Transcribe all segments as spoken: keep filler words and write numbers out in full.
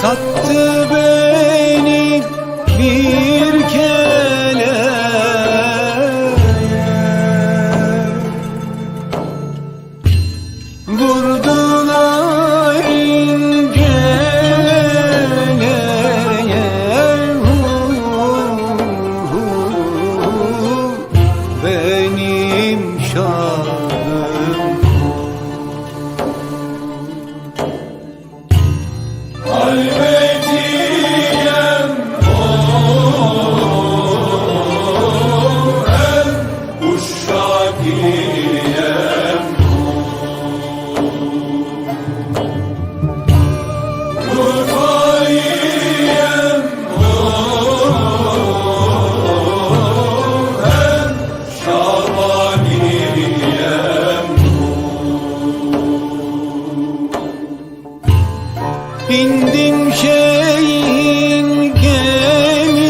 Tattı beni bir kere. Vurdular incelere. Benim şahım. Bindim şeyhin gemisine.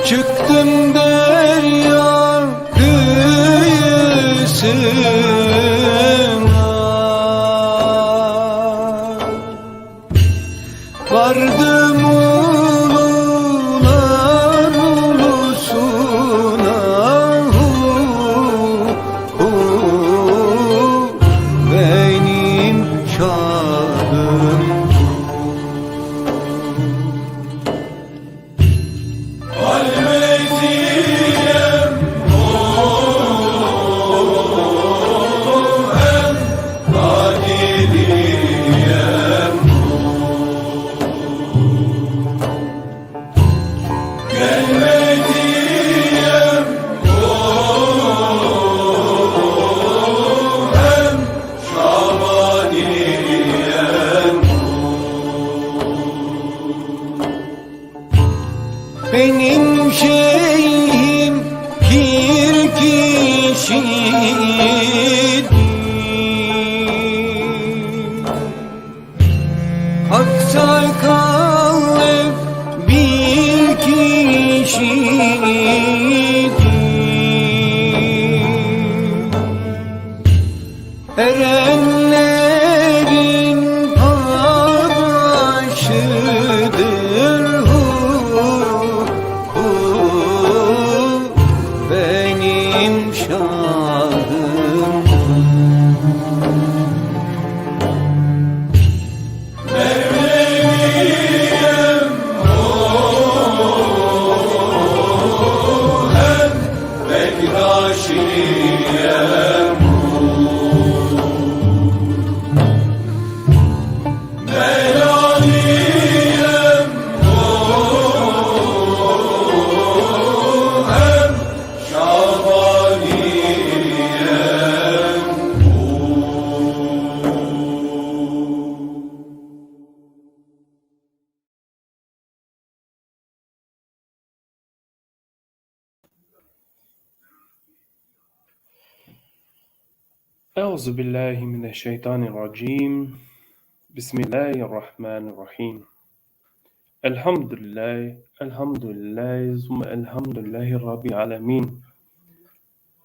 Çıktım derya kıyısına. Vardım ulular ulusuna. Hu, hu, benim şahım. Benim şeyhim bir kişidir. Aksakallı bir kişidir. Erenlerin paşıdır. Hu, hu, benim şahım. أعوذ بالله من الشيطان الرجيم. بسم الله الرحمن الرحيم. الحمد لله، الحمد لله، ثم الحمد لله رب العالمين.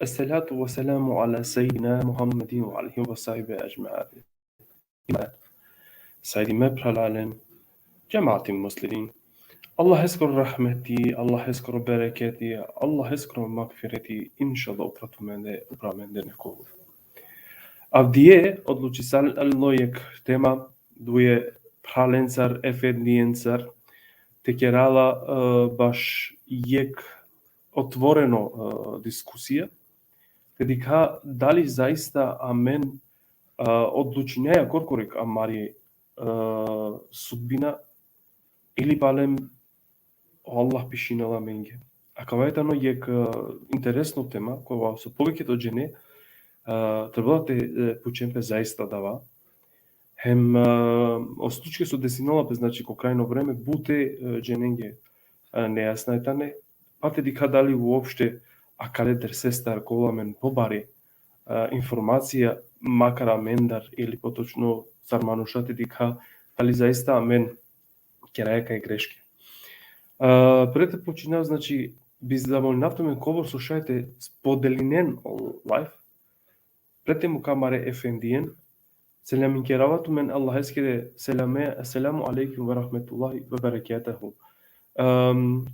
الصلاة والسلام على سيدنا محمد وعلى آله وصحبه أجمعين. Sajdime phralalen, džemati muslimin. Allaheskoro rahmeti, Allaheskoro bereketi, Allaheskoro magfireti, inšallah upra tumende, upra amende nekobor. Avdive odlučisalo jekh tema, duje phralencar, efendijencar, te kera la, e, baš jekh otvoreno, e, diskusija, te dikha dali zaista amen, e, odlučinaja korkori amari, e, sudbina ili palem o Allah pišinela amenge. Akava tano jekh, e, interesno tema, kova so poviše džene, e, trebela te, e, pučen pe zaista dava. Hem, e, o slučaj so desinela pe, znači, ko krajno vreme, bute, e, dženenge, e, nejasna tane, pa te dikha dali uopšte akale dersestar ka ovel amen pobari, e, informacija, makar amendar, ili potočno sar manuša te dikha dali zaista amen keraja kaj greške. E, pred te počina, znači, bi zamolinav tumen kobor so šaj te spodelinen o live, pred te muka amare efendien, selaminkerava tumen Allaheskere selame, Esselamu alejkum ve rahmetullahi ve berekatuhu. Em,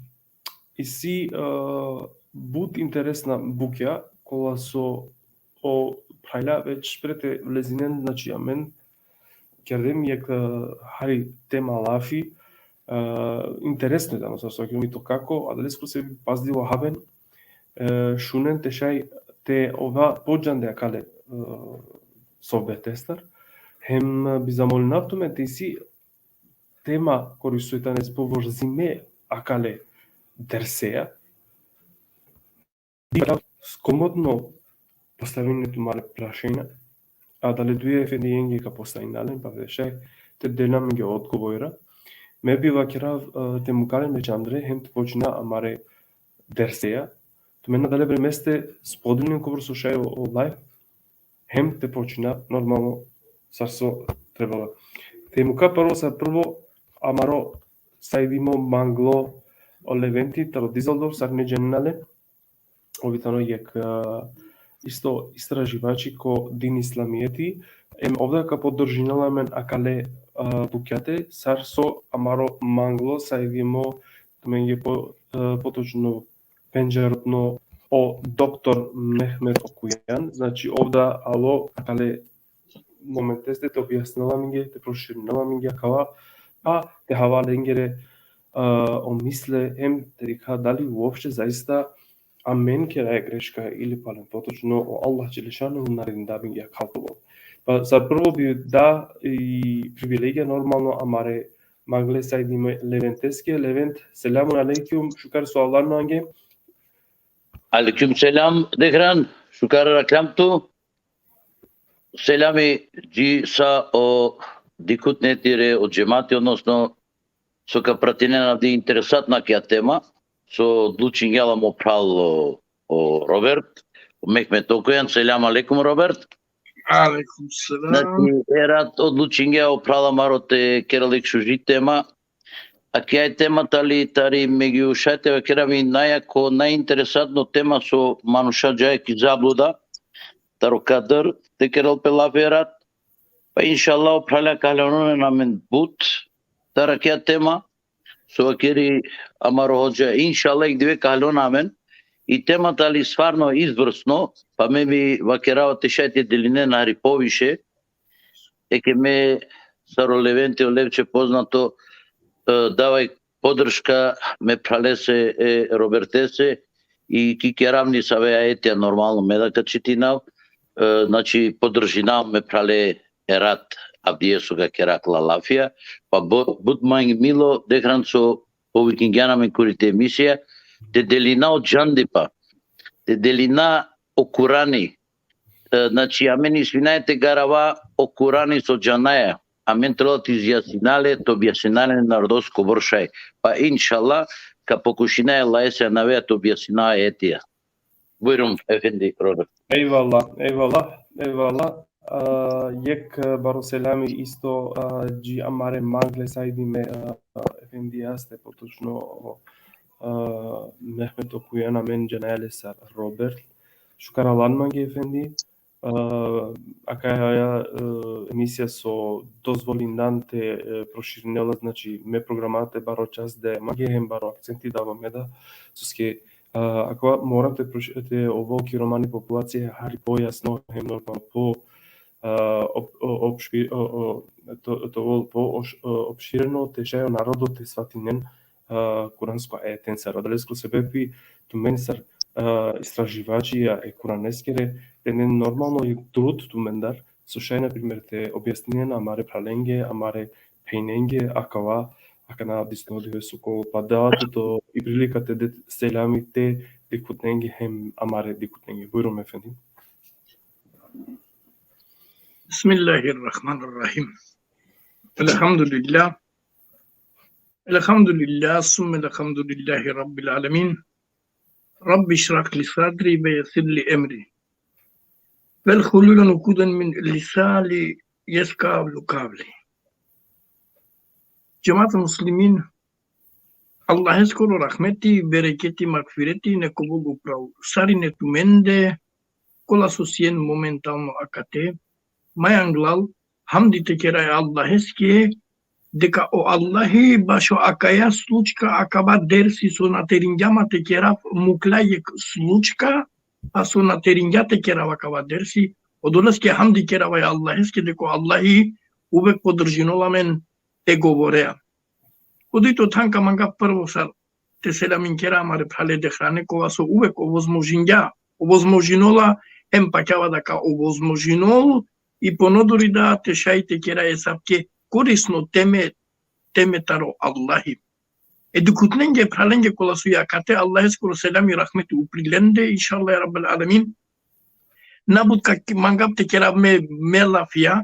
isi, e, but interesna bukja, kola so o phralja već pred te vlezinen, znači, amen kerdem jekh, e, hari tema lafi, e, interesno tano sar so kjomi to kako, adaleske so pazljivo haven, e, šunen te šaj te ova podžande akale, e, sohbetestar, hem bi zamolinav tumen te isi tema kori so tane povezime akale derseja. Skomodno postavinen tumare prašanja, adale duje efendienge ka postavina len, pa te šaj te del amenge odgovora. Me bi vakerav, e, te muka len me čandre, hem te počina amare derseja. Tumen adale vremeste spodelinen kobor so šaj o, o live, hem te počina normalno sar so trebela. Te muka prvo, sar prvo, amaro sajdimo Manglo, o Leventi taro Dizeldorf, sar me džanena le, ov tano jekh, e, isto istraživači ko din islamijeti, em ov da ka podržinela amen akale, e, bukjate, sar so amaro Manglo sajdimo, tumenge po, e, potočno pendžarutno, o doktor Mehmet Okujan, znači, ov da alo akale momenteste te objasninela amenge, te proširinela amenge akava, pa te hava lengere, e, o misle, em te dikha dali uopšte zaista amen keraja greška ili palem potočno o Allah dželešanuhu naredinda amenge akava te ovel. Pa sar prvo bi da i privilegija normalno amare Mangle sajdime Leventeske. Levent, selamun alejkum, šukar so avlan mange. Alejkum selam, Dehran, šukar arakhljan tu. Selami dži sa o dikhutne tire, o džemati, odnosno so ka pratinen avdi interesantna kija tema, so odlučingja la mo phral o, o Robert, o Mehmet Okujan. Selam alejkum, Robert. Alejkum selam. Znači, erat odlučingja o phral amaro te kerel jekh šuži tema. Akija tema tali, tari, me gjušaj te vakerav, i najjako, najinteresantno tema so manuša džaja ki zabluda, taro kadar te kerel pe lafi erat. Pa inšallah o phralja ka halonen amen but tari akija tema so vakeri amaro hodža, inšallah jekh dive ka halon amen. I tema tali stvarno izvrsno, pa me bi vakerava te šaj te delinen hari poviše. Eke me, sar o Leventi, o lepše poznato, e, dava jekh podrška me phralese e Robertese, i ki kerav nisave ajetija, normalno, me da ka čitinav, e, znači, podržinav me phrale erat avdive so ka kera akala lafija, pa bu-, but mange milo, Dehran, so povikingjan amen kuri te emisija, te delina o džandipa, te delina o Kurani, e, znači, amen isi vinaja te garava o Kurani so džanaja, amen trebela te izjasnina le, te objasnina le narodos kobor šaj. Pa inšallah, ka pokušina e Allahese anavea te objasnina ajetija. Bujrum, efendi Robert. Ejvallah, ejvallah, ejvallah. A, jekh, e, baro selami isto, a, dži amare Mangle sajdime, a, efendijaste, potočno, a, Mehmet Okujan, amen džanaja le sar Robert. Šukar avlan mange, efendi. A, akaja, e, emisija so dozvolindan te, e, proširinela, znači, me programa te baro čas de mange hem baro akcenti dava me da, soske, a, akava moram te proš-, te ovel ki romani populacija hari pojasno hem normalno po, a, op-, o-, opšpi-, o-, o-, to, to ovel po oš-, o-, opširno te šaj o narodo te svatinen, a, kuransko ajetencar. Adaleske sebepi tumen sar, a, istraživačija e Kuraneskere, denen normalno i trud tumendar, so šaj, na primer, te objasninen amare phralenge, amare phenjenge, akava, akana disno dive so ko pa da tuto i prilika te de selami te dikhutnenge hem amare dikhutnenge. Bujrum, efendi. بسم الله الرحمن الرحيم. الحمد لله. الحمد لله، ثم الحمد لله رب العالمين. رب اشرح لي صدري ويسر لي أمري واحلل عقدة من لساني يفقهوا قولي. Džemat muslimin, Allaheskoro rahmeti, bereketi, magfireti nek ovel upral sarine tumende, kola so sien momentalno akate, ma anglal, hamdi te kera e Allaheske, deka o Allahi bašo akaja slučka akava dersi so na teringja ma te kerav, mukla jek slučka, a so na teringja te kerav akava dersi, odoleske hamdi kerava e Allaheske, deka o Allahi uvek podržinola amen te govorea. Ko dujto than ka manga prvo sar te selamin kera amare phrale Dehrane, kova so uvek ovozmožingja, ovozmožinola, em pakjava da ka ovozmožinol, i ponodori da te šaj te kera esavke korisno teme, teme taro Allahi. E dukhutnenge phralenge kola so i akate, Allaheskoro selam i rahmeti upri lende, inšallah, ja Rabbel alemin. Na but ka mangav te kerav me, me lafija,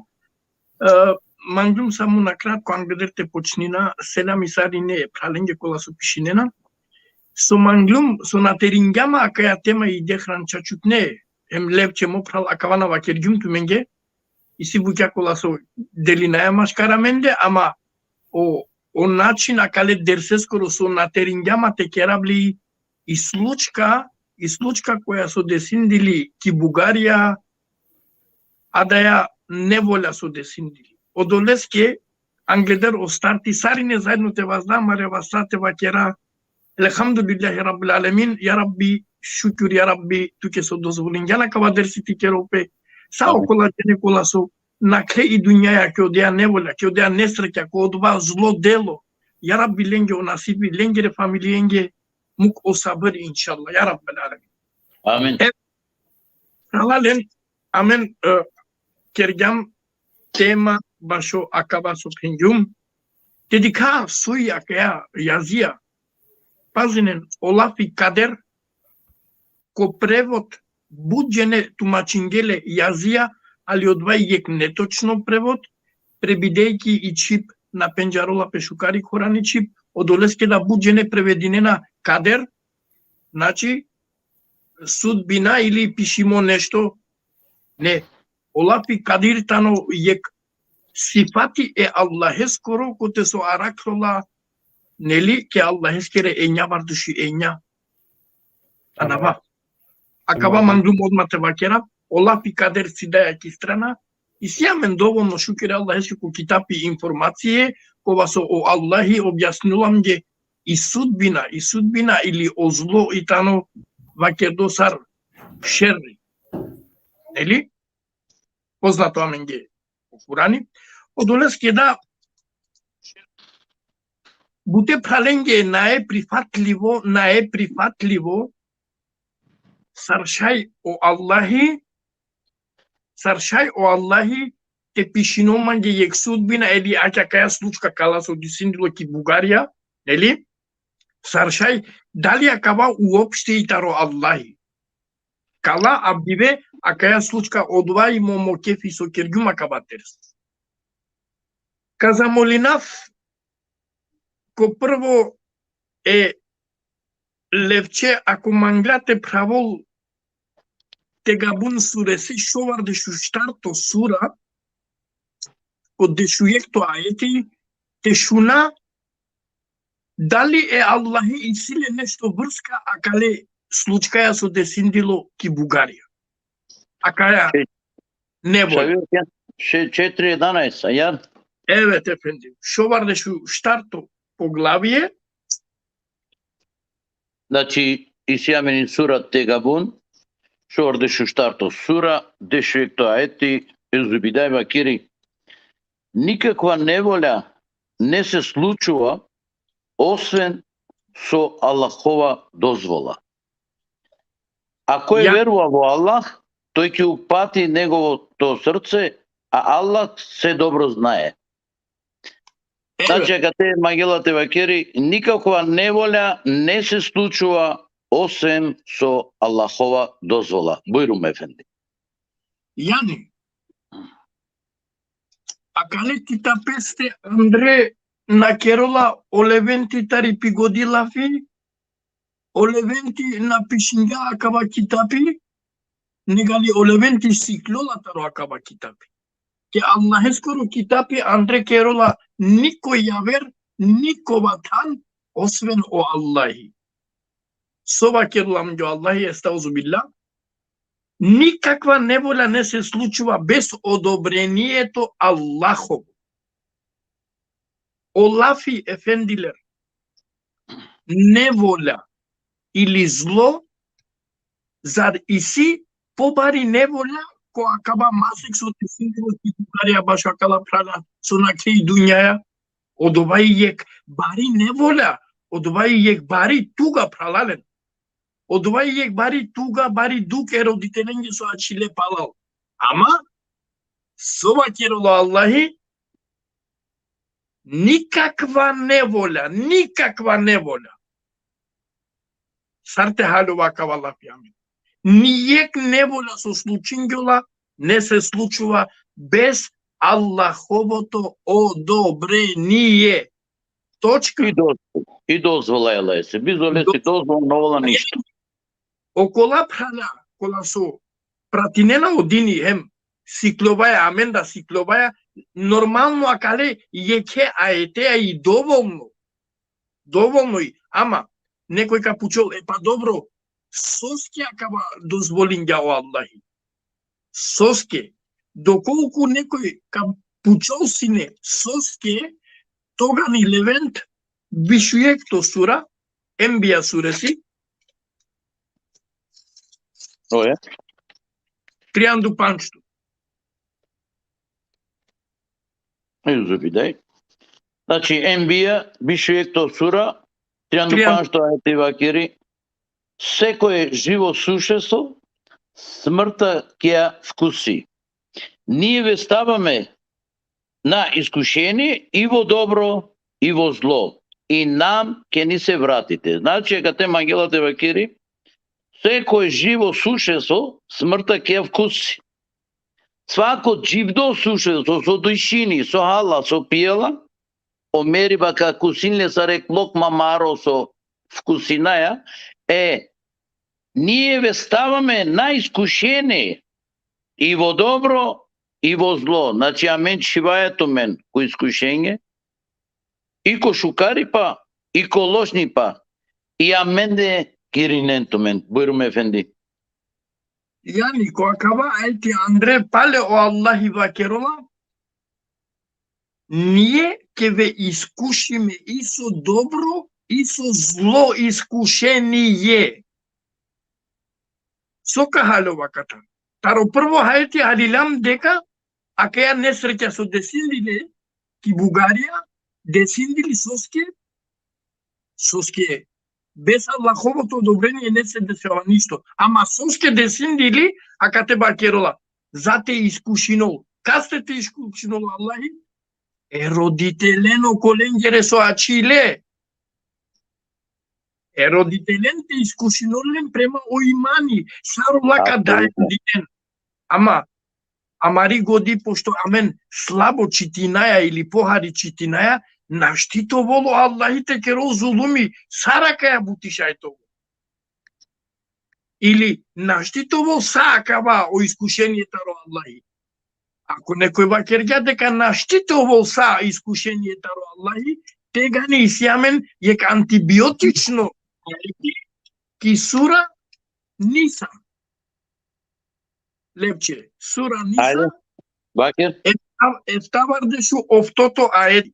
E, manglum samo na kratko angleder te počnina, selam i sarine phralenge kola so pišinena. So manglum, so na teringja ma akaja tema i Dehran čačutne, em Levče mo phral, akava na vakergjum tumenge, isi bukja kola so delinaja maškar amende, ama o, o način akale derseskoro so na teringja ma te kerav li i slučka, i slučka koja so desindili ki Bugarija, adaja nevolja so desindili. Odoleske, angleder o starti, sarine zaedno te vazda, amare vasta te vakera, Elhamdulillahi Rabbil Alemin, ja Rabbi, šukjur, ja Rabbi, tuke so dozvolingjan akava dersi te kerol pe, sa okola džene kola so nakhle i dunjaja ki odeja nevolja, ki odeja nesreća, ko odova zlo delo, ja Rabbi, lenge o nasibi, lengere familijenge, muk o sabri, inšallah, ja Rabbil Alemin. Amin. E, phralalen, amen, e, kergjam tema bašo akava so phengjum. Te dikha soj akaja jazija. Pazinen, o lafi kader, ko prevod but džene tumačingje le jazija, ali odova i jek netočno prevod, prebidejki i čhib na pendžarola pe šukar i Korani čhib, odoleske da but džene prevedinena kader, znači, sudbina ili pišimo nešto. Ne. O lafi kader tano jek sifati e Allaheskoro, kote so arakhljola, neli, ke Allaheskere enja varduši enja. Anava. Akava manglum odma te vakera, o lafi kader si daja ki strana, isi amen dovolno, šukir Allaheske, ko kitapi informacije, kova so o Allahi objasnila amenge i sudbina, i sudbina ili o zlo i tano vakerdo sar šerri. Neli? Poznato amenge o Kurani. Odoleske da bute phralenge nae prifatljivo, nae prifatljivo, sar šaj o Allahi, sar šaj o Allahi te pišinol mange jek sudbina, ili akaja slučka kala so desindilo ki Bugarija, neli? Sar šaj, dali akava uopšte i taro Allahi. Kala avdive akaja slučka, odova i mo, mo kefi so kergjum akava dersi. Ka zamolinav ko prvo e Levče, ako mangla te phravol Tegabun suresi, šovardeš u štarto sura, ko dešujekto ajeti, te šuna dali e Allahi isi le nešto vrska akale slučkaja so desindilo ki Bugarija. Akaja nevolja. Še, še četiri jedanaest, a ja? Evet, efendim. Šovardeš u štarto poglavje. Znači, isi amen i sura Tegabun, šovardeš u štarto sura, dešujekto ajeti, euzu billahi, vakeri: Nikakva nevolja ne se slučuva osven so Allahova dozvola. A koj verua vo Allah, toj ki upati negovото срце, а Allah се добро знае. Znači, akate mangela te vakeri, nikakva nevolja ne se slučuva osven so Allahova dozvola. Bujrum, efendi. Jani, akale kitapeste andre na kerola o Leventi tari pigodi lafi, o Leventi na pišingja akava kitapi, negali o Leventi sikljola taro akava kitapi. Ke Allaheskoro kitapi andre kerola niko javer, nikova than, osven o Allahi. So vakerela amenge o Allahi, estauzu billah. Никаква неволја не се случува без одобрението Аллахово. О лафи, ефендилер, неволја или зло, зар иси побари неволја која каба масек со тесинкиро ти тугарија баш акала прала со накеј дуњаја? Одова и јек бари неволја, одова и јек бари туга пралален. Одова и јек бари туга, бари дук е родителенге со ачиле палал. Ама, со вакероло Аллахи, никаква неволја, никаква неволја. Сар те халјова кавала пијамин. Нијек неволја со случингјола не се случува без Аллаховото одобрение. Точка. И дозвола, и дозвола е лесе. Без лесе дозвола, новола ништо. Окола прана, кола со пратинена одини хем сикловаја, амен да сикловаја, нормално акале јеке аетеа и доволно. Доволно и, ама некој ка пучол, е па добро, соске акаба дозволингја о Аллахи. Соске, доколку некој ка пучол сине соске, тогани Левент, бишујекто сура, Ембија суреси, Оје, трианду панчто. Узубидај. Значи, Ембија, бишујекто сура, трианду Триан- панчто ајети вакери, секое живо сушество смртта ќе ја вкуси. Ние ве ставаме на искушение и во добро и во зло. И нам ќе ни се вратите. Значи, каде Евангелата вакери, секое живо сушество смртта ќе ја вкуси. Свако живо сушество со дишини, со хала, со пиела, о мериба ка кусинле саре локма маро со вкусинаја, е, ние ве ставаме на искушение и во добро и во зло. Значи, амен шиваја тумен ко искушение, и ко шукарипа, и ко лошнипа, и аменде киринен тумен. Бујрум, ефенди. Јани, која кава, ајти Андре, пале о Аллахи вакерола, ние ќе ве искушиме и со добро, и со зло искушение. Со ка халјова ката? Таро прво хајти халилам дека, а каја несреќа со десиндиле, ки Бугарија, десиндили соске, соске, без Аллаховото одобрение не се дешава ништо. Ама соске десиндили, а кате бакерола, за те искушинол. Касте те искушинол Аллахи? Е родителено коленгере со ачиле. Е родителен те искушинолен према о имани. Саро лака Апсолутно. Даен динен. Ама, амари годи, пошто амен слабо читинаја или похари читинаја, наштитовол о Аллахи те керол зулуми, саро каја бути шајтовол. Или наштитовол са акава о искушение таро Аллахи. Ако некој вакерѓа дека наштитовол са искушение таро Аллахи, тега не исјамен јек антибиотично ајети ки сура Ниса. Лепче, сура Ниса, Ајде, вакер. ефтав-, ефтавардешу офтото ајети.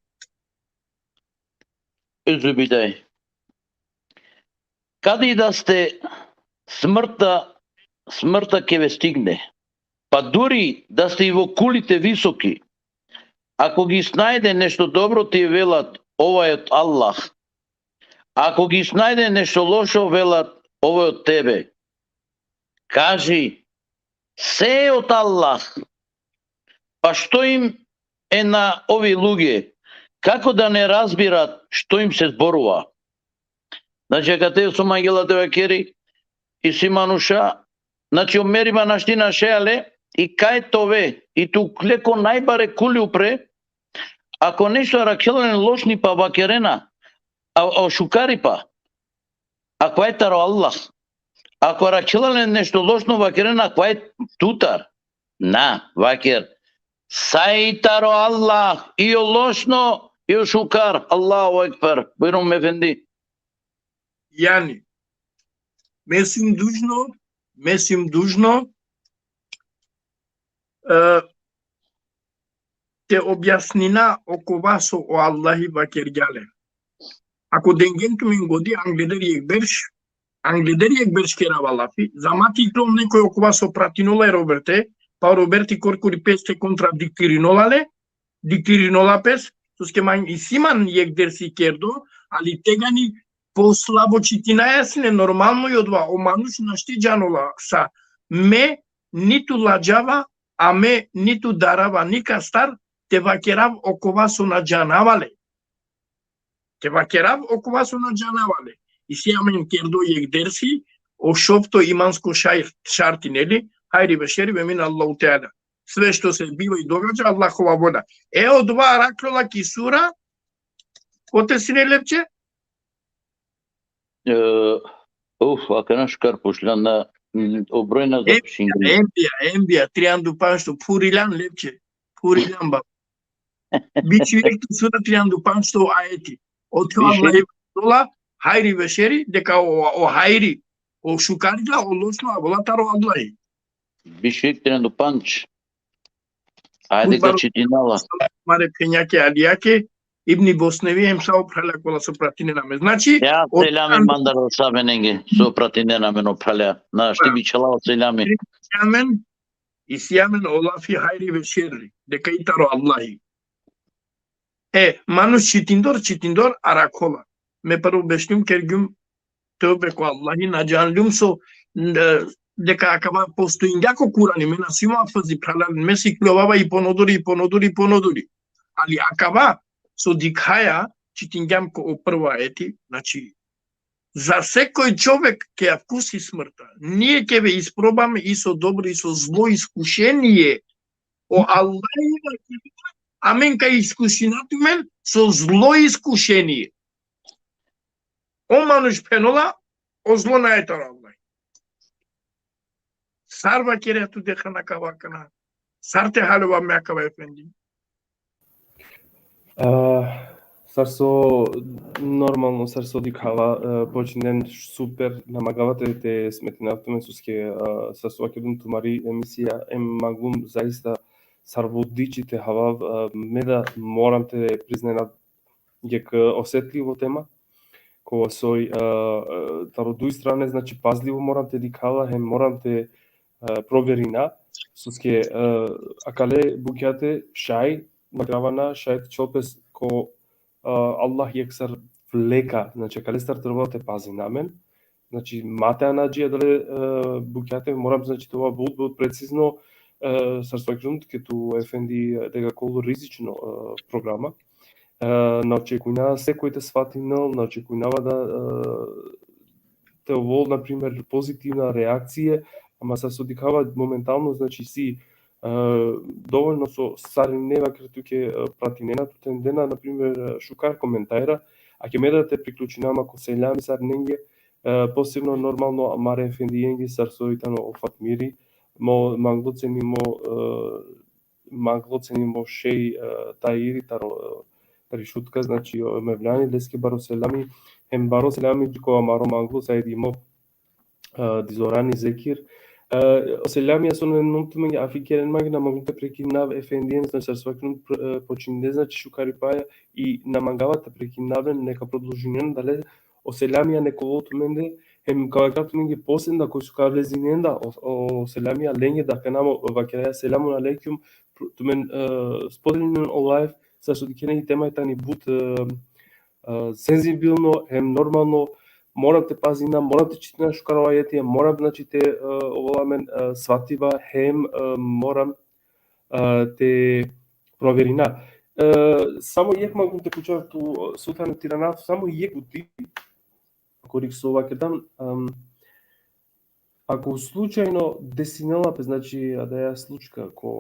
Узубидај. Каде и да сте, смртта, смртта ќе ве стигне. Па дури да сте и во кулите високи, ако ги снајде нешто добро, ти велат, ова е од Аллах. Ако ги снајде нешто лошо, велат, ова е од тебе. Кажи, се е од Аллах. Па што им е на овие луѓе? Како да не разбират што им се зборува? Значи, каде со мангела те вакери и си мануша, значи, о мериба наштина шеале и кај тове, и ту леко најбаре кули упре, ако нешто аракелен лошни па вакерена, а, о шукари па, а квај таро Аллах. Ако аракелен нешто лошно вакерена, квај тутар. На, вакер. Сај таро Аллах, и о лошно, и о шукар. Аллаху екбер. Бујрум, ефенди. Јани, ме сум дужно, ме сум дужно e, te objasnina okova so o Allahi vakergja le. Ako dengjen tumen godi, angleder jekh berš, angleder jekh berš kerava lafi, zama te iklol nekoj okova so pratinola e Roberte, pa Roberti korkori pes te kontradiktirinola le, diktirinola pes, soske man isi man jekh dersi kerdo, ali tegani poslabo čitinaja sine, normalno i odova, o manuš našti džanola sa me nitu ladžava, a me nitu darava nikastar te vakerav okova so na džanava le. Te vakerav okova so na džanava le. Isi amen kerdo jekh dersi, o šovto imansko šaj-, šarti, neli? Hajri ve šeri ve min Allahu Teala. Sve što se biva i događa, Allahova volja. E, odova arakhlola ki sura, kote sine, Lepče? E, uf, akana šukar pučljan, na, mm, o broj na E, zapišingri. Enbija, Enbija, triandu pandžto, phuriljan, Lepče, phuriljan, bab. Biš u jekhto sura, triandu pandžto ajeti. Ote o Allahi vakerela, hajri ve šeri, deka o, o hajri, o šukariga, o lošno, avela taro Allahi. Biš u jekhto, triandu pandž. Ajde, but baro ka čitinava. Mare phenjake, alijake, Ibni Bosnevi, hem sa o phralja kola so pratinena amen. Znači, ja, o selami mandar o sabenenge, so pratinena amen, o phralja. Našti bičhalava selami. Amen, isi amen o lafi hajri ve šerri, deka i taro Allahi. E, manuš čitindor, čitindor, arakhola. Me prvo bešljum, kergjum tevbe ko Allahi, na džanljum so, e, deka akava postojingja ko Kurani, me na sijum hafizi, phralalen, me sikljovava i ponodori, i ponodori, i ponodori. Ali akava so dikhaja, čitingjam ko o prvo ajeti, znači, za sekoj čovek ke akusi smrta. Ние ќе ве испробаме и со добро и со зло искушение. O Allahi vakerela, amen ka iskušina tumen so zlo iskušenie. O manuš phenola, o zlo nane taro Allahi. Sar vakerea tu, deka na ka vakana. Sar te haljova me akava, efendi? A, sar so, normalno, sar so dikhava, e, počinen super, na mangava te, te smetinav tumen, soske, e, sar so vakergjum, tumari emisija, em manglum zaista sar vodiči te havav, e, me da moram te priznajnav jekh, e, osetljivo tema, kova soj, e, e, taro duj strane, znači, pazljivo moram te dikhava, hem moram te, e, proverina, soske, e, akale bukjate šaj, magravana, šaj te čhol pes ko, e, Allah jekh sar vleka, znači, akalestar trebela te pazina amen, znači, ma te ana dži adale, e, bukjate, moram, znači, te ova but, but precizno, e, sar so vakergjum tuke tu, efendi, deka ka ovel rizično, e, programa. E, na očekujnava sekoj te svatinel, na očekujnava da, e, te ovel, na primer, pozitivna reakcija, ama sar so dikhava momentalno, znači, si, e, dovoljno so sarine, vaker tuke, e, pratinena tut, em dena, na primer, šukar komentara, a ke me da te priključinav ma ko selami sarinenge, e, posebno, normalno, amare efendijenge, sar soj tano o Fatmiri, mo, manglo cenimo, e, manglo cenimo šej, e, Tairi taro, e, tari Šutka, znači, o Mevlani, leske baro selami, hem baro selami ko amaro manglo Said Imo, e, Dizorani Zekir. E, o selamija so nane tumenge, afi keren mange, na mangum te prekinav, efendien, znači, sar so vakergjum, pr-, e, počinde, znači, šukaripaja, i na mangava te prekinav len, neka prodolžinen dale, o selamija neka ovel tumende, hem ka vakerav tumenge posle da koj so ka vlezinen da o, o selamija lenge, da akana mo vakeraja selamun alejkum, pr-, tumen, e, spodelinen o live, sar so dikhena i tema tani but, e, e, senzibilno, hem normalno, moram te pazina, moram te čitina šukar o ajetija, moram, znači, te, e, ovel amen, e, svativa, hem, e, moram, e, te proverina. E, samo jekh mangum te pučav tu, Sultane, te irana samo jekh buti, korik so vakerdan, em, ako slučajno desinela pe, znači, adaja slučka ko,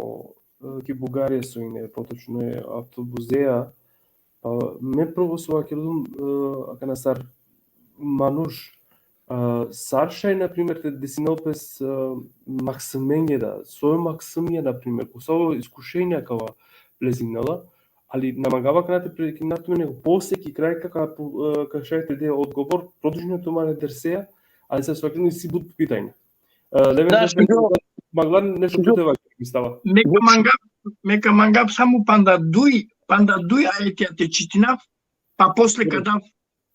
e, ki Bugarija so ine, potočno e, avtobuzea, pa me prvo so vakerdum, e, akana sar manuš, e, sar šaj, na primer, te desinel pes, e, maksumenge da, soj maksumija, na primer, ko savo iskušenja kava vlezinela, ali na mangava akana te prekinav tumen, nego posle ki kraj ka, ka, e, ka šaj te de odgovor, produžina tumare derseja, ali sar so vakerdum, isi but pitanja. E, Leven, da, nešto, maglan nešto te vakere. Mustafa. Me ka mangab, me ka mangab samo panda duj, panda duj ajetija te čitinav, pa posle ka dav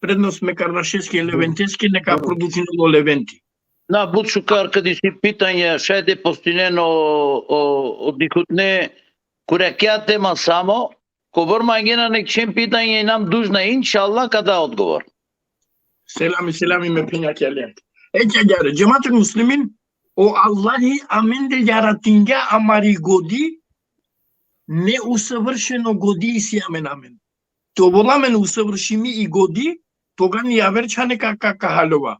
prednost me Kardašeske, Leventeske, neka produžinol o Leventi. Na, but šukar, kad isi pitanje, šaj te postinen o, o, o dikutne, kurjakija tema samo, kobor mangena nek čhen pitanje, inam dužna, inšallah, ka da odgovor. Selami, selami, me phenja ki alen. E, ki agjaar, džematul muslimin, o Allahi amende jaratingja amari godi, neusavvršeno godi isi amen amen. Te ovel amen usavvršimi i godi, toga ni aver čhane ka, ka, ka haljova.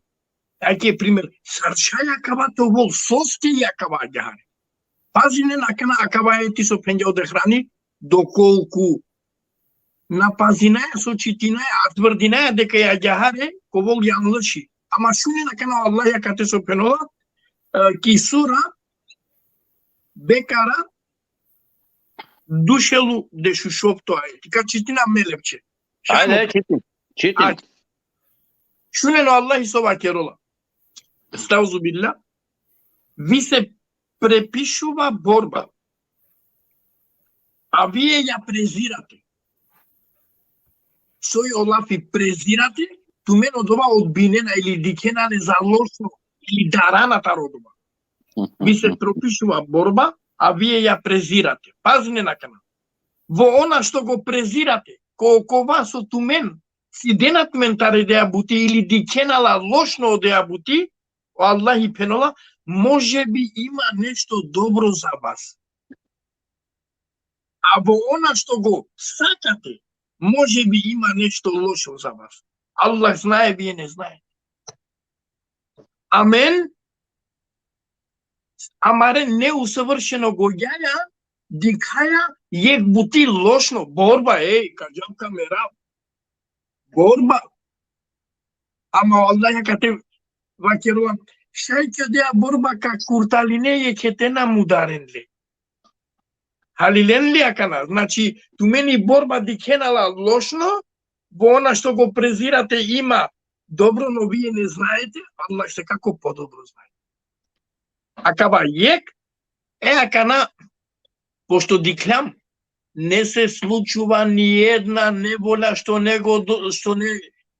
Ake primer, sar šaj akava te ovel, soske i akava agjaar. Pazinen akana, akava ajeti so phenja o Dehrani, dokolku na pazinaja so čitinaja, a tvrdinaja deka i agjaar ka ovel janlši. Ama šunen akana o Allah akate so phenola, e, ki sura Bekara, duj šel u dešušovto ajeti. Ka čitina me, Lepče. Ajde, ajde, čitin, čitin. Ajde. Šunen o Allahi so vakerola. Estauzubillah. Vi se prepišuva borba, a vie ja prezirate. Soj o lafi prezirate, tumen odova odbinena ili dikhena le za lošno, ili darana taro odova. Vi se propišuva borba, a vie ja prezirate. Pazinen akana. Vo ona što go prezirate, ko, kova so tumen si dena tumen tari odeja buti ili dikhena la lošno odeja buti, o Allahi phenola, može bi ima nešto dobro za vas. A vo ona što go sakate, može bi ima nešto lošo za vas. Allah znaje, vie ne znaete. Amen, amare neusavvršeno gođaja, dikhaja jekh buti lošno, borba, ej, ka džav ka merav. Borba. Ama o Allah akate vakerela, šaj ki odeja borba ka kurtaline jekhe te na mudaren le. Halilen li akana? Znači, tumen i borba dikhena la lošno, vo ona što go prezirate ima dobro, no vie ne znaete, Allah šaj kako podobro znaje. Akava jekh, e akana, pošto dikhljam, ne se slučuva ni jedna nevolja što ne go do-, što ne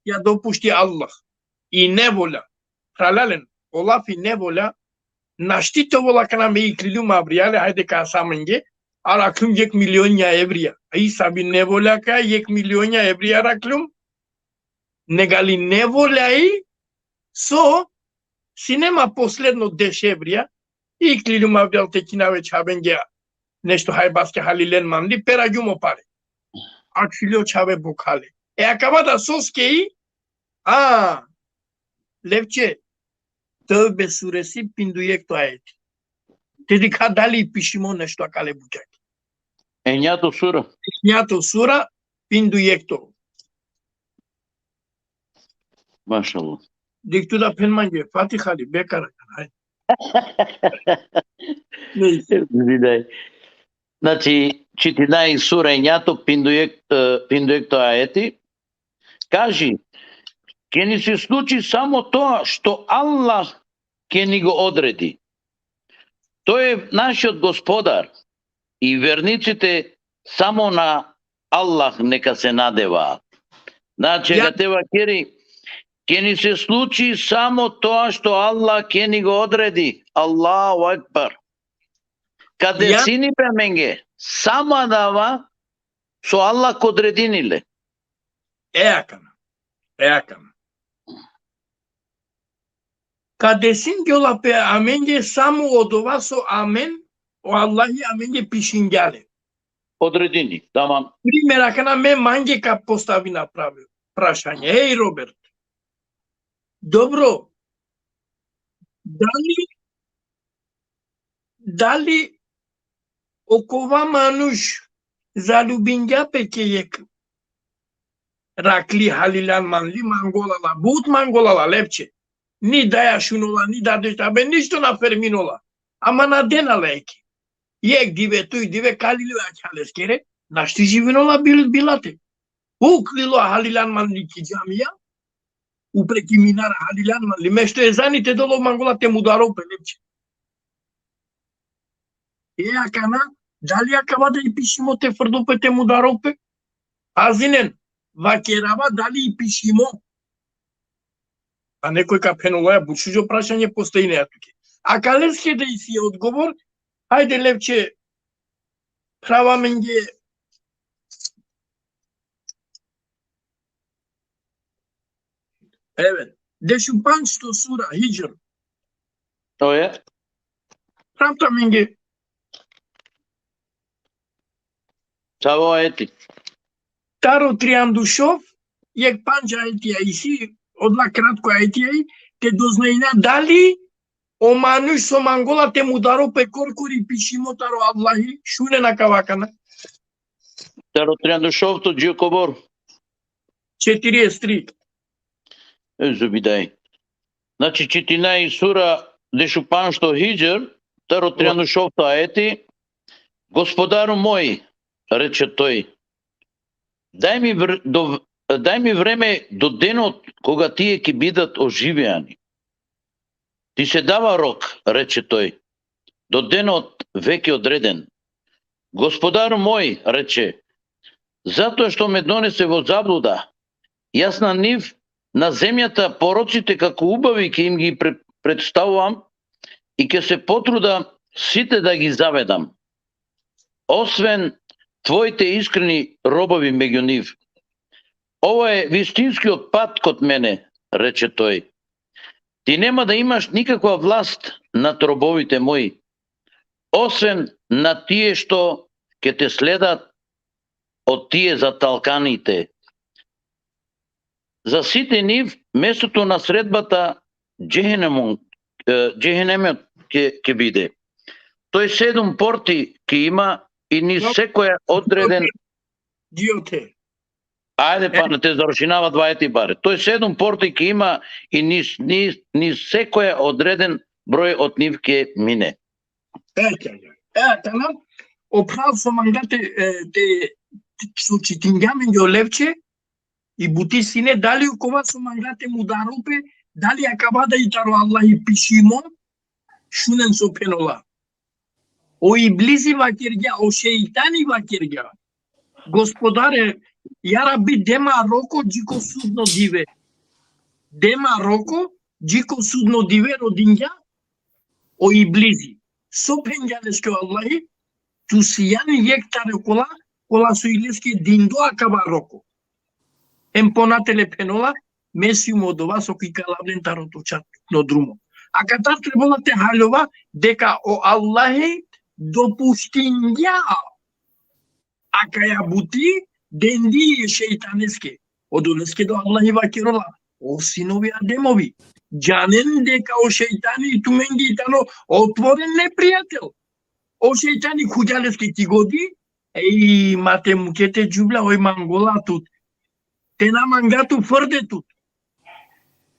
ja dopušti Allah. I nevolja. Phralalen, o lafi nevolja, našti te ovel akana me ikliljum avrijale, hajde ka asa mange, arakljum jekh milionja evrija. A i savi nevolja ka, jekh milionja evrija arakljum, negali nevolja i so, sine ma posledno deš evrija, ikliljum avrijal te kinav e čhavenge nešto hajbaske, halilen manli, peragjum o pare. Ačhilo čhave bokhale. E akava da soske i, a, Lepče, Tevbe suresi pindujekhto ajeti. Te dikha dali pišimo nešto akale bučake. Enjato sura. Enjato sura, pindujekhto. Mašallah. Dikh tu da phen mange, Fatiha li, Bekara, haj. Neyse. Znači, čitinaj sura enjato, pindujek-, e, pindujekhto ajeti. Kaži, ke ni se sluči samo to što Allah ke ni go odredi. To je naš Gospodar i vernicite samo na Allah neka se nadeva. Znači, ja, akate vakeri, ke ni se sluči samo to što Allah ke ni go odredi. Allahu Ekber. Ka, ja, desini pe amenge samo adava so Allah ka odredini le. E akana. E akana. Ka desingjola pe amenge samo odova so amen, o Allahi amenge pišingja le. Odredini, tamam. Primer, akana me mange ka postavina pravi-, prašanje. Ej, Robert. Dobro. Dali, dali okova manuš zaljubingja pe ke jekh rakli, halilan manli, mangola la, but mangola la, Lepče. Ni daja šunola, ni dade štabe, ništo na ferminola. Ama na dena la eke. Jekh dive, duj dive, kalilo akha leskere, našti živinola bil-, bilate. Uklilo halilan manli ki džamija, upre ki minara halilan manli. Mešto ezani te del ov mangola te mudarol pe, Lepče. E, akana, dali akava da i pišimo te frdo pe, te mudaro pe? Pazinen, vakerava dali i pišimo. A nekoj ka phenol: „Oja but šužo prašanje postavine tuke.” Akaleske da isi odgovor, hajde, Levče, phrav amenge. Evet, dešupandžto sura, Hidžr. Oje. Phrav amenge. Savo ajeti? Taro triandušov, jekh pandž ajetija isi, odola kratko ajetija i, te doznajna dali o manuš so mangola te mudaro pe korkori pišimo taro Allahi, šunen akava akana. Taro triandušovto dži o kobor? Četirieset tri. Euzubidaj. Znači, čitina i sura dešupandžto Hidžr, taro triandušovto ajeti: „Gospodaru moj”, reče toj, „daj mi vr-, do, daj mi vreme do денот кога тие ќе бидат оживеани.” „Ти се дава рок”, рече тој, „до денот веќе одреден.” „Господару мој”, рече, „затоа што ме донесе во заблуда, јас на нив, на земјата, пороците како убави ќе им ги пре-, представувам и ќе се потруда сите да ги заведам, освен твоите искрени робови меѓу нив. Ова е вистинскиот пат код мене”, рече тој. „Ти нема да имаш никаква власт над робовите мои, освен на тие што ќе те следат од тие заталканите. За сите нив местото на средбата джехенемон, е, джехенемот ќе, ќе биде.” Тој седум порти ќе има и низ секоја одреден. Диоте. Ајде, па, е, не те завршинава дваесет и баре. Тој седум порти ќе има и низ, низ, низ секоја одреден број од нив ќе мине. Е, е, е, тамам. O phral so manga te, e, te, so čitingja amenge o Levče, i buti sine dali okova so manga te mudaro pe, dali akava da i taro Allahi pišimo, šunen so phenola. O Iblisi vakergja, o šejtani vakergja: „Gospodare, ja Rabbi, de ma roko dži ko sudno dive. De ma roko dži ko sudno dive”, rodingja o Iblisi. So phengja leske o Allahi? „Tu sijan jekh taro kola, kola so i leske dindo akava roko.” Em ponatele phenola: „Me sijum odova so ka ikalav len taro to čatno drumo.” Akatar trebola te haljova deka o Allahi dopuštingja akaja buti, dendi e šejtaneske. Odoleske da o Allahi vakerola: „O sinovi Ademovi, džanen deka o šejtani tumenge i tano otvoren neprijatel.” O šejtani khuvgja leske ki godi: „Ej, ma te muke te džuvlja, oj mangola tut. Te na manga tu, frde tut.”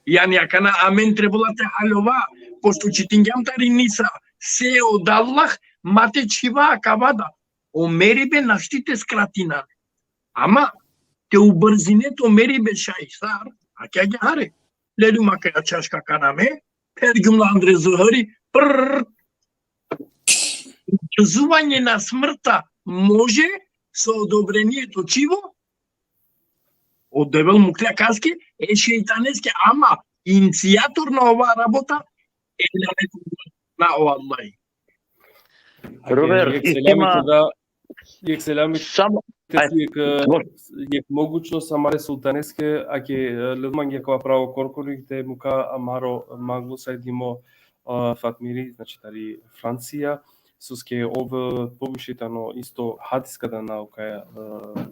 Jani akana amen trebola te haljova, pošto čitingjam tari Nisa, se o dallah, ma te čhiva akava da. O meribe našti te skratina. Ama te ubrzine to meribe šaj sar, akja gja hare. Leljum akaja čaška kana me, phergjum la andre zhri, prr. Ubrzuvanje na smrta može sa odobrenie to čhivo, o Devel mukhlja kaske, e šejtaneske, ama inicijator na ova rabota e lanetulla na o Allahi. Ake, Robert, jekh selami istima te da, jekh selami samo, te aj, si jekh, mo- jekh mogućnost amare sultaneske, ake, e, lel mange akava pravo korkori te muka amaro manglo Sajdimo, e, Fatmiri, znači, tari Francija, soske ov, e, poviše tano isto hadijska da naukaja, e,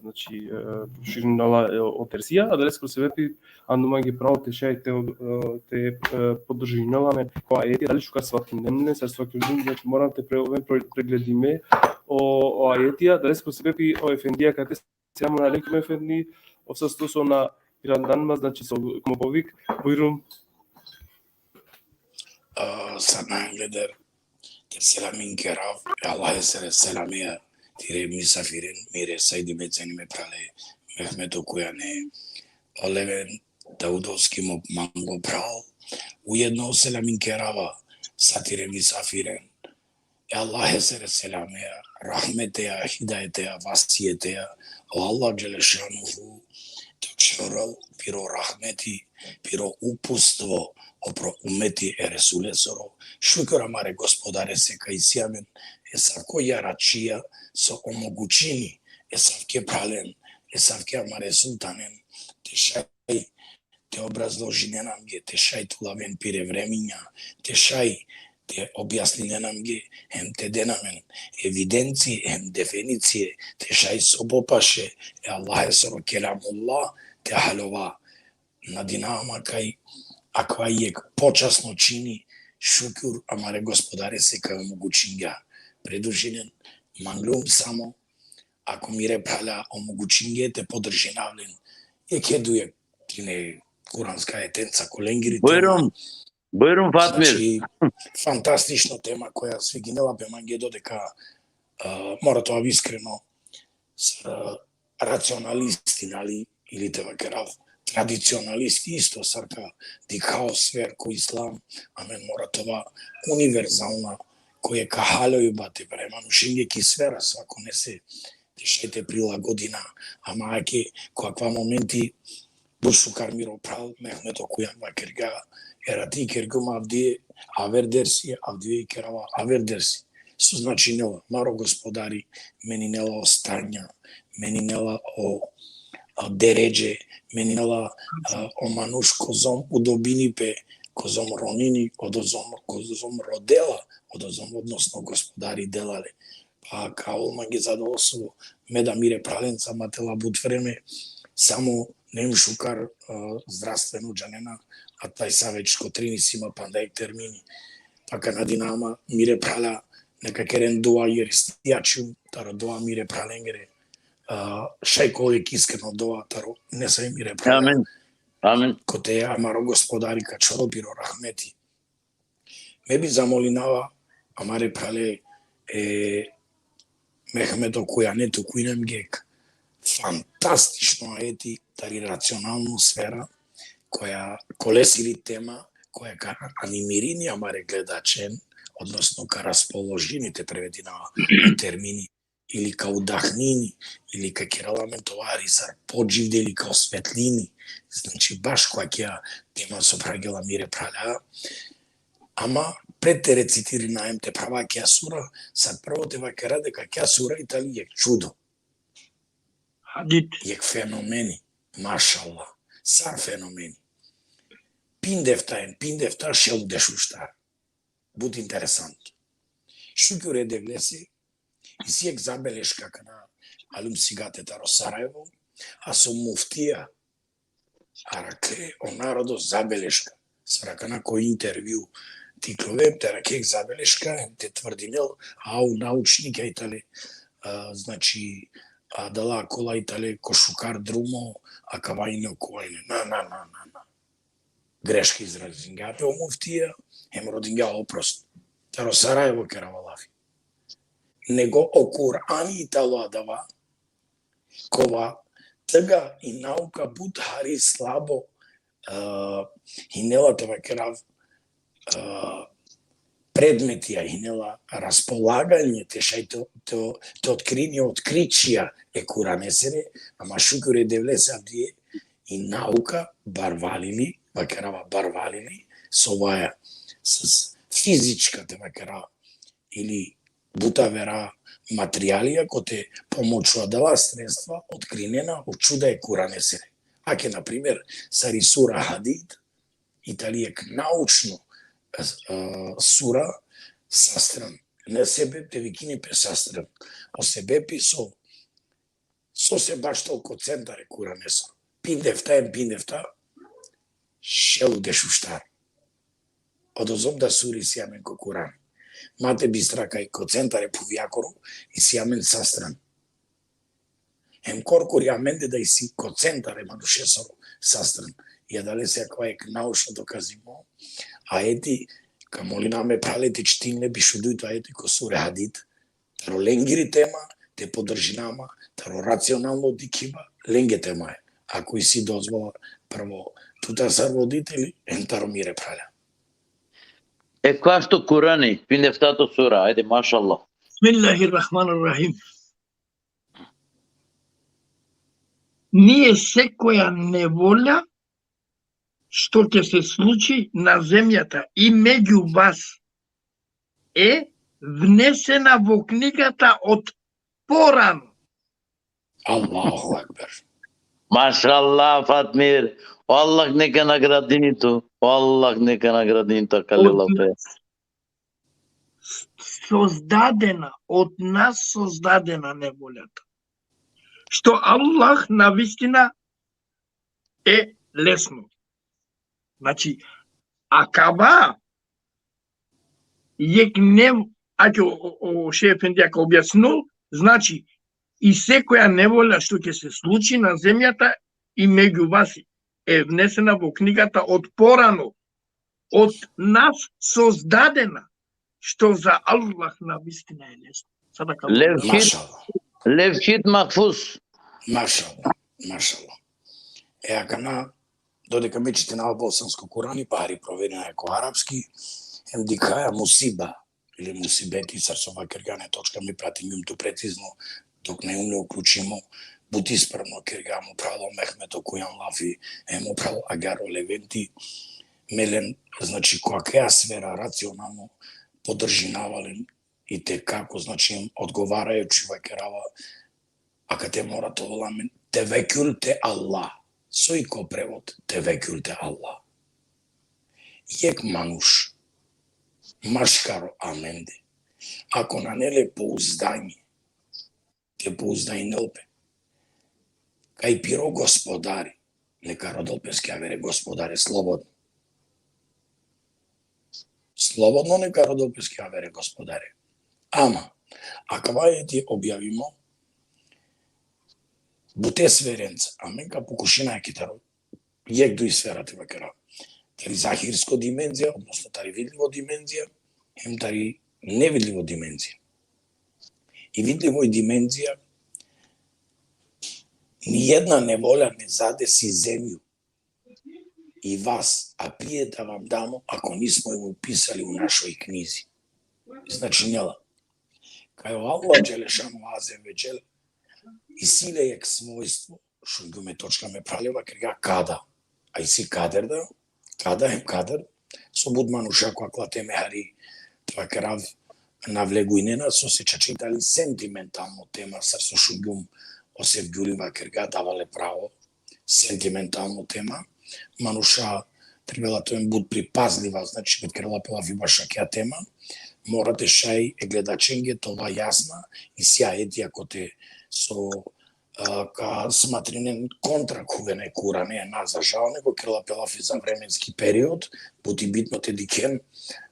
znači, e, proširinela, e, o dersija, adaleske o sebepi, ano mange pravo te šaj te, e, te, e, podržinela amen ko ajeti, dali šukar svatinen le, sar svakodnevno, znači, moram te pre-, pre-, pregledime o, o ajetija, adaleske o sebepi o efendija kate: „Selamun alejkum efendi, o sasto so na irandan ma, znači, so komo povik, bujrum.” A, sa na gleder, te selamin kerav, e Allahesere selamija tire misafiren, mire Sajdime, cenime prale Mehmeto Kujane, o Leven Daudovski, mo mango pral, ujedno selamin kerava sa tire misafiren, E Allahesere selameja, rahmeteja, hidajeteja, vasijeteja, o Allah dželešanuhu te okšerol piro rahmeti, piro upustvo, opro umeti e Resulesoro. Šukr amare Gospodarese kaj isi amen esavko jaračija so omogućini esavke pralen, esavke amare sultanen, te šaj te obrazložinen amge, te šaj te ulaven pire vreminja, te šaj te objasninen amge, hem te den amen evidencije, hem definicije, te šaj so popaše e Allahesoro kelamullah te halova. Nadinama kaj akava jekh počasno čini, šukr amare Gospodarese kaj omogućingja. Predužinen, manglum samo, ako mire phrala omogućinge, te podržinav len jekhe duje tine kuranska ajetenca ko lengiri tema. Bujrum, bujrum, Fatmir. Znači, fantastično tema koja sviginela pe mange, dodeka, a, mora te ovav iskreno, s-, racionalisti, nali, ili te vakerav tradicionalisti isto, sar ka dikha o sver ko islam, amen mora te ova univerzalna, koja ka haljojba te pere manušenge ki sfera svakonese, te šaj te prilagodina. Ama ake, ko akava momenti, but šukar miro phral Mehmet Okujan vakergja, erati kergjum avdive aver dersi, avdive kerava aver dersi. So značinela? Maro Gospodari meninela o stanja, meninela o, a, deredže, meninela, a, o manuš kozom udobini pe, kozom ronini, odozom, kozom rodela, odozom, odnosno Gospodari dela le. Pa ka ol mange zadovoljstvo me da mire phralenca ma te la but vreme, samo nem šukar, a, zdravstveno džanena, a taj sa već ko trini si ma panda jekh termini. Pa ka nadinama mire phrala neka keren dua, jer istijačum taro dua mire phralengere, a, šaj ka ol jekh iskreno dua taro nesave mire phrala. Amin. Amin. Kote amaro Gospodari ka čhorol piro rahmeti. Me bi zamolinava amare phrale, e, Mehmet Okujane te okujnen amge jekh fantastično ajeti tari racionalno sfera, koja kolesiri tema, koja ka animirini amare gledačen, odnosno ka raspoložini, te prevedinava termini, ili ka udahnini, ili ka kerel amen te ova hari sar podživde, ili ka osvetlini. Znači, baš ko akija tema so phravgela mire phrala. Ama pred te recitirina hem te phrava akija sura, sar prvo te vakera deka akija sura i tali jekh čudo. Hadid. Jekh fenomeni, mašallah, sar fenomeni. Pindefta hem pindefta šel u dešuštar. But interesant. Šukr e Devlese, isi jekh zabeleška akana, alum sigate taro Sarajevo, a so muftija arakhle o narodo zabeleška. Sar akana ko intervju te iklove, te arakhe jekh zabeleška, te tvrdinel, a o naučnika i tale, a, znači, adala kola i tale ko šukar drumo, akava ine, okova ine. Na, na, na, na, na. Greška izrazingja pe o muftija, hem rodingja oprost. Taro Sarajevo kerava lafi. Nego o Kurani i talo adava, kova tga i nauka but hari slabo, a, hinela te vakerav, a, predmetija, hinela raspolaganje te šaj te, te, te otkrini otkričija e Kuranesere, ama šukr e Devlese avdive i nauka barvalili, vakerava barvalili, so vaja, s-, s-, fizička te vakera, ili but avera materijalija, kote pomoću adala sredstva otkrinena o čuda e Kuranesere. Ake, na primer, sar i sura Hadid, i tali jekh naučno, e, e, sura sastran. Ne sebep te vikini pe sastran. O sebepi so, sose baš tolko centar e Kuranesoro. Pindefta hem pindefta, šel u dešuštar. Odozom da suri isi amen ko Kuran. Ma te bistra kaj ko centar e phuvjakoro isi amen sastran. Hem korkori amende da isi ko centar e manušesoro sastran. I adalese akava jekh naučno dokazimo. Ajeti, ka molinav me phrale te čitin le biš u dujto ajeti ko sure Hadid. Taro lengiri tema, te podržina ma, taro racionalno dikhiba, lenge tema e. Ako isi dozvola, prvo tutar sar voditeli, hem taro mire phrala. E, kašto Kurani, pinda eftato sura, ajde, mašallah. Bismillahirrahmanirrahim. Nije sekoja nevolja što će se sluči na zemjata i među vas e vnesena во книгата од порано. Allahu Ekber. Mašallah, Fatmir. O Allah neka nagradini tu. O Allah neka nagradini tu, akale Od- lafe. Создадена, од нас создадена неволјата. Што Аллах на вистина е лесно. Значи, акава јек не, ајде, о, о, о, Шех Ефенди, ако објаснул, значи, и секоја неволја што ќе се случи на земјата и меѓу вас е внесена во книгата од порано, од нас создадена, што за Аллах на вистина е лесно. Садака Лев- Mašallah. Levhit mahfuz. Mašallah. Mašallah. E, akana, dodeka mi čitinava bosansko Kurani, pa hari proverina e ko arapski, hem dikhaja musiba ili musibeti, sar so vakergjan e točka, mi pratingjum tu precizno, dok na jum le uključimo, but ispravno kergja mo pralo Mehmet o Kujan lafi, hem mo pralo Agjar o Leventi, me len, znači, ko akaja sfera racionalno podržinava len i te kako, znači, odgovarajući vakerava, akate mora te ovel amen tevekul te Allah. So i ko prevod tevekul te Allah? Jek manuš, maškaro amende, ako nane le pouzdanje, te pouzdajnel pe kaj piro gospodari, neka rodel peske avere gospodare slobodno. Slobodno neka rodel peske avere gospodare. Ama, akava ajeti objavimo bute sferenca, amen ka pokušinaja ki taro jek duj sfera te vakera. Tari zahirsko dimenzija, odnosno tari vidlivo dimenzija, hem tari nevidlivo dimenzija. I vidljivo i dimenzija, ni jedna nevolja ne zadesi zemlju i vas, a prije da vam damo, ako nismo ju upisali u našoj knjizi. Značinela, kaj o Allah Đelešanu Azze ve Dželle isi le jek svojstvo, šungjum e točka, me prale vakergja kada, a isi kader da, kada hem kader, so but manuša ko akala teme hari te vakerav navlegujnena, so se čačitali sentimentalno tema, sar so šungjum o Sevgjuli vakergja, dava le pravo, sentimentalno tema, manuša trebela te oven but pripazliva, znači, kad kerela pe lafi bašo akaja tema, mora te šaj e gledačenge te ova jasna, isi ajetija kote so, a, ka smatrinen kontra khuvena e Kurane, na za žal, nego kerela pe lafi za vremenski period, but i bitno te dikhen,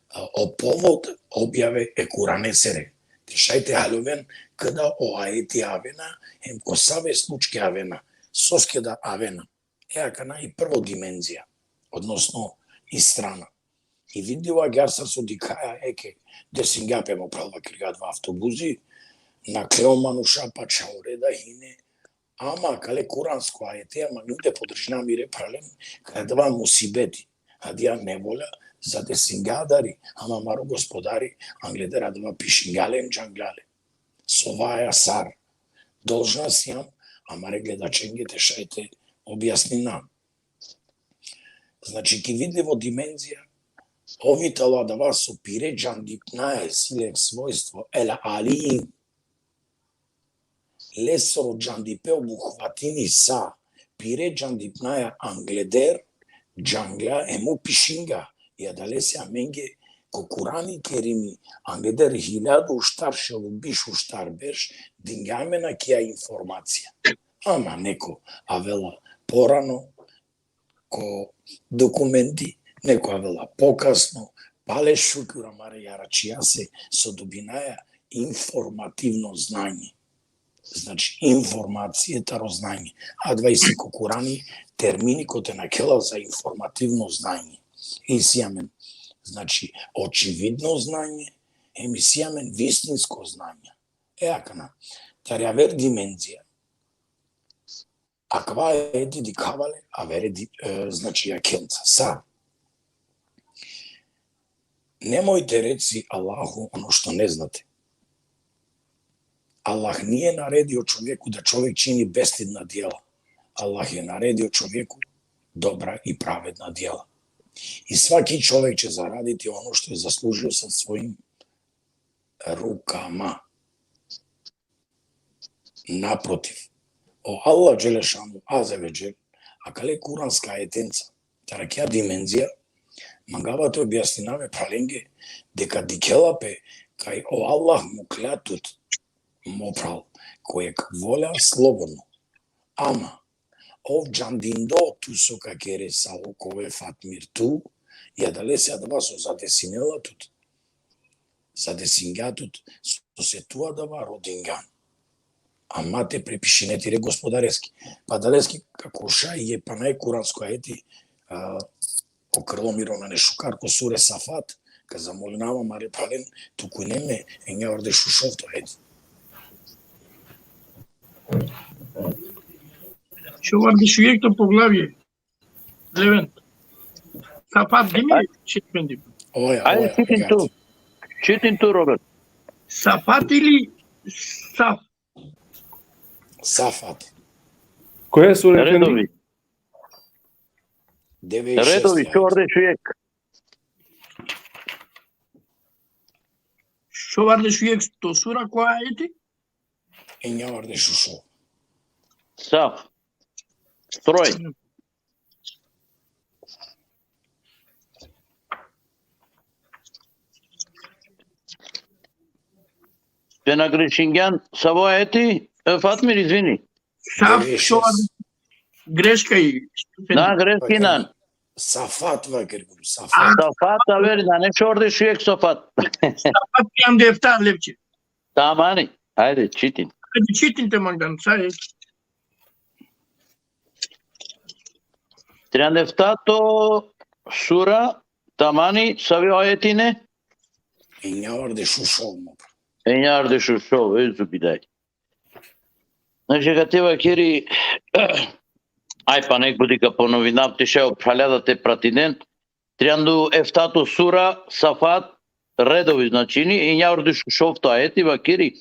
a, o povod objave e Kuranesere. Te šaj te haljoven kada o ajeti avena, hem ko save slučke avena, soske da avena. E, akana i prvo dimenzija, odnosno i strana. I vidljivo agjaar sar so dikhaja, eke, desingja pe, mo pral vakergja, adava avtobusi, nakhle o manuša, pa čhavore da hine, ama kale kuransko ajete, ama nju te podržina, mire pralen, kaj adava musibeti, adija nevolja, zadesingja adari, ama amaro gospodari angleder adava pišingja le, džangja le. Sovaja sar. Dolžna sijam amare gledačenge te šaj te objasnina. Znači, ki vidljivo dimenzija, ov i talo adava so pire džandipnaja, isi le svojstvo, el alim. Lesoro džandipe obuhvatini sa, pire džandipnaja angleder, džangla hem pišinga. I adalese amenge ko Kurani Kerimi, angleder hiljadu štar šel u biš u štar berš, dingja amen akaja informacija. Ama neko avela porano ko dokumenti, neko avela pokasno, pale šukur amare jaračijase so dobinaja informativno znanje. Znači, informacije taro znanje. Adava isi ko Kurani termini kote nakhela za informativno znanje. Isi amen, znači, očividno znanje, hem isi amen vistinsko znanje. E, akana, tari aver dimenzija, akava ajeti dikhava le avere di-, e, znači, jakhenca. Sa? Nemojte reći Allahu ono što ne znate. Allah nije naredio čovjeku da čovjek čini bestidna djela. Allah je naredio čovjeku dobra i pravedna djela. I svaki čovjek će zaraditi ono što je zaslužio sa svojim rukama. Naprotiv, o Allah Đelešanu Azze ve Džel, akale kuranska ajetenca, taro akija dimenzija, mangava te objasninav e phralenge, deka dikhela pe kaj o Allah mukhlja tut, mo phral, ko jekh volja slobodno. Ama ov džandindo tu so ka kere, sa okove Fatmir tu, i adalese adava so zadesinela tut, zadesingja tut, sose tu adava rodingjan. Ama te prepišine tire gospodareski. Pa adaleski, kako šaj e pana e kuransko ajeti, a, o krlo miro nane šukar, ko sure Safat, ka zamolinava amare phralen, tukujne me enjavardeš u šovto ajeti. Šovardeš u jekhto poglavje. Levent. Safat, di mi, Šejh Efendi? Oja, Ajde, oja, čitin oja. Tu. Čitin tu, Robert. Safat ili Saf? Safat. Koja je sura, Efendi? Redovi. Devedeset šest Redovi, ajeti. Šovardeš u jekh. Šovardeš u jekhto sura, koja ajeti? Enjavardeš u šov. Saf. Stroj. Te na grešingjan, savo ajeti, e, Fatmir, izvini. Saf, Devedeset šest. Šovardeš, greška i. Da, greški nan. Safat vaker, guru, Safat. Safat, aver, nane Šovardeš u jekh, Safat. Safat, trijanda efta, Levče. Tamani. Ajde, čitin. Ajde, čitin te mangan, sa e. Trijanda eftato sura, tamani, savi o ajeti ine? Enjavardeš u šov, mo phral. Enjavardeš u šov, euzu billahi. Znači, akate vakeri, aj pana jekh puti ka ponovinav, te šaj o phralja da te pratinen. Trijanda eftato sura, Safat, redovi, značini, enjavardeš u šovto ajeti vakeri: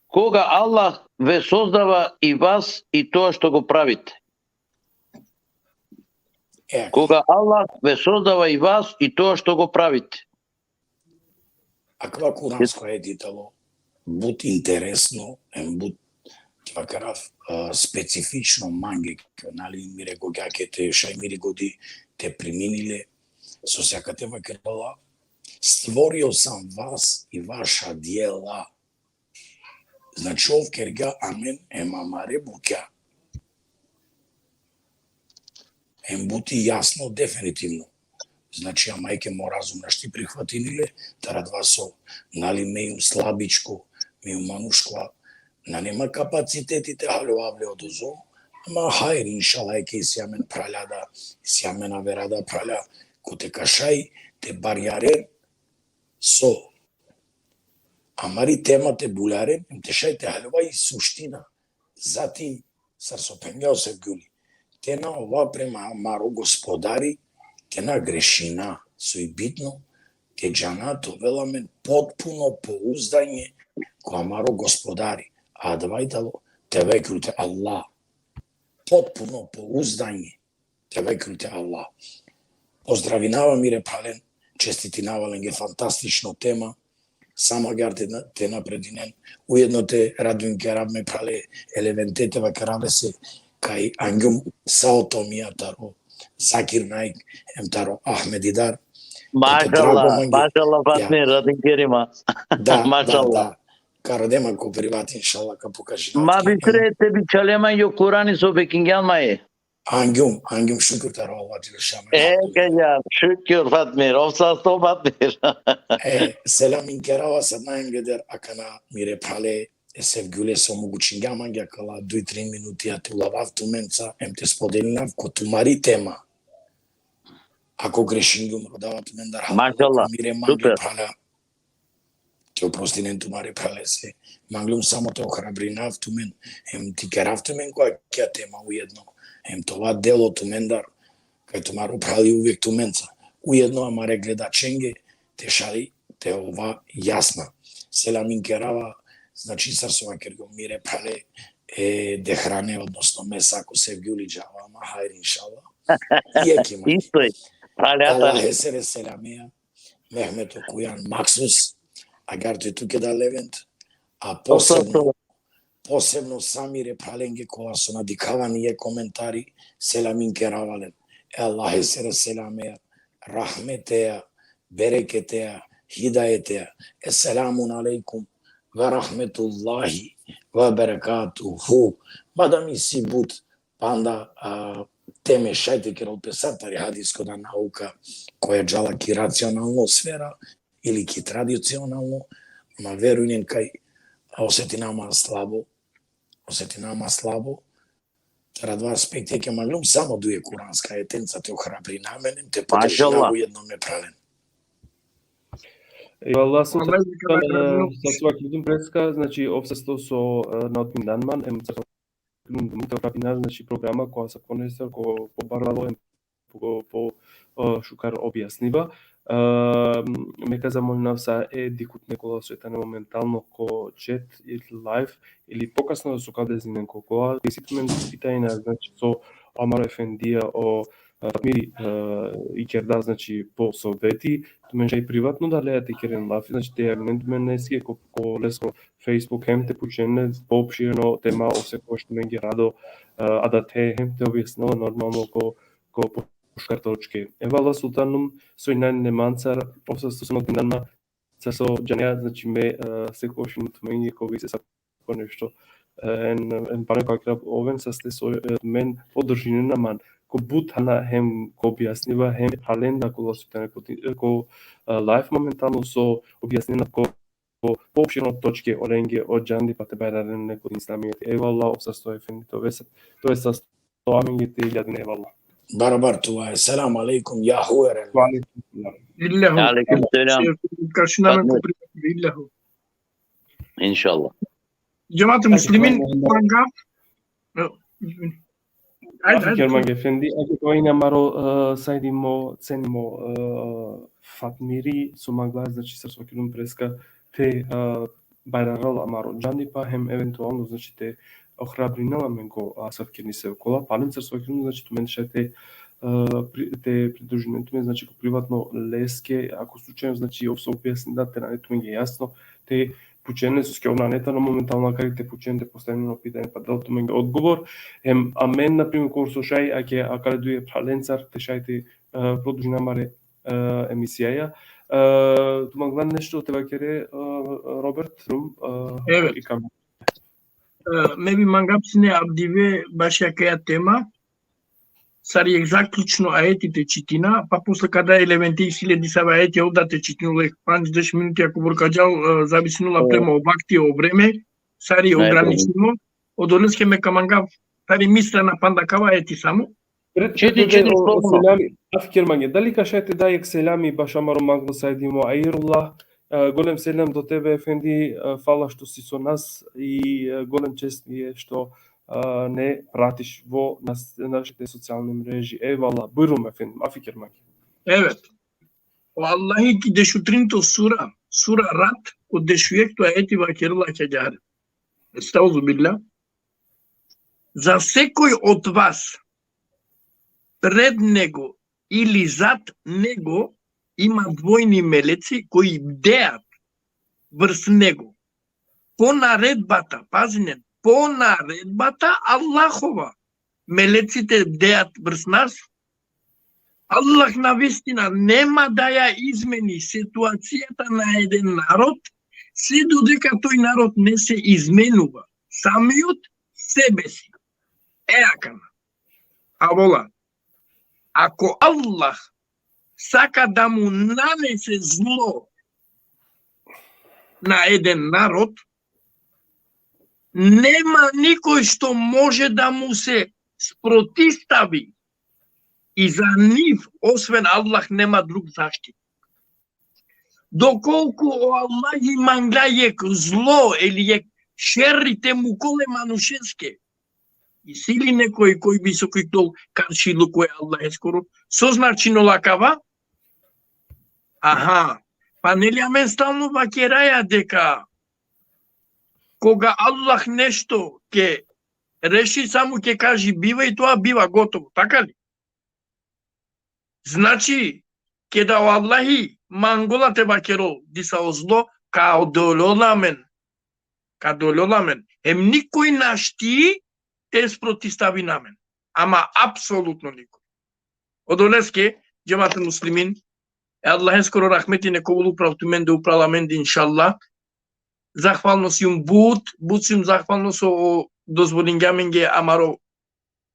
Koga Allah ve sozdava i vas i toa što go pravite. E, Koga Allah ve sozdava i vas i toa što go pravite. akava kuransko ajeti tano but interesno, em but, te vakerav, a, specifično mange, nali, mire gogja ke te šaj miri godi te primini le, sose akate vakerela: Stvorio sam vas i vaša djela. Znači, ov kergja amen em amare bukja. Em but i jasno, definitivno. Znači, ama eke mo razum našti prihvatini le, taro adava so, nali, me jum slabičko, me jum manuško, nane ma kapaciteti te haljovav le odozo, ama hajr, inšallah, eke isi amen phralja da, isi amen avera da phralja, kote ka šaj te barjaren so amari tema te buljaren, em te šaj te haljova i suština. Zatim, sar so phengja o Sevgjuli, te na ova prema amaro gospodari, te na grešina, so i bitno, te džana te ovel amen potpuno pouzdanje ko amaro gospodari. A adava i tano tevekkul te Allah. Potpuno pouzdanje. Tevekkul te Allah. Pozdravinava mire phralen, čestitinava lenge, fantastično tema. Samo agjaar te na-, te napredinen. Ujedno te radujn kerav me phrale e Levente, te vakerav lese kaj angjum sa o Tomija taro Zakir Naik em taro Ahmedidar. Eto, drago Mašallah, mange. mašallah, Fatmir, radin keri ma. Da, da, Mašallah. Da. Ka rode ma ko privat, inšallah, ka pokažinav. Ma bistre te bičhale ma o Kurani so bekingjan ma e. Angjum, angjum, šukr taro Allah dželle šanu. E, ke ja, šukr, Fatmir, ov sasto, Fatmir. E, selam inkerava sa najengeder akana mire phrale e Sevgjule so omogućingja mange akala duj, tri minuti te ulavav tumenca, em te spodelinav ko tumari tema. Ako grešingjum, rodava tumendar hal. Mašallah, Mire mange super. Phrala. Te oprostinen tumare phralese. Manglum samo te ohrabrinav tumen, em te kerav tumen ko akija tema ujedno, em te ova delo tumendar, kaj tumaro phrali uvek tumenca. ujedno amare gledačenge te šaj te ova jasna. Selamin kerava, znači, sar so vakergjum, mire phrale e Dehrane, odnosno me sako Sevgjuli džava, ama hajr, inšallah. Jekh i mani. Isto je. Phrale, Allah esere selameja, Mehmet Okujan, mahsus, agjaar te tuke da Levent, a posebno, posebno sa mire phralenge kola so na dikhavan e komentari, selamin kerava len. E Allah esere selameja, rahmeteja, bereketeja, hidajeteja. Esselamun alejkum ve rahmetullahi ve berekatuhu. Mada mi si but panda, a, teme šaj te kerol pe sar tari hadisko da nauka koja džala ki racionalno sfera ili ki tradicionalno, ama verujnen kaj, a, osetinama slabo, osetinama slabo. Taro adava aspekti ke manglum samo duje kuranska ajetenca te ohrabrina amen, te podržina ujedno me phralen. Ejvallah, so, e, sa so vakergjum preska, znači, ov sasto so, e, na otmindan man, em sa so te ohrabrina, znači, programa koja sa ponestar, ko, po barvalo, em po, po, e, šukar objasniba. E, me ka zamolinav sa e dikhutne kola so tane momentalno ko chat ili live, ili pokasno so ka vezninen ko kola, isi tumen pitanja, znači, so amaro efendija o, e, Fatmiri, e, ikerda, znači, po soveti, tumen šaj privatno da lea te keren lafi, znači, te javinen tumen leske ko, ko lesko Facebook, hem te pučen le poopširno tema, ov sekoš tumenge rado, e, adate, hem te objasnel normalno ko, ko šukar točke. Ejvallah, sultanum, so injan le mancar, ov sasto so na otmindan man, sar so džanea, znači, me, e, sekoš inum tumenge ko vise sa ponešto, e, em, em pana ko akrab oven saste so, e, men podržinena man ko but thana, hem ko objasniba, hem phralenda kola so tane ko, e, ko, e, live momentalno, so objasnena ko, ko poopširno točke olenge o džandipa te bajraren le ko islamijeti. Ejvallah, ov sasto efendi, to vesa, to vesa to amenge te javine, ejvallah. Barabar tuja. Selamu alejkum, Jahu Eren. Ve alejkum selam. Illahu. Alejkum selam. Kašina me ko privatno, illahu. Inšallah. Džemati muslimin, manga. Ajde, ajde. Fikir mange efendi, ajde, to ine amaro, e, sajdimo, cenimo, e, Fatmiri, so mangla, znači, sar so vakergjum preska, te, e, bajrarel amaro džandipa, hem eventualno, znači, te ohrabrinel amen ko asavki nisev kola, palem sar so vakergjum, znači, tumen šaj te, e, pri-, te pridružinen tumen, znači, ko privatno leske, ako slučajno, znači, ov so objasninda te nane tumenge jasno, te pučen le, soske ov nane tano momentalno akari te pučen, te postavinen o pitanje pa del tumenge odgovor. Em, amen, na primer, kobor so šaj, ake, akale duje phralencar, te šaj te, e, produžina amare, e, emisijaja. E, tu manglan nešto te vakere, e, Robert, rum, e, Evet. I kam. E, me bi mangab sine avdive baši akaja tema, sar jekh zaključno ajeti te čitina, pa posle kada e Leventi isi le disave ajeti, ov da te čitinol jekh pandž deš minuti, ako borka džal, e, zavisino la prema o vakti, o vreme, sar i ograničimo, odoleske me ka mangav sar i mi strana panda akava ajeti samo. Pred, pred te da o, o selami, afikir mange, dali ka šaj te da jekh selami bašo amaro manglo sajdimo Airullah, e, golem selam do tebe, efendi, e, fala što si so nas i, e, golem čest mi je što, e, ne pratiš vo nas, našite socijalne mreži. Ejvallah, bujrum, efendim, afikir mange. Evet. O Allahi ki dešutrinto sura, sura Ra'd, ko dešujekto ajeti vakerela agjaar. Estauzubillah. Za sekoj od vas pred nego ili zad nego ima dvojni meleci koji bdeat vrs nego. Po naredbata, pazinen, po naredbata Allahova, melecite bdeat vrs nas. Allah na vistina nema da ja izmeni situacijata na eden narod, se dodeka toj narod ne se izmenuva samiot sebesi. E akana. Avola. Ako Allah saka da mu nanese zlo na eden narod, nema nikoj što može da mu se sprotivstavi i za njiv, osven Allah, nema drug zaštitnik. Dokolku o Allahi mangla jekh zlo ili jekh šerri te mukol e manušeske, isi li nekoj koj bi so ka iklol karšiluko e Allaheskoro? So značinela akava? Aha. Pa neli amen stalno vakeraja deka koga Allah nešto ke reši, samo ke kaži biva i toa biva, gotovo, taka li? Znači, keda o Allahi mangela te vakerol disavo zlo, ka odolel amen, ka odolel amen. Hem nikoj našti te sprotistavini amen. Ama apsolutno nikoj. Odoleske, džemati muslimin, e Allaheskoro rahmeti nek ovel upral tumende, upral amende, inšallah. Zahvalno sijum but, but sijum zahvalno so dozvolingja amenge amaro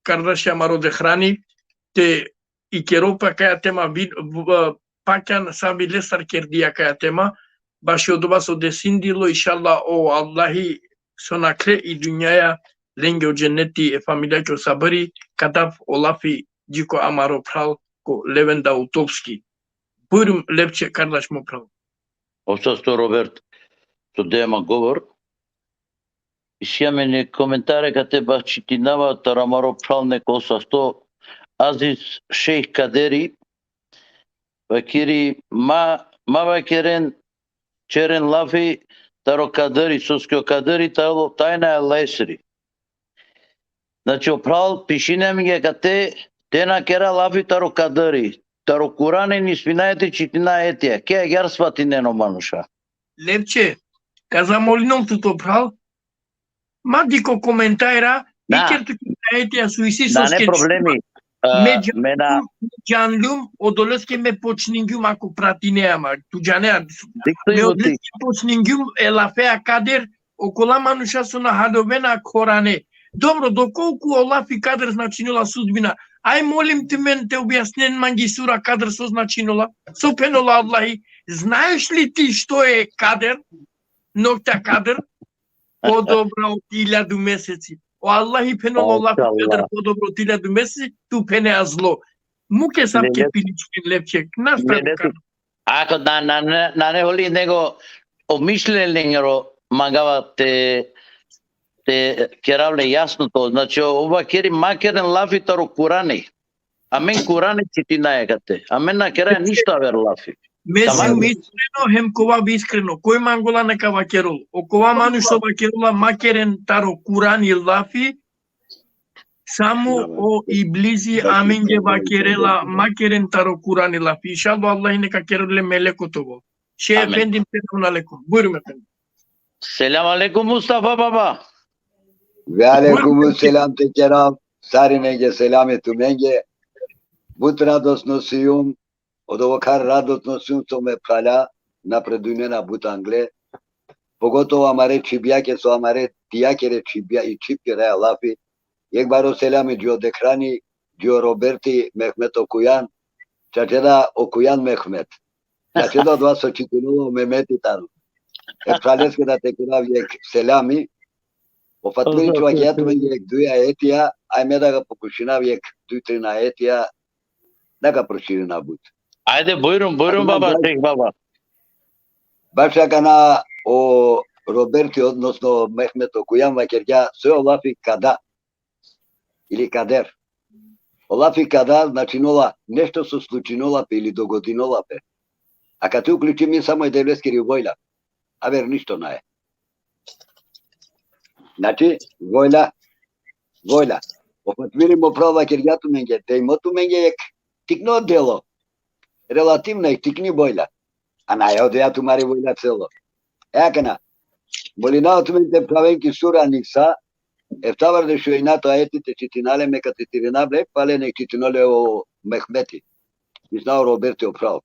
kardaši amaro Dehrani te ikerol pe akaja tema, vi-, v-, pakjan sa vilestar kerdi akaja tema, bašo odova so desindilo, inšallah, o Allahi so nakhle i dunjaja, lenge o dženeti, e familijake o sabri, ka dav o lafi dži ko amaro phral ko Leven Davutovski. Bujrum, Lepče, kardaš mo phral. Ov sasto, Robert, so dea ma govor. Isi amen komentare kate, baš čitinava taro amaro phral neko sasto, Aziz Šejh Kaderi, vakeri: ma, ma vakeren, ćeren lafi taro Kaderi, soske o Kaderi tano tajna e Allahesiri. Znači, o phral pišini amenge kate te na kera lafi taro Kaderi, taro Kurani nisvinaja te čitina ajetija, ke agjaar svatinena o manuša. Lepče, ka zamolinel tut, o phral, ma dikh o komentara, na, iker tu ki ajetija so isi, nane soske problemi. A, me džanljum, me na- me džanljum, odoleske me počningjum, ako pratinea ma, tu džanea. Dikh tu, me odoleske počningjum e lafea Kader, okola manuša so na haljovena Korane. Dobro, dokolku o lafi Kader značinola sudbina, aj molim tumen te objasnen mange sura Kader so značinola, so phenola Allahi. Знаеш ли ти што е Кадер? Ноќта Кадер подобра од илјаду месеци. O Allahi phenola o lafi Kader podobro od ilhadu meseci, tu phenea zlo. Muke sab ke piličkin, Lepček, nastavi. Ako na, na, na, nane holi nego o mišljenje lengoro, mangava te, te kerav le jasno to. Znači, ov vakeri: ma keren lafi taro Kurani. Amen Kurani čitinaja kate. Amen na keraja ništo aver lafi. Me sijum iskreno, hem ka ovav iskreno. Koj mangela neka vakerol. Okova manuš so vakerola ma keren taro Kurani lafi, samo o iblizi amenge vakerela ma keren taro Kurani lafi. Inšallah, Allahi neka kerol le meleko te ovel. Šejh efendim, selam alejkum. Bujrum, efendim. Selam alejkum, Mustafa baba. Ve alejkum selam te kerav. Sarinenge selami tumenge. But radosno sijum. Odova kar radosno sijum so me phrala napredujnena but angle. Pogotovo amare čhibjake, so amare dijakere čhibja i čhib keraja lafi. Jekh baro selami dži o Dehrani, dži o Roberti, Mehmet Okujan, čače da Okujan Mehmet. Čače da odova so čitinola o Mehmeti tano. E phraleske da te kerav jekh selami. O Fatmiri, čhivakija tumenge jekh duj ajetija, aj me da ka pokušinav jekh duj trin ajetija, da ka proširina but. Ajde, bujrum, bujrum, baba, šejh baba. Baš akana o Roberti, odnosno Mehmet Okujan vakergja so o lafi kada ili kader. O lafi kada značinola nešto so slučinola pe ili dogodinola pe. A kate uključimi samo e Devleskiri volja. Aver ništo nae. Znači, volja, volja. O Fatmiri mo phral vakergja tumenge, dejmo tumenge jekh tikno delo. Relativno jekh tikni volja. A nae odoja tumari volja celo. E akana, molinava tumen te praven ki sura Nisa, eftavardešu enjato ajeti te čitina le, me ka citirinav le, pale nek čitinol le o Mehmeti. Mislinava o Roberti, o phral.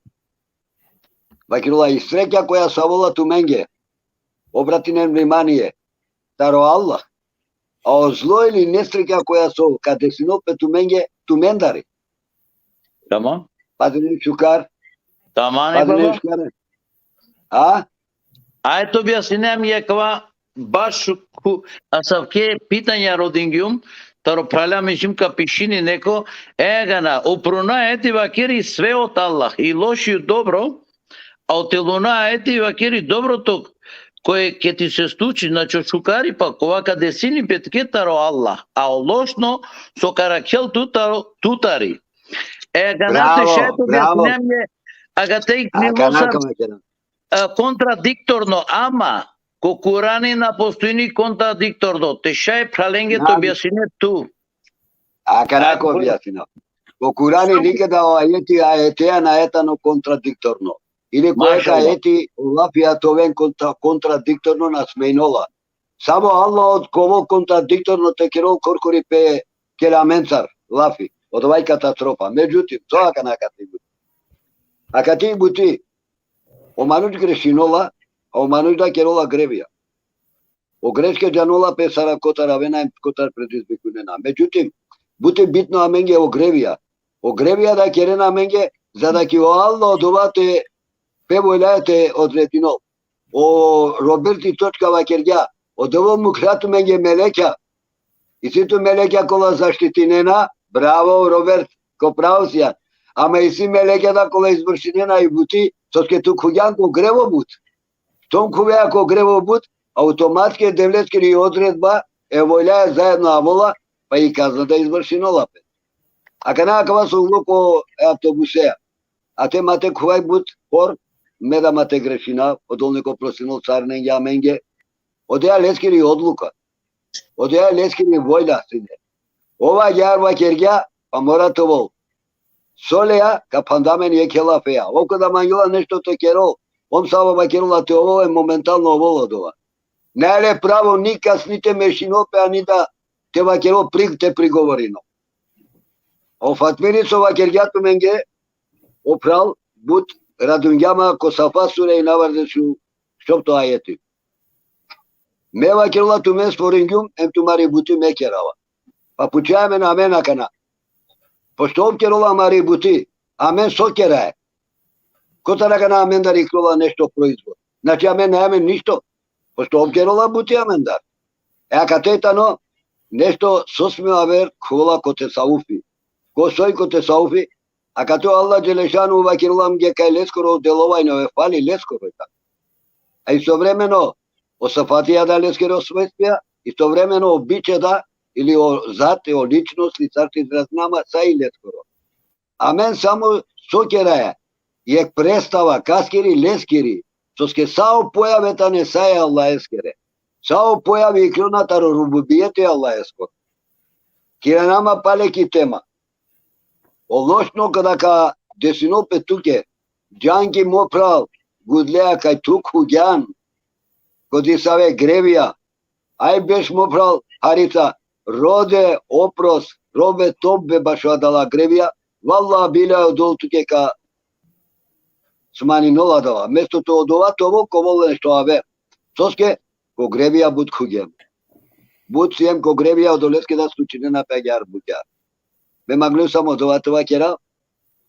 Vakerela: i srekja koja so avela tumenge, obratinen vнимание, taro Allah. A o zlo ili nesrekja koja so ka desinol pe tumenge, tumendari. Tamam. Padinen šukar. Tamam, padinen baba. Šukar. A? Ajde objasnine mi akava, baš ku, asavke pitanja rodingjum, taro phrala, mišljum ka pišini neko, e akana, o prvo ajeti vakeri sve od Allah, i loš i dobro, a o telo ajeti vakeri dobro to, koje ke ti se sluči, znači o šukari pa kova ka desini pe tuke taro Allah, a o lošno so ka arakhel tu taro, tutari. E akana te šaj te objasnine mi, Akate Akana ka me kera. Kontradiktorno, ama ko Kurani na postojini kontradiktorno. Te šaj phralenge te objasnine tu. Akana ka objasnina. Ko Kurani nikeda o ajeti, ajeteja nae tano kontradiktorno. Ili ko jekh ajeti o lafija te oven kontra, kontradiktorno na smejnola. Samo Allah od kovo kontradiktorno te kerol korkori pe kelamencar lafi. Odova i katastrofa. Međutim, so akana ka ti buti. Akate buti, o manuš grešinola, a o manuš da kerola grevija. O greške džanola pe sar kotar avena em kotar predizbikunena. Međutim, but i bitno amenge o grevija. O grevija da kerena amenge, za da ki o Allah odova te pe volja te odredinol. O Roberti Točka vakergja, odova mukhlja tumenge melekja. Isi tu melekja kola zaštitinena, bravo Robert, ko pravo sijan. Ama isi melekja da kola izvršinena i buti, soske tu khuvgjan ko grevo but. Štom khuvea ko grevo but, automatski e Devleskiri odredba, e volja zaedno avola, pa i kazna da izvršinola pe. Akana akava so ulo ko e avtobusea. A te ma te khuvaj but hor, me da ma te grešina, o Dolniko prostinol sarinenge amenge. Odeja leskiri odluka. Odeja leskiri volja sine. Ov agjaar vakergja, pa mora te ovol. So leja, ka phanda amen jekhe lafeja. Ov keda mangela nešto te kerol, ov samo vakerola te ovol, e momentalno ovol odova. Nae le pravo nikas ni te mešinol pe, ani da te vakerol prig te prigovorinol. O Fatmiri so vakergja tumenge, o phral, but radungja ma ko Safa sure inavardeš u šovto ajeti. Me vakerola tumen stvoringjum, em tumari buti me kerava. Pa pučaja amen amen akana. Pošto ov kerola amari buti, amen so keraja? Kotar akana amendar iklola nešto proizvod? Znači, amen nae amen ništo. Pošto ov kerola buti amendar. E akate tano nešto so sme aver khuvola ko tesaufi. Ko soj ko tesaufi, akate o Allah dželešanu vakerola amenge kaj leskoro delovanje, ove fali leskoro i tano. A istovremeno, o sifatija da leskere o svojstvija, istovremeno o biće da, ili o zate, o ličnost, i sar te izrazinama, sa i leskoro. Amen samo so keraja, jekh predstava, kaskiri, leskiri, soske sa o pojave tane sa e Allaheskere. Sa o pojave iklona taro rububijeti e Allaheskoro. Kiranama pale ki tema. O lošno kada ka desinol pe tuke, džan ki mo phral, gudlea kaj tu khuvgjan ko disave grevija, aj beš mo phral harica, rode opros, robe tobbe bašo adala grevija, vallah bilah odol tuke ka smaninol adava. Mesto te odova te ovol, ka ovol nešto aver. Soske, ko grevija but khuvgjem. But siem ko grevija, odoleske da slučinena pe agjaar butja. Me manglum samo odova te vakera.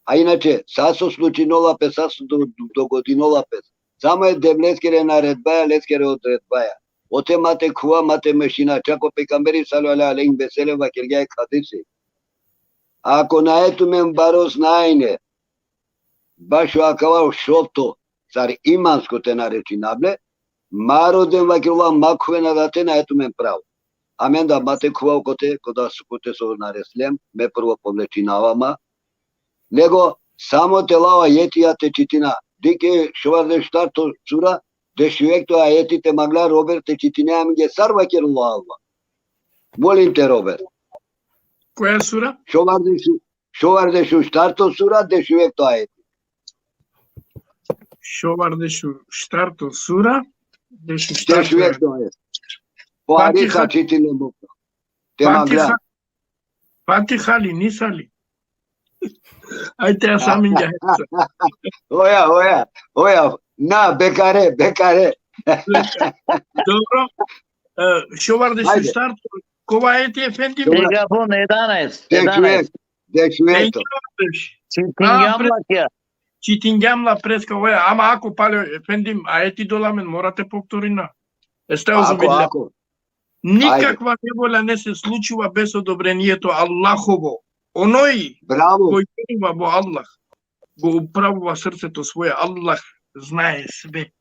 A inače, sa so slučinola pe, sa so do-, dogodinola pe, samo e Devleskere naredbaja, leskere odredbaja. Ote ma te khuva, ma te mešina. Čak o pejgamberi sallallahu alejhi ve sellem vakergja e hadisi. Ako nae tumen baro znajne, bašo akava šovto, sar imansko te narečinav le, ma roden, vakerela, ma khuven adate, nae tumen pravo. Amen da ma te khuva kote, koda so kote so nareslem, me prvo povlečinava ma. Nego samo te lav ajetija te čitina. Dikh e šovardeš štarto sura, dešujekto ajeti te mangla, Robert, te čitine amenge sar vakerela Allah. Molim te, Robert. Koja sura? Šovardeš, šovardeš štarto sura, dešujekto ajeti. Šovardeš štarto sura, dešujekto. Dešujekto ajeti. Po Fatiha. Arica čitine mukra. Te mangla. Fatiha. Fatiha li, Nisa li? Ajde, ja sam inđa. Oja, oja, oja. Na, bekare, bekare. Dobro. E, šovardeš Ajde. štarto. Kova ajeti, efendim? Dobro. Tegabon, edanaest, Dešujek, edanaest. dešujekto. Čitingjam lakja. Čitingjam la preska, oja, ama ako pale, efendim, ajeti dola amen, mora te povtorina. Estaizu Ako, billah. ako. Nikakva nevolja ne se случува без одобрението Аллахово. Оној Bravo. кој верува во Аллах, го управува срцето свое, Аллах знае све.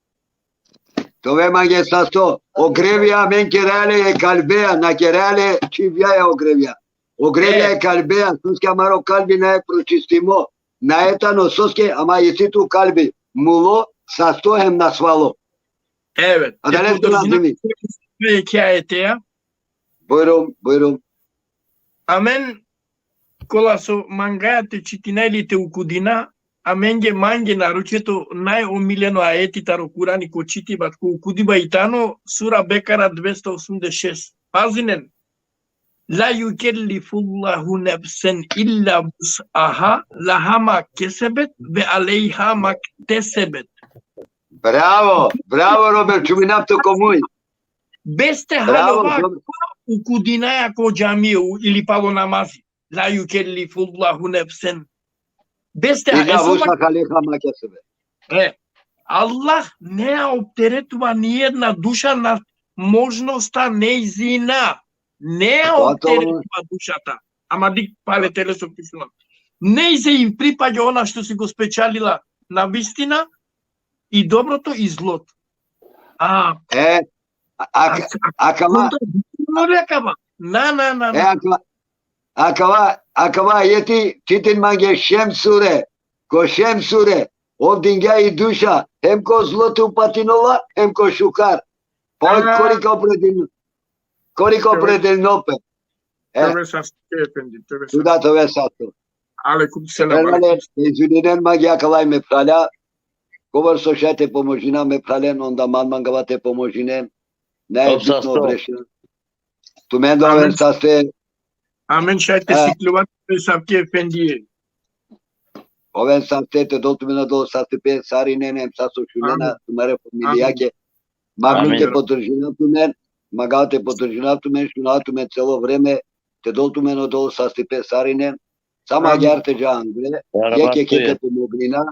Te ove mange sasto, o grevija amen keraja le e kalbeja, na keraja le čhivjaja o grevija. O grevija e kalbeja, soske amaro kalbi nae pročistimo. nae tano soske, ama isi tu kalbi mulo, sasto hem nasvalo. Evet. Adalesco podržina razumi. Ve hikayeteja. Bujrum, bujrum. Amen, kola so mangaja te čitina ili te ukudina, amenge mange naročito najomiljeno ajeti taro Kurani ko čitiba, ko ukudiba i tano, sura Bekara dvesta osumdeset šest. Pazinen. La jukellifullahu nefsen illa vus'aha, laha ma kesebet ve alejha ma ktesebet. Bravo, bravo, Robert, čuminav tu ko muj. Beste Bravo, halova Robert. Ukudinaja ko džamije u- ili palo namazi. La jukellifullahu nefsen. Beste Illa eso ma- vus'aha, laha ma kesebet. E, Allah ne opteretva nijedna duša na možnosta nejzina. Ne Gotovo. Opteretva dušata. Ama dik pale teleso pišuna. Nejze i pripađa ona što si go spečalila na vistina i dobroto i zloto. A, E, a, a, akava, Kontra, no rekava. Na, na, na, e, na. akava, akava, akava ajeti čitin mange Šems sure, ko Šems sure, ov dingja i duša, hem ko zlo te upatinola, hem ko šukar. Pa A. Korika opredelno, Korika Tebe- opredelno pe. E, Tebe sasto, efendi, tebe tu sasto. Da te ove sasto. Alejkum selam. Phralalen, Alejkum. izvininen mange akava me phrala. Kobor so šaj te pomožina me phralen, onda man mangava te pomožinen. Najbitno Sasto. Brešna. Tumen da Amin. Oven saste, Amen, šaj te E. sikljova te savke efendije. Oven saste, te dol tumen odol sastipe sarinen, hem sa so šunena, Amin. tumare familijake. Magnu Amin. Te podržinav tumen, mangava te podržinav tumen, šunav tumen celo vreme, te dol tumen odol sastipe sarinen. Samo Amin. agjaar te dža andre, Ja, jekh Rabbi, jekhe te ja. pomognina,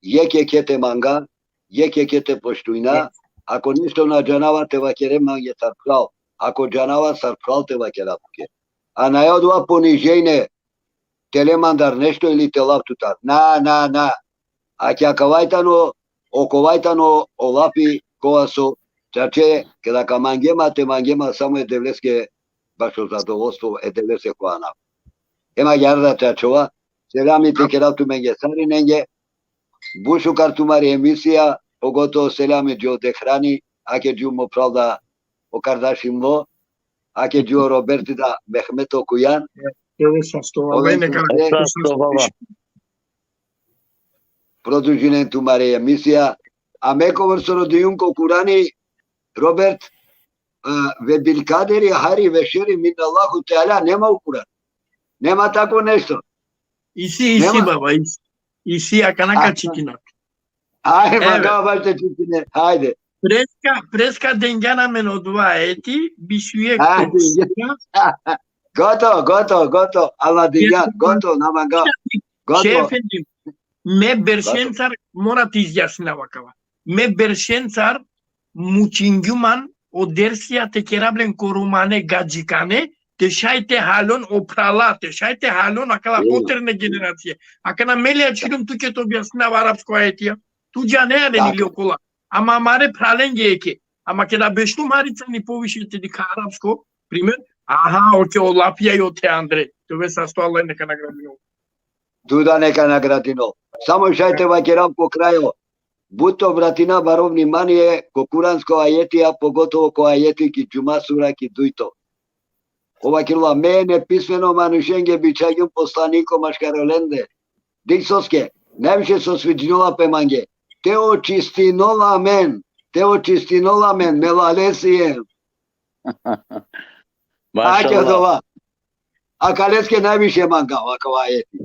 jekh jekhe te manga, jekh jekhe te poštujna. Ako nešto na džanava te vakere mange sar phral, ako džanava sar phral te vakera tuke. A nae odova poniženje, te le mandar nešto ili te lav tutar. Na, na, na. Ake akava i tano, okova i tano o lafi kova so čače, keda ka mangema, te mangema samo e Devleske bašo zadovoljstvo, e Devleske ko anav. Hem agjaar da čačova, selami te kerav tumenge sarinenge, but šukar tumari emisija, pogotovo selami dži o Dehrani, ake dži o mo phral da o Kardašimlo, ake dži o Roberti da Mehmeto Kujan, Tebe sasto, Oven Allah neka saste. Sasto, baba. Produžinen tumari emisija. A me kobor so rodijum ko Kurani, Robert, e, ve bil kaderi hajri ve šerri min Allahu Teala, nema u Kuran. Nema tako nešto. Isi, isi, Nema. Baba, isi. Isi, akana ka Aha. Čitina. Ajde, Evet. mangava baš te čitine, ajde. Preska, preska dengjan amen odova ajeti, biš u jekh Ajde. tog sura. Gotovo, gotovo, gotovo. Allah dingjan, Jeste, gotovo, na manga. Šej Gotovo. efendi, me beršencar, mora te izjasninav akava. Me beršencar mučingjum man o dersija te kerav len ko romane gadžikane, te šaj te haljon o phrala, te šaj te haljon akala Ino. poterne generacije. Akana me le ačhiljum tuke te objasninav arapsko ajetija. Tu džanea len Tako. Ili okola. Ama amare phralenge jekhe. Ama keda bešljum hari cani poviše te dikha arapsko, primer, aha, oke, o lafija i ote andre. Tebe sasto, Allah neka nagradinol. Tu da neka nagradinol. Samo šaj te vakerav ko krajo. But te obratina baro vnimanie ko kuransko ajetija, pogotovo ko ajeti ki Džuma sura ki dujto. Ov vakerela, me nepismeno manušenge bičhagjum poslaniko maškar olende. Dik soske, najviše so sviđinola pe mange. Te očistinola amen, te očistinola amen, me lale siem. Ake Mašallah. odova. Akaleske najviše mangava akava ajeti.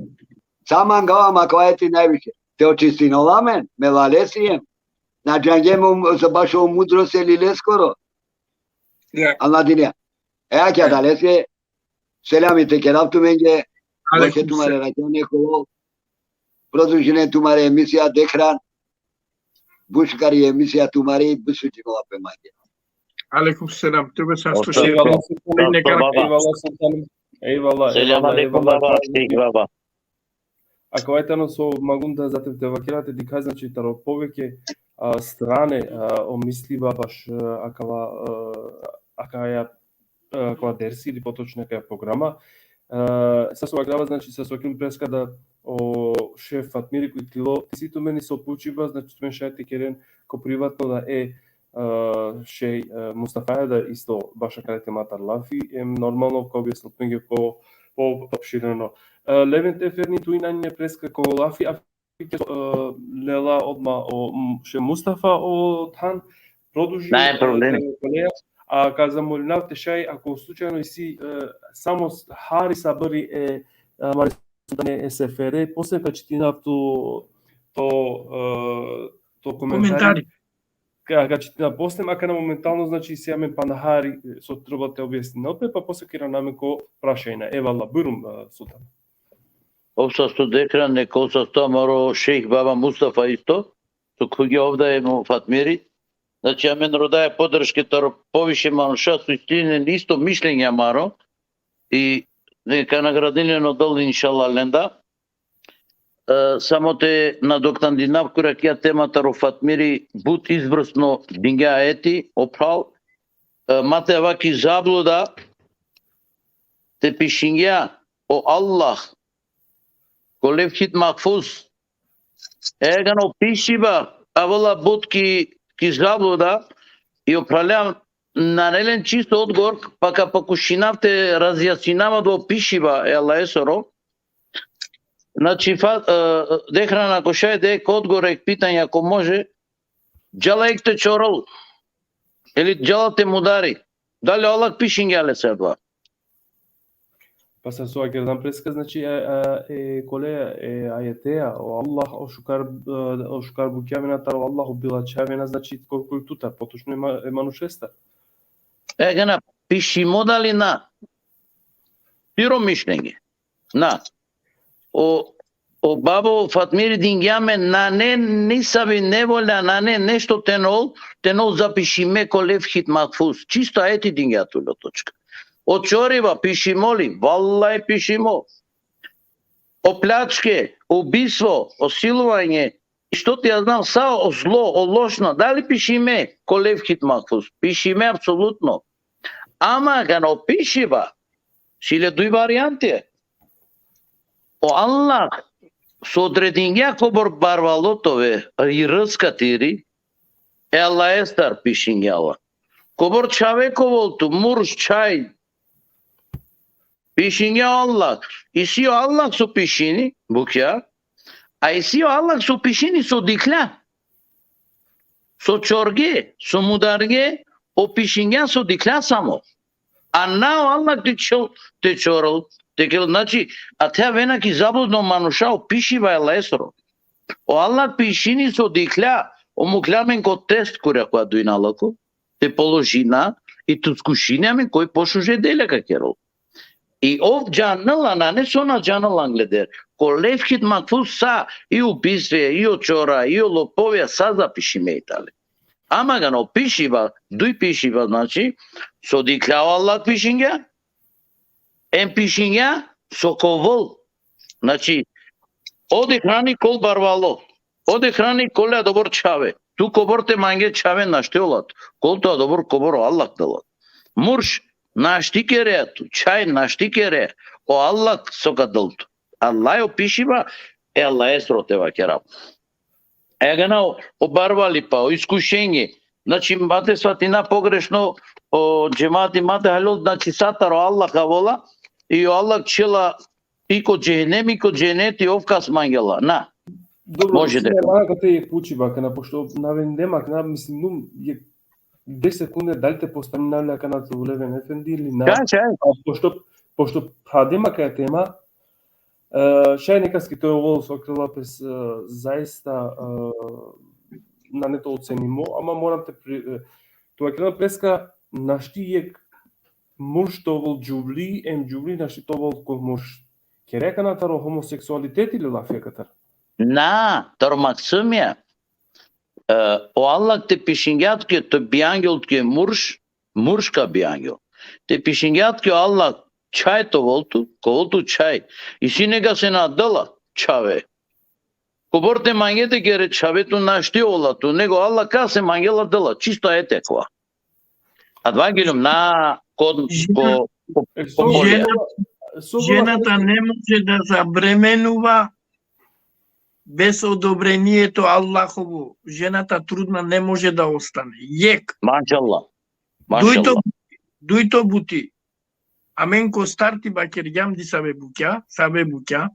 Sa mangava akava ajeti najviše. Te očistinola amen, me lale siem. Na džangjem o, bašo mudrost e lileskoro. Ja. Anladinea. E, ake adaleske, selami te kerav tumenge, Alejkum vaše tumare rakjane ko, produžinen tumare emisija, Dekhran, but šukari emisija tumari, but sviđinola pe mange. Alejkum selam. Tebe sasto, Osta- šej. Eyvallah, Allah neka baba. Eyvallah, sultanim. Eyvallah, Selam eyvallah, alejkum, eyvallah. baba. Šejh, baba. Akava i tano so mangum da zatim te vakera, te dikha, znači, taro poveke, a, strane, a, o misliba baš, a, akava, a, akaja, a, akava dersi ili potočno akaja programa. E, sa so agrava, znači, sa so agjum preska da o šejh Fatmiri koj tilo, te si tumen isto pučiba, znači, tumen šaj te keren ko privatno da e, e, šejh, e, Mustafaja da isto baš akale tematar lafi, em normalno ka objasnel tumenge ko, ko opšireno. E, Levent Efendi, tu inane preska ko lafi, a e, lela odma o, m, šejh Mustafa o than, produži, Naj e, problemi. e, kolega, a ka zamolinav te šaj, ako slučajno isi, e, samo s-, hari sabri e, e, amare sultane e sefere, posle ka čitinav to, to, e, to komentari. Komentari. Ka, ka čitinav posle, akana momentalno, znači, isi amen pana hari, e, so treba te objasninel pe, pa posle ka irana amen ko prašanja. Evala, bujrum, e, sultan. Ov sasto dekhrane, ko sasto amaro šejh baba Mustafa isto, so khuvgja ov da e mo Fatmiri. Znači, amen rodaja podrške taro poviše manuša so isi len isto mišljenje amaro i neka nagradini len o Dal, inšallah, lenda. E, samo te nadoknadinav kuri akaja tema taro Fatmiri, but izvrsno dingja ajeti, o phral, e, ma te ava ki zabluda, te pišingja o Allah ko Levhit Mahfuz. E, agana o pišiba avela but ki, ki zabluda, i o phralja nane len čisto odgovor, pa ka pokušinav te razjasninav o pišiba e Allahesoro. Znači, fa-, e, dekhrana, ako šaj de jekh odgovor e pitanja, ako može, džala jekh te čorel, ili džala te mudari. Dali o Allah pišingja lese adava? Pa sa so agjaar dam preska, znači, e, e, e, kole, e, ajeteja, o Allah, o šukar, e, o šukar bukja avena taro Allah, o bilačha avena, znači, ko-, koj tutar, potočno e ma-, e manušestar. E, agana, pišimo dali na? Piro mišljenje. Na. O, o babo Fatmiri dingja amen, nane nisavi nevolja, nane nešto te na ol, te na ol zapišime ko Levhit Mahfuz. Čisto ajeti dingja tule točka. O čoriba pišimo li? Vallahi pišimo. O pljačke, o ubistvo, o silovanje, i što ti ja znam, sa o zlo, o lošno, dali pišime ko Levhit Mahfuz? Pišime apsolutno. Ama agana o pišiba, isi le duj varijanti. O Allah so odredingja kobor barvalo te ove, i rizka tiri, e Allahestar pišingja la. Kobor čhave ka ovel tu, murš, čhaj, pišingja o Allah. Isi o Allah so pišini bukja, a isi o Allah so pišini so dikhlja. So čorge, so mudarge, ov pišingja so dikhlja samo. A na o Allah te čo-, te čorel, te kerel, znači, a te avena ki zabluda o manuša, o pišiba e Allahesoro. O Allah pišini so dikhlja, ov mukhlja amen ko test kuri akava dunjaluko, te položina i te skušini amen koj pošuže delja ka kerel. I ov džanela, nane so na džanela angleder. Ko Levhit Mahfuz sa, i ubistve, i o čora, i o lopovja, sa zapišime i tale. Ama agana o pišiba, duj pišiba, znači, so dikhlja o Allah pišingja, em pišingja so ka ovel. Znači, ov dekhrani kol barvalo, ov dekhrani kole adobor čhave. Tu kobor te mange čhave našti ola tut. Kol tu adobor kobor o Allah dela. Murš našti kerea tu, čhaj našti kerea, o Allah so ka del tu. Allah o pišiba, e Allahesoro te vakerav. E agana o, o barvalipa, o iskušenje. Znači, ma te svatina pogrešno, o džemati, ma te halol, znači, sa taro Allah avela, i o Allah čhela i ko džehenemi, i ko dženeti, ov kas mangela. Na. Dobro, Može mislim, da. Mora ka te pučiba akana, pošto navendem akana, mislim, num, je deš sekunde, dali te postavinav le akana tu Leven Efendi ili na? Čhaj, čhaj. A pošto, pošto phradem akaja tema, e, šaj nekaske te ovel so kerela pes, e, zaista, e, nane te ocenimo, ama moram te pri-, e, tu kerela preska našti jekh murš te ovel džuvli, em džuvli našti te ovel ko murš. Kere akana taro homoseksualiteti li lafi akatar? Na, taro maksumja. E, o Allah te pišingja tuke te bijangel tuke murš, murš ka bijangel. Te pišingja tuke o Allah čhaj te ovel tu, ka ovel tu čhaj. Isi nekase na dela čhave. Kobor te mange te kere čhave, tu našti ola tu, nego Allah kase mangela dela, čisto ajeti akava. Adava giljum, na ko, ko, ko, E, so, ko Žena, Жената не може да забременува без одобрението Аллахово. Жената трудна не може да остане. Јек. Машалла. Дујто, Машалла. Дујто бути. Амен ко старти бакерѓам ди сабе букја, сабе букја.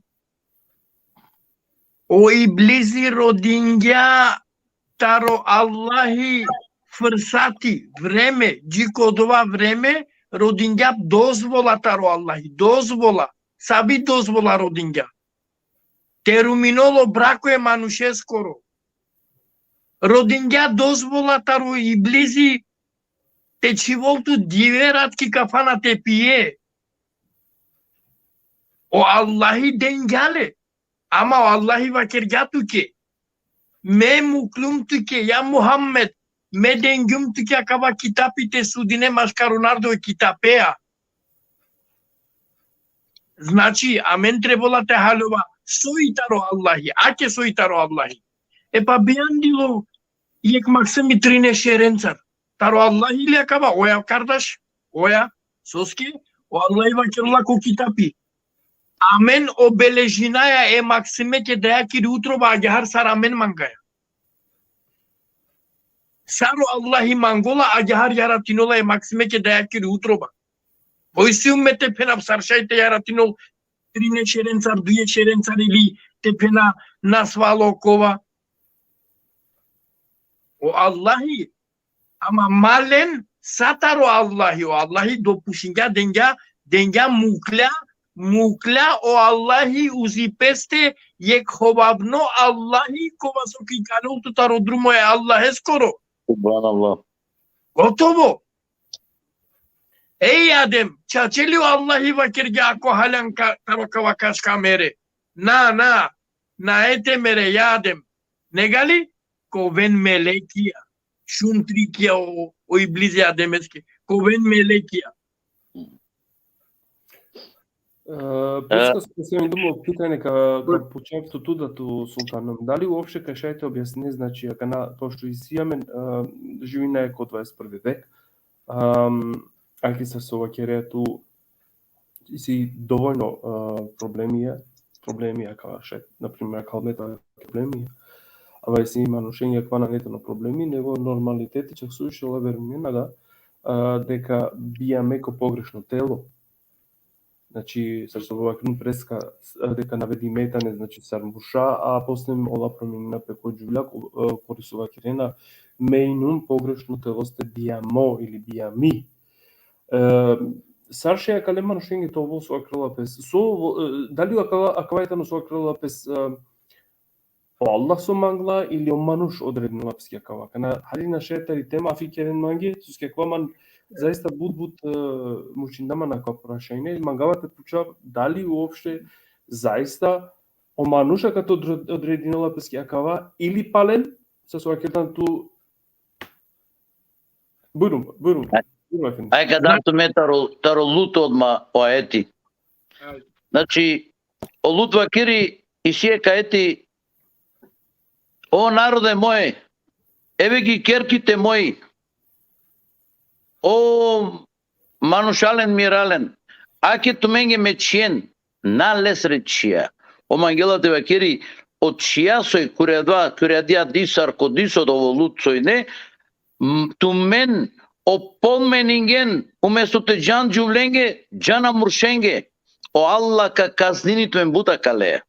О иблизи, родингја таро Аллахи фрсати, време, џико одова време, родингја дозвола таро Аллахи, дозвола, саби дозвола родингја. Теруминоло брако е манушескоро. Родингја дозвола таро иблизи, те чиволту диве ратки кафана те пие. О Аллахи денґале, ама о Аллахи вакерѓа туке. Ме муклум туке, ја Мухаммед, ме денґум туке акава китапи те судине машкаро народо китапеа. Значи, амен требола те халова сој таро Аллахи, аке сој таро Аллахи. Е па бијандило јек максими трине шеренцар. Таро Аллахи ли акава, оја кардаш, оја, соски, о Аллахи вакерла ко китапи. Амен обележинаја е максиме ке дајаки ри утроба, аґахар сар амен мангаја. Саро Аллахи мангола, аґахар јаратинола е максиме ке дајаки ри утроба. Ој си умете пенав сар шај те јаратинол трине шеренцар, дуе шеренцар или те пена насвало кова. О Аллахи, ама мален сатаро Аллахи, о Аллахи допушингја, денґа, денґа мукля, мукля о Аллахи узи песте, јек ховавно Аллахи, кова со ки канел ту таро друмо е Аллахескоро. Субханаллах. Готово. Еј Адем, чаче ли о Аллахи вакерѓа ако халјан ка, таро кава кашка мере? На, на, на ете мере, ја Адем. Нега ли? Ко вен мелекија. Шунтрикија о, о иблизи Адемески. Ко вен мелекија. Е, пуска се се думо питање ка, ка почнав ту да ту Султаном. Дали уопште ка шајте објасне, значи, ака на, пошто и си амен, е, живина е ко дваесет први век, ам, аки се со вакереа ту и си доволно, е, проблемија, проблемија ка шајт, например, калмета проблемија, ама и си има ношење квана нетано проблеми, него нормалитети чак су ишела вермина да, а, дека биаме ко погрешно тело. Значи, сар со ваквин преска, с-, дека наведи метане, значи, сар мурша, а после ола променина пеко џулјак, о, о, кори со вакирена, мејнум погрешно тело сте биамо или биами. Е, сар ше акале манушенге то во со акрила пес. Со, во, е, дали акала, акала е тано со акрила пес, е, о Аллах со мангла или о мануш одреднила пес ке акава? Кана, хали на шетари тема фикерен манге, сус ке акава ман заиста бут, бут, е, мучиндама на кова прашање. Мангава те пуча дали уопште заиста о мануша кај одрединала пес ке акава или пален, са со акетан ту. Бујрум, бујрум. Бујрум, Ефенди. Ај, ка дам ту ме таро, таро Лут одма о аети. Ајде. Значи, о Лут вакири и си е каети: „О народе моје, еве ги керките мои. О манушален мирален, аке туменге ме чиен, на лесре чија.“ О мангела те вакири, о чија сој курјадва, курјадија дисар ко дисот, ово Лут сој не, м, тумен о пол менинген, уместо те џан џувленге, џана муршенге, о Аллах ка казнини тумен бута калеја.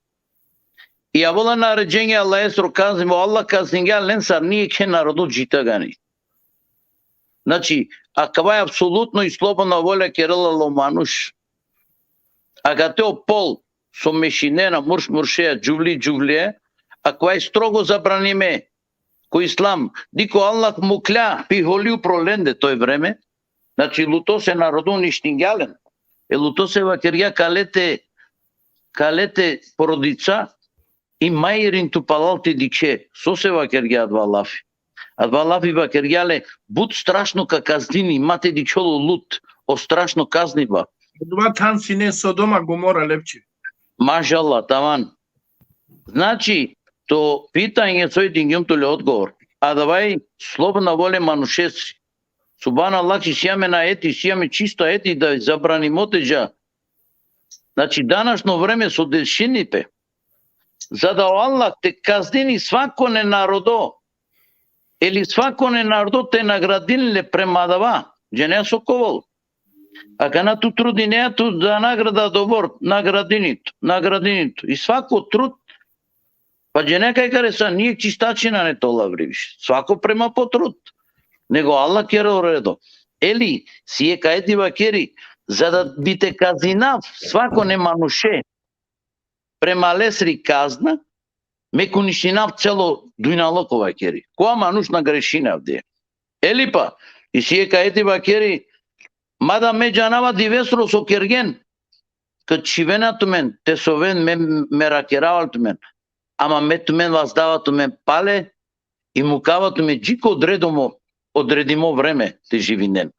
И авола наредзенге Аллахесро казни, о Аллах казнинге лен сар нијекхе народо џитагани. Значи, акава е апсолутно и слободна воља керела ло мануш. Акате о пол со мешинена, мурш муршеа, џувли џувлеа, акава е строго забраниме ко ислам, дико Аллах мукля пихоли упро ленде тој време, значи Луто се народо уништингја лен. Е Луто се вакерѓа калете, калете породица и мајрин ту палал ти дикше, со се вакерѓа адва лафи. Адва лафи вакерѓа ле, бут страшно ка казнини, ма те дикшоло Лут, о страшно казниба. Адва тхан сине Содома Гомора лепчи. Машалла, таман. Значи, то питање сој динѓум туле одговор. Адавај слободна воле манушеси. Субханаллах, и сијаме на ети, сијаме чисто ети да забрани мотеџа. Znači, današnjo vreme so dešini pe, za da o Allah te kaznini svakone narodo, ili svakone narodo te nagradini le prema adava, džanea so ka ovel. Akana tu trudinea tu za nagrada, dobor, nagradini tu, nagradini tu. I svako trud, pa džanea kaj kare sa, nijek čistači nane te ovel avri više. Svako prema po trud. Nego Allah kerel redo. Eli, si jekh ajeti vakeri, za da bi te kazninav svakone manuše prema lesri kazna, me ka uništinav celo dunjaluko, vakeri. Kova manuš na grešini avdive. Eli pa, isi jekh ajeti vakeri, mada me džanava divesoro so kergjen, ka čhivena tumen, te soven, me merakerava tumen, ama me tumen vazdava tumen pale, i mukava tumen dži ko odredimo, odredimo vreme te živinen.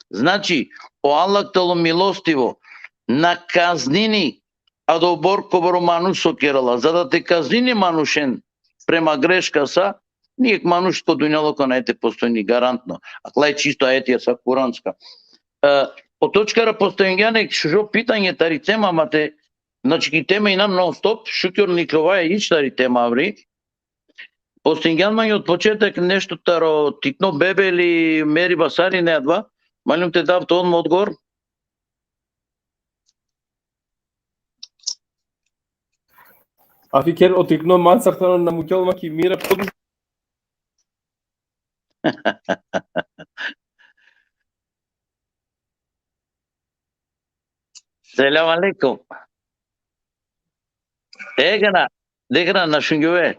Znači, o Allah tano milostivo, na kaznini adobor kobor o manuš so kerela, za da te kaznini manušen prema greška sa, nijek manuš ko dunjaluko nane te postojini garantno. Akala i čisto ajetija sa kuranska. E, o točkara postavingjan jekh šužo pitanje tari tema, ma te, znači, ki tema inam non stop, šukjor niklovaja ič tari tema avri. Postavingjan mange od početok nešto taro tikno bebe ili meri basari ne adava, maljum te dav te odma odgovor. A fikir o tikno mancar tano na mukel ma ki mira, podu- Selam alejkum. Degana, degana, na šungjove.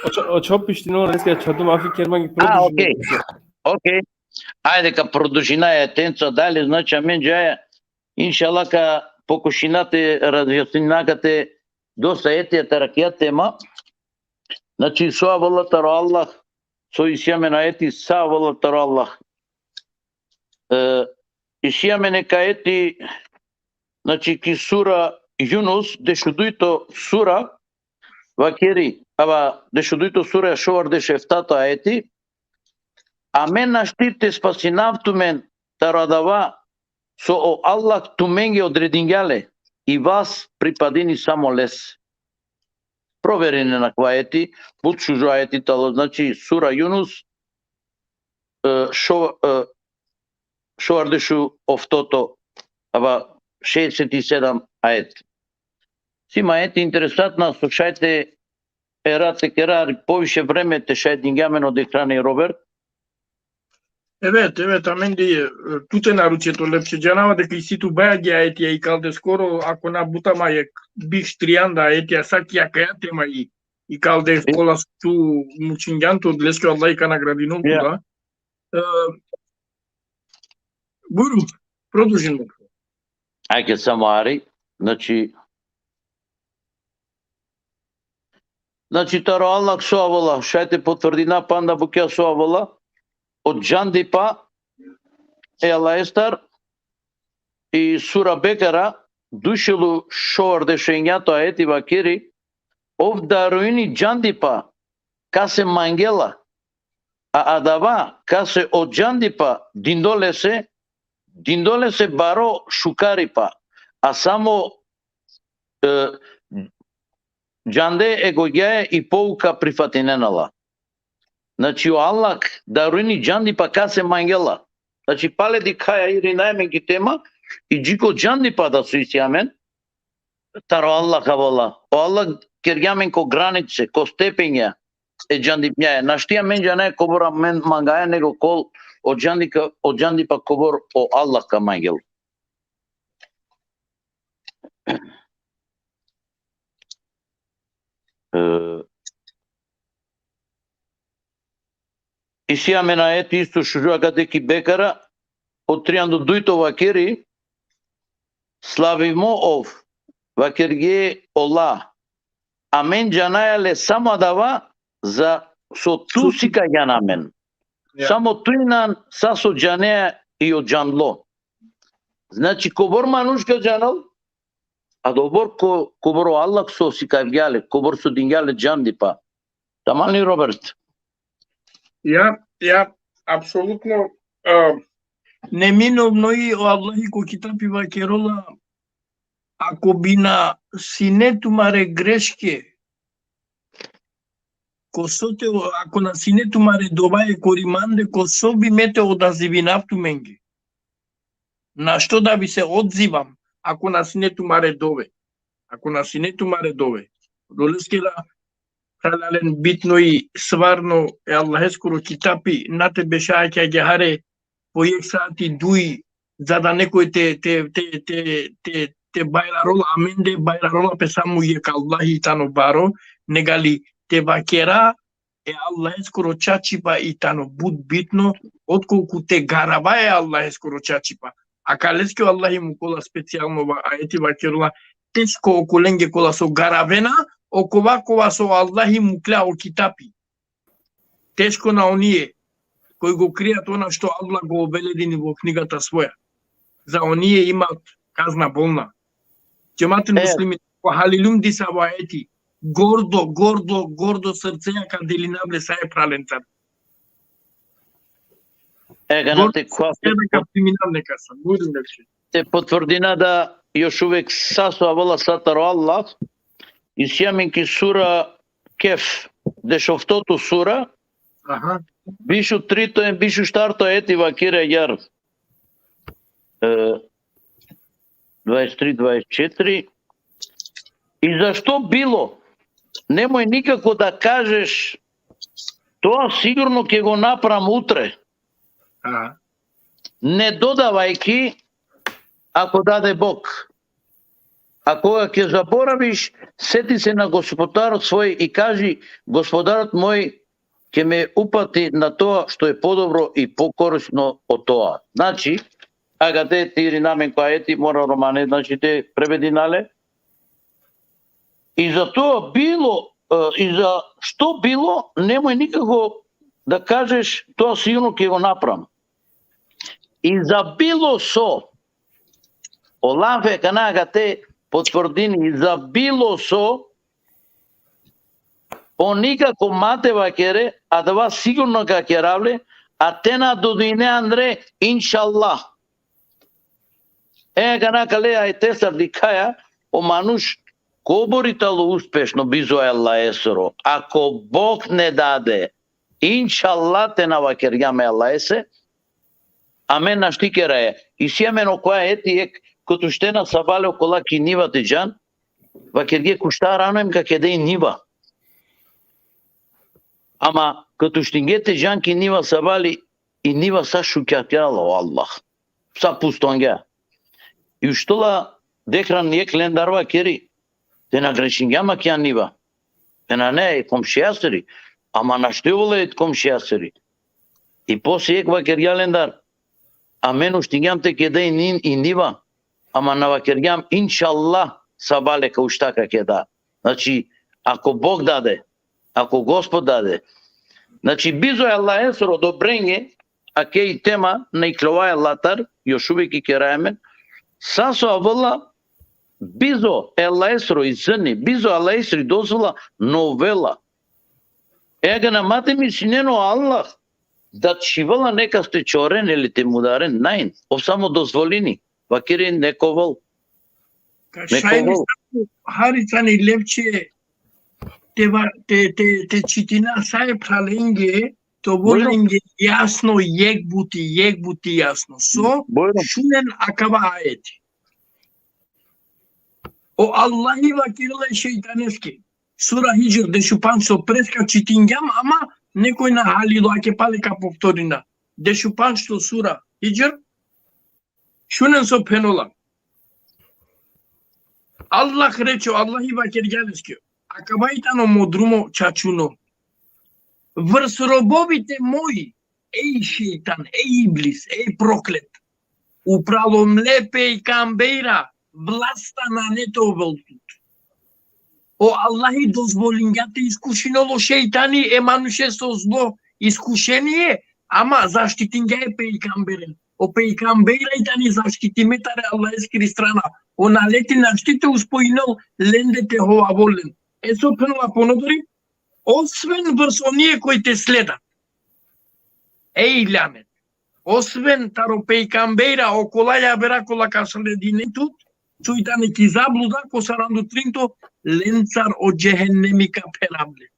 O čo-, o čhov pištino, reske čhadum afi kermangi. A, produžina. Okej. Okej. Ajde, ka produžina e ajetenca dalje, znači, amen džaja, inšallah, ka pokušina te razjasnina kate dosta ajetija tari akaja tema. Znači, so avela taro Allah, so isi amen ajeti, sa avela taro Allah. E, isi amen jekh ajeti, znači, ki sura Junus, dešudujto sura, vakeri, ava, dešudujto sura, šovardeš eftato ajeti: Amen našti te spasinav tumen taro adava so o Allah tumenge odredingja le, i vas pripadini samo lese. Proverinen akava ajeti, but šužo ajeti tano, znači, sura Junus, e, šo-, e, šovardeš u oftoto, ava, šeeset i sedam ajet. Si ma ajeti interesantna, so šaj te era te kera, poviše vreme te šaj dingja amen od ekrani, Robert. Evet, evet, amen di, e, tute naručeto lepše. Džanava deka isi tu baja ajetija ikalde skoro, ako na but, ama jekh biš, trianda ajetija sa ki akaja tema i, ikalde, e, kola so tu mučingjan tu, odoleske Allah ka nagradinol tu, ja, da. E, bujrum, produžin. Ajde, samo hari, znači, znači, taro Allah so avela, šaj te potvrdina panda bukja so avela, o džandipa e Allahestar, i sura Bekara, duj šel u šovardeš enjato ajeti vakeri, ov daruini džandipa kase mangela, a adava kase o džandipa dindo lese, dindo lese baro šukaripa, a samo, e, džande e gogjaja i pouka prifatinena la. Znači, o Allah daruini džandipa kase mangela. Znači, pale dikhaja, irinaja amen ki tema, i dži ko džandipa da so isi amen, taro Allah avela. O Allah kergja amen ko granice, ko stepenja e džandipnjaja. Našti amen džanaja kobor amen mangaja, nego kol o džandika-, o džandipa kobor o Allah ka mangel. E, isi amen ajeti isto šužo akate ki Bekara, o trianda dujto vakeri, slavimo ov, vakergje o Allah, amen džanaja le samo adava za so tu sikagjan amen. Ja. Samo tu inan sa so džanea i o džandlo. Znači, kobor manuš ka džanel, adobor ko-, kobor o Allah so sikavgja le, kobor so dingja le džandipa. Tamam li, Robert? Ja, ja, apsolutno. A, neminovno i o Allahi ko kitapi vakerola, ako bi na sine tumare greške, ko so te, ako na sine tumare dovaja kori mande, ko so bi me te odazivinav tumenge? Našti da bi se odzivam, ako na sine tumare dove. Ako na sine tumare dove. Odoleske da, phralalen, bitno i stvarno e Allaheskoro kitapi, na te bešaja ki agjaar po jekh sati duj, za da nekoj te, te, te, te, te, te bajrarol amende, bajrarola pe samo jekh Allahi tano baro, negali te vakera e Allaheskoro čačipa i tano but bitno, otkolku te garava e Allaheskoro čačipa. Akaleske o Allahi mukola specijalno ova ajeti, vakerola: teško okolenge kola so garavena okova kova so Allahi mukla o kitapi. Teško na onie koj go krijat ono što Allah go oveledini vo knjigata svoja. Za onie ima kazna bolna. Džematil, e, muslimin, ko haliljum disavo ajeti, gordo, gordo, gordo srceja ka delinav le sa e phralencar. E, kana gordo te kova srceja ka priminav neka sa. Bujrum, lepše. Te potvrdina da još uvek sa so avela sa taro Allah, isi amen ki sura Kehf, dešoftoto sura, aha, bišu trito em bišu štarto ajeti vakeri agjaar, e, dvadeset tri, dvadeset četiri. И за што било, немој никако да кажеш: тоа сигурно ќе го направам утре. Ага. Не додавајќи: ако даде Бог. А кога ќе заборавиш, сети се на Господарот свој и кажи: Господарот мој ќе ме упати на тоа што е подобро и покорисно од тоа. Значи, ага, те тири намен која ети мора романе, значи, те преведи, нале? И за тоа било, е, и за што било, немој никако да кажеш: тоа сигурно ќе го направам. И за било со, о лаф е канага те потврдини, и за било со, по никако ма те вакере, адава сигурно ка керав ле, а те на додине андре, иншаллах. E, kana kale ajeti sar dikhaja, o manuš kobor i tano uspešno bizo e Allahesoro. Ako Bog ne dade, inšallah te na vakergjam e Allahese, amen našti keraja. Isi amen o koja ajeti jekh, kote uštena sabale okola ki niva te džan, vakergje: kušta rano em ka keda i niva. Ama kote uštingje te džan ki niva sabale, i niva sa šukjatjala, o Allah. Sa pustongja. I uštela dekran jekh lendar vakeri: te na grešingjam akija niva. Te nane, e komšijasiri. Ama našti ovela e komšijasiri. I posle jekh vakergja lendar: amen uštingjam te keda i nin-, i niva, ama na vakergjam, inšallah, sabale ka ušta ka keda. Znači, ako Bog dade, ako Gospod dade. Znači, bizo e Allahesoro odobrenge, ake i tema na ikljovaja latar, još uvek i keraja amen, sa so avela bizo e Allahesoro izni, bizo e Allahesiri dozvola na ovela. E, akana ma te mislinen o Allah da čhivela nekas te čoren ili te mudaren, nain, ov samo dozvolini, vakeri: nek ovel. Ka nek šaj li ovel. Samo hari tani lepše te va-, te, te, te čitina sa e phralenge, te ovel lenge jasno, jekh buti, jekh buti jasno. So, bujrum, šunen akava ajeti. O Allahi vakerela e šejtaneske. Sura Hidžr, dešupandžto, preska čitingjam, ama nekoj na halilo, ake pale ka povtorina. Dešupandžto sura Hidžr, šunen so phenola. Allah reče, o Allahi vakergja leske: akava i tano mo drumo čačuno. Vrs robovite moji, ej šejtan, ej iblis, ej proklet, upralo mle pejgambera, vlast nane te ovel tut. O Allahi dozvolingja te iskušinol o šejtani e manuše so zlo, iskušenie, ama zaštitingja e pejgamberen. O pejgambera i tani zaštitime tari Allaheskiri strana. O naleti našti te uspojinol lende te hovavol len. E so phenola ponodori, osven vrs onie koj te sledat. Ej lanet. Osven taro pejgambera, okola javera kola ka sledinen tut, soj tane ki zabluda, ko saranda u trinto, lencar o džehenemi ka pherav len.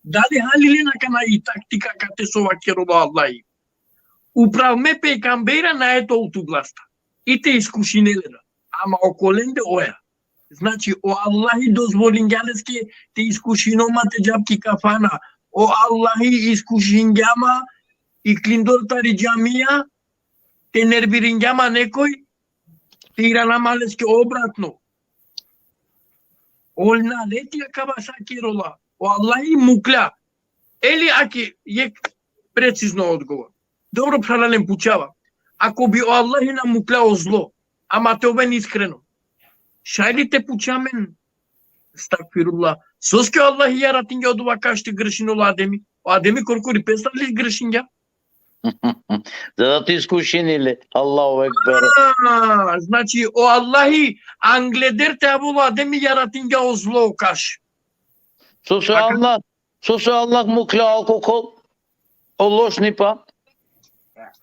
Dali halilen akana i taktika kate so vakerela o Allahi? Upral me pejgambera nae te ol tu vlasta. I te iskušinel le. Ama okolende oja. Znači, o Allahi dozvolingja leske te iskušinel ma te džav ki kafana. O Allahi iskušingja ma, iklindor tari džamija, te nerviringja ma nekoj, te irana ma leske obratno. Ol naleti akava sa kerela. O Allahi mukla. Eli ake jekh precizno odgovor. Dobro, phralalen, pučava. Ako bi o Allahi na mukla o zlo, ama te oven iskreno, šaj li te puča amen? Estagfirullah. Soske o Allahi jaratingja odova kaš te grešinel o Ademi? O Ademi korkori pes li grešingja? Za da te iskušini le. Allahu ekber. A, znači, o Allahi angleder te avol o Ademi jaratingja o zlo kaš. Sose o Allah, sose o Allah mukla alkohol, o lošnipa?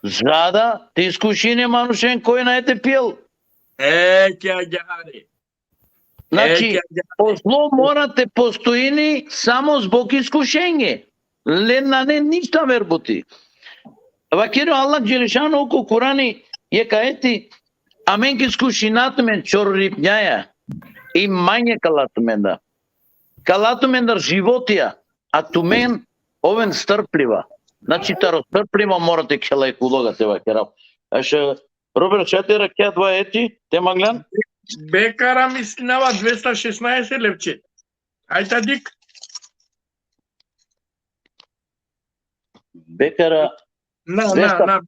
Za da te iskušini manušen koj nae te pijel. E, kja gjare. Znači, E, kja gjare. O zlo mora te postojini samo zbog iskušenje. Len nane ništa aver buti. Vakeri o Allah dželešanuhu ko Kurani, jekh ajeti, amen ka iskušina tumen čororipnjaja, i manje kala tumenda. Kala tumendar životija, a tumen oven strpljiva. Znači, taro strpljiva mora te khela jekh uloga, te vakerav. Aša, Robert, šaj te rakha adava ajeti, te manglan? Bekara, mislinava, dvesta šesnaeset, levče. Ajde, dik. Bekara Na, na, dvesta na,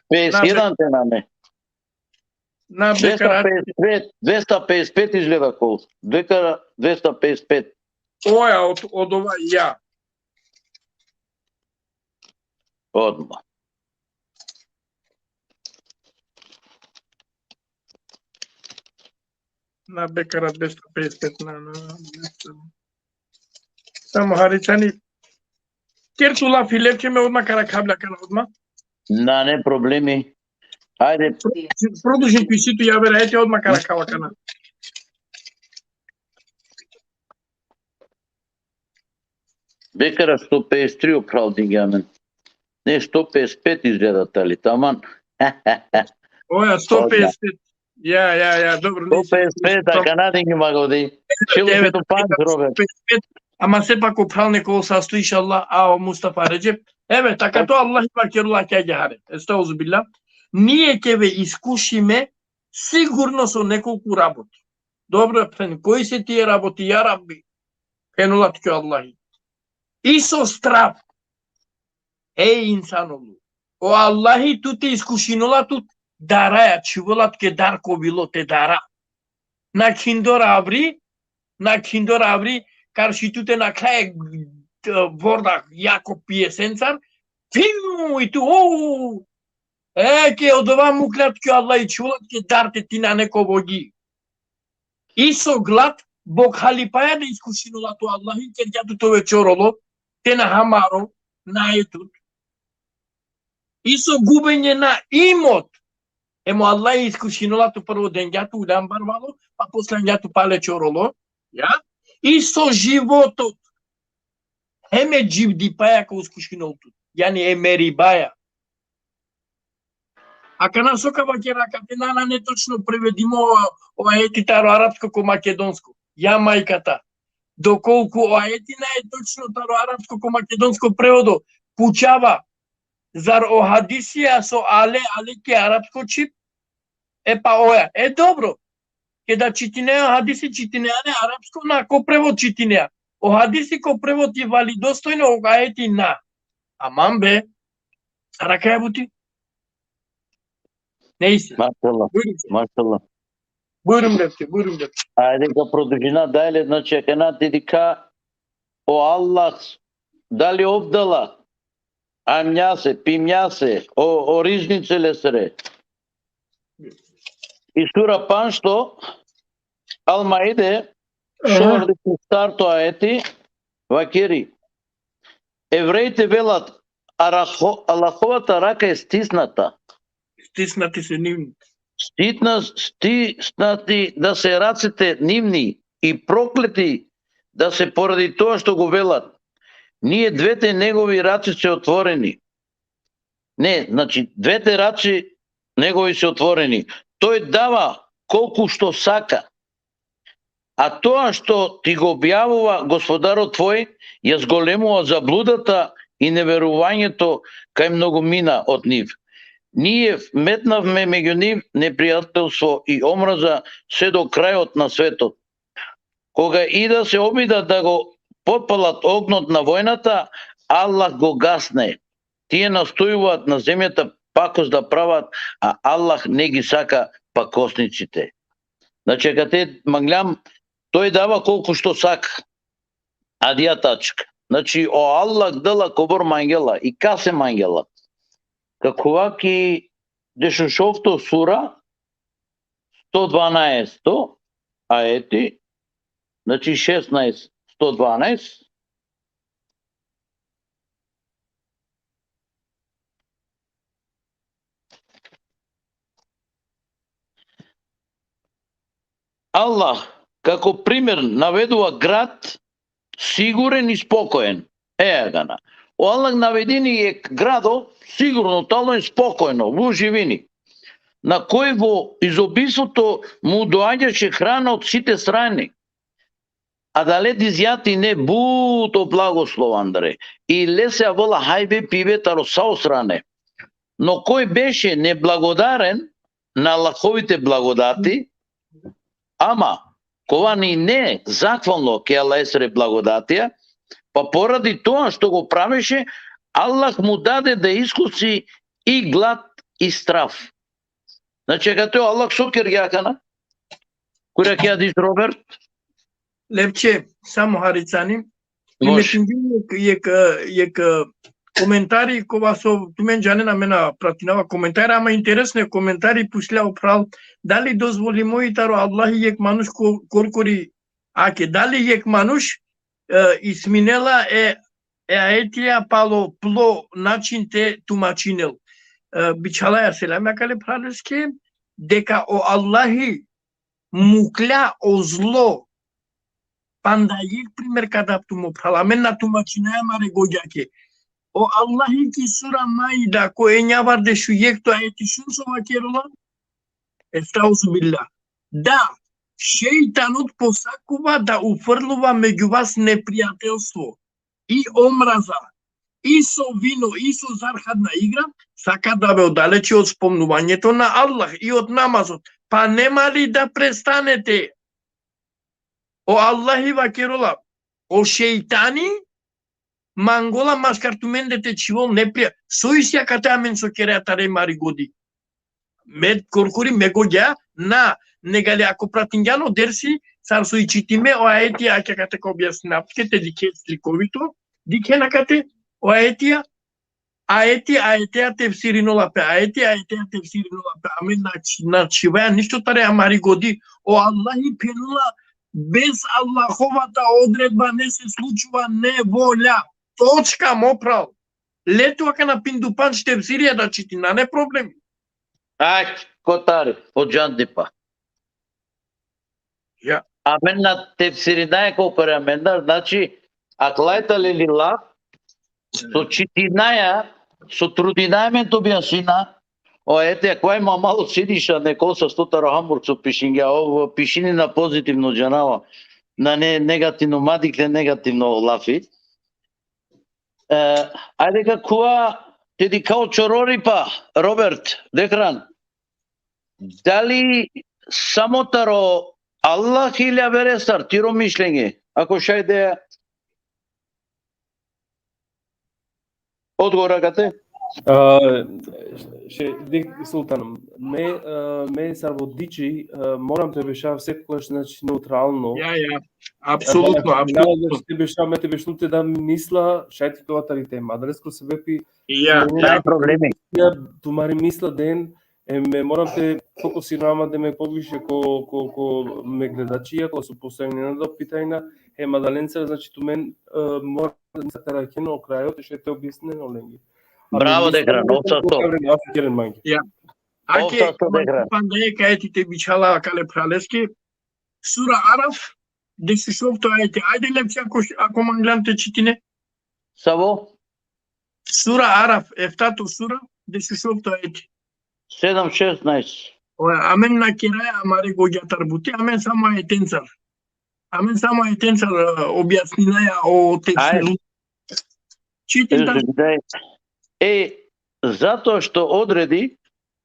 pedeset jedan te nane. na, Bekara. Dvesta pedeset pet, dvesta pedeset pet izgleda kol. Bekara dvesta pedeset pet. Oja, od, odova, ja. Odma. Na, Bekara dvesta pedeset pet, na, na, na. Samo hari tani. Ker tu lafi, levče, me odma ka rakhav le akana odma. Nane problemi. Ajde. Produžin tu isi tu javer ajeti, odma ka rakhav le akana. Bekara sto pedeset tri, o phral dingja amen. Ne, sto pedeset pet izgleda tali, taman. Oja, sto pedeset pet. Ja, ja, ja, dobro. Sto pedeset pet, akana dingjum ma godi. Šel u peto pandž, Robert. Ama sepak o phral nek ol sasto, inšallah, a o Mustafa Redžep. Evet, akato Allah vakerela kja gjare. Estauzubillah. Nije keve iskušime, sigurno so nekolku raboti. Dobro, phen, koj se tije raboti, ja Rabbi? Phenela tuke o Allahi. Iso strah. Ej insanolo. O Allahi tute iskušinola tut daraja, čhivela tuke dar ko vilo te dara. Nakhindor avri, nakhindor avri, karši tute nakhla e, e, vorda jako pijesencar, fiu, i tu, o, e, ke odova mukla tuke o Allahi, čhivela tuke dar te tinane ko vogi. Iso glad, bokhalipaja da iskušinola tut o Allahi, kergja tut te ove čorolo, te na hamaro, nae tut. Iso gubenje na imot. Em o Allahi iskušinola tut, prvo dengja tut ulan barvalo, pa posle angja tut pale čorolo. Ja? Iso životot. Hem e dživdipaja ka iskušinol tut. Jani e meribaja. Akana so ka vakera, akate nane točno prevedimo o, o ajeti taro arapsko ko makedonsko. Ja majkata. Dokolku o ajeti nane točno taro arapsko ko makedonsko prevodo, pučava, zar o hadisija so ale, ale ki arapsko čhib? E pa oja. E dobro. Keda čitinea o hadisi, čitinea le arapsko, na, ko prevod čitinea. O hadisi ko prevod i validostojno, o ajeti na. Aman be. Sar akaja buti? Nejse. Mašallah, Bujrum. Mašallah. Bujrum, levče, bujrum, levče. Ajde ka produžina dalje, znači, akana te dikha o Allah, dali obdala, amnjase, pimnjase, o, o riznice lesere. I sura panšto, Al-Maide, Aha. šovardeš i štarto ajeti, vakeri. Evrejte velat, а рахо-, Аллаховата рака е стисната. Стиснати се нивни. Стисна-, стиснати да се рацете нивни и проклети да се поради тоа што го велат. Ние двете негови раци се отворени. Не, значи, двете раци негови се отворени. Тој дава колку што сака. А тоа што ти го објавува Господарот твој, ја зголемува заблудата и неверувањето кај многумина од нив. Ние вметнавме меѓу нив непријателство и омраза се до крајот на светот. Кога и да се обидат да го подпалат огнот на војната, Аллах го гасне. Тие настојуваат на земјата пакост да прават, а Аллах не ги сака пакосниците. Значи, каде манглям, тој дава колку што сака. Адија тачка. Значи, о Аллах дала кобор мангела и касе мангела. Какова ки дешушовто сура, сто дванаесто аети, значи шеснаест, сто дванаест. Аллах, како пример, наведува град сигурен и спокоен. Е, агана. О Аллах наведини е градо сигурно, тално и спокојно, во живини, на кој во изобилството му доаѓаше храна од сите страни. Адале дизјати не буто благословандре. И лесе авола хајбе пибе таро сао стране. Но кој беше неблагодарен на Аллаховите благодати, ама кова ни не захвално ке Аллахесре благодатија, па поради тоа што го правеше, Аллах му даде да искуси и глад и страв. Значи, каде Аллах сокер јакана, кура ке адис Роберт, Лепче, само харицани. Може. Primetinđum jek, jek, jek komentari kova so tumen džanena, me na pratinava komentari, ama interesne komentari, puslja o phral. Dali dozvolimo i taro Allahi jek manuš ko-, korkori ake, dali jek manuš, e, isminela e, e ajetija palo plo način te tumačinel. E, bičhalaja selam akale phraleske, deka o Allahi muklja o zlo. Panda jek primer ka dav tumen, o phral, amen na tumačinaja amare gogjake. O Allahi ki sura Maida, ko enjavardeš u jekto ajeti, šun so vakerela? Estauzubillah. Da, šejtanot posakova da ufrlova među vas neprijateljstvo i omraza, i so vino, i so zarhadna igra, saka da ve odaleči od spomnovanjeto na Allah i od namazot. Pa nema li da prestanete? O Allahi vakerela, o šejtani mangola maškar tumende te čhivol neprija-, so isi akate amen so kerea tare amari godi. Me korkori me gogja, na, negali ako pratingjan o dersi, sar so i čitime o ajeti, ake akate ka objasninav tuke, te dikhe slikovito, dikhen akate o ajetija, ajeti, ajetija tefsirinola pe, ajeti, ajetija tefsirinola pe, amen na či-, na čhivaja ništo tare amari godi, o Allahi phenela, bez Allahovata odredba ne se slučuva nevolja. Točka, mo phral. Le tu akana pindu pandž tefsirija da čiti, nane problemi. Aj, kotar, po džandipa. Ja. Amen na tefsirinaja ko kore amendar, znači, aklajta lilila, so čitinaja, so trudinaja amen te objasnina, o ajeti, akvaj ma malo siniša, neko sa stotaro hamur so pišingja, o, pišini na pozitivno džanava, na ne, negativno, ma dikhle negativno lafi. E, ajde ka kua, te dikha o čororipa, Robert, dekran. Dali samo taro Allah ili averestar, tiro mišljenje? Ako šaj de odgovor akate? А, ше, дик, Султан, ме, а, ме сар во дичи, а, морам те бешав секогаш, значи, неутрално. Ja, ja, apsolutno, А, apsolutno. Значи, те бешав, ме те бешнув те да мисла, шајти тоа тари тема. Адрес ко себепи, Ja, Ме ja, Nema problemi. ја тумари мисла ден, е, ме морам те фокусирам да ме повише ко, ко, ко ме гледачи, ако се поставени на до питајна, е, Мадаленца, значи, ту мен, е, мора да мисля таракено крајот, ше те објаснен оленги. Bravo, Dekran, ov sasto. Aferin, aferin mange. Ja. Ov sasto, Dekran. Panda jekh ajeti te bičhala akale phraleske. Sura Araf, dešušovto ajeti. Ajde, Lepči, ako, ako manglan te čitine. Savo? Sura Araf, eftato sura, dešušovto ajeti. Sedam, šesnaest. O, amen na keraja amare gogjatar buti, amen samo ajetencar. Amen samo ajetencar, e, objasninaja o tefsiru. Ajde. Čitin ta. E, zato što odredi,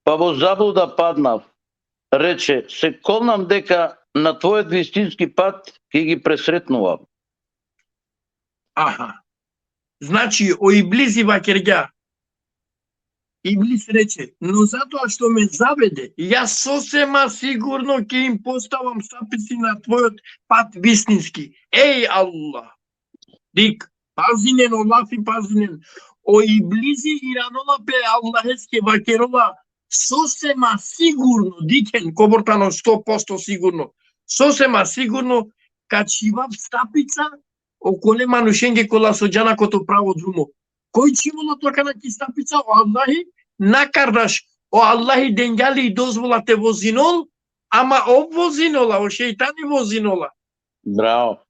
pa vo zabluda padnav, reče, se kolnam deka na tvojot vistinski pat ke gi presretnuvam. Aha. Znači, o Iblisi vakergja. Iblis reče, no zato što me zavede, ja sosema sigurno ke im postavam stapisi na tvojot pat vistinski. Ej Allah! Dik, pazinen, o lafi pazinen. O Iblisi iranola pe Allaheske, vakerola, sosema sigurno, dikhen, kobor tano sto posto sigurno. Sosema sigurno, ka čhivav stapica, okole manušenge kola so džana ko to pravo drumo. Koj čhivola tu akana ki stapica? O Allahi, na kardaš, o Allahi dengja le i dozvola te vozinol, ama ov vozinola, o šejtani vozinola. Bravo.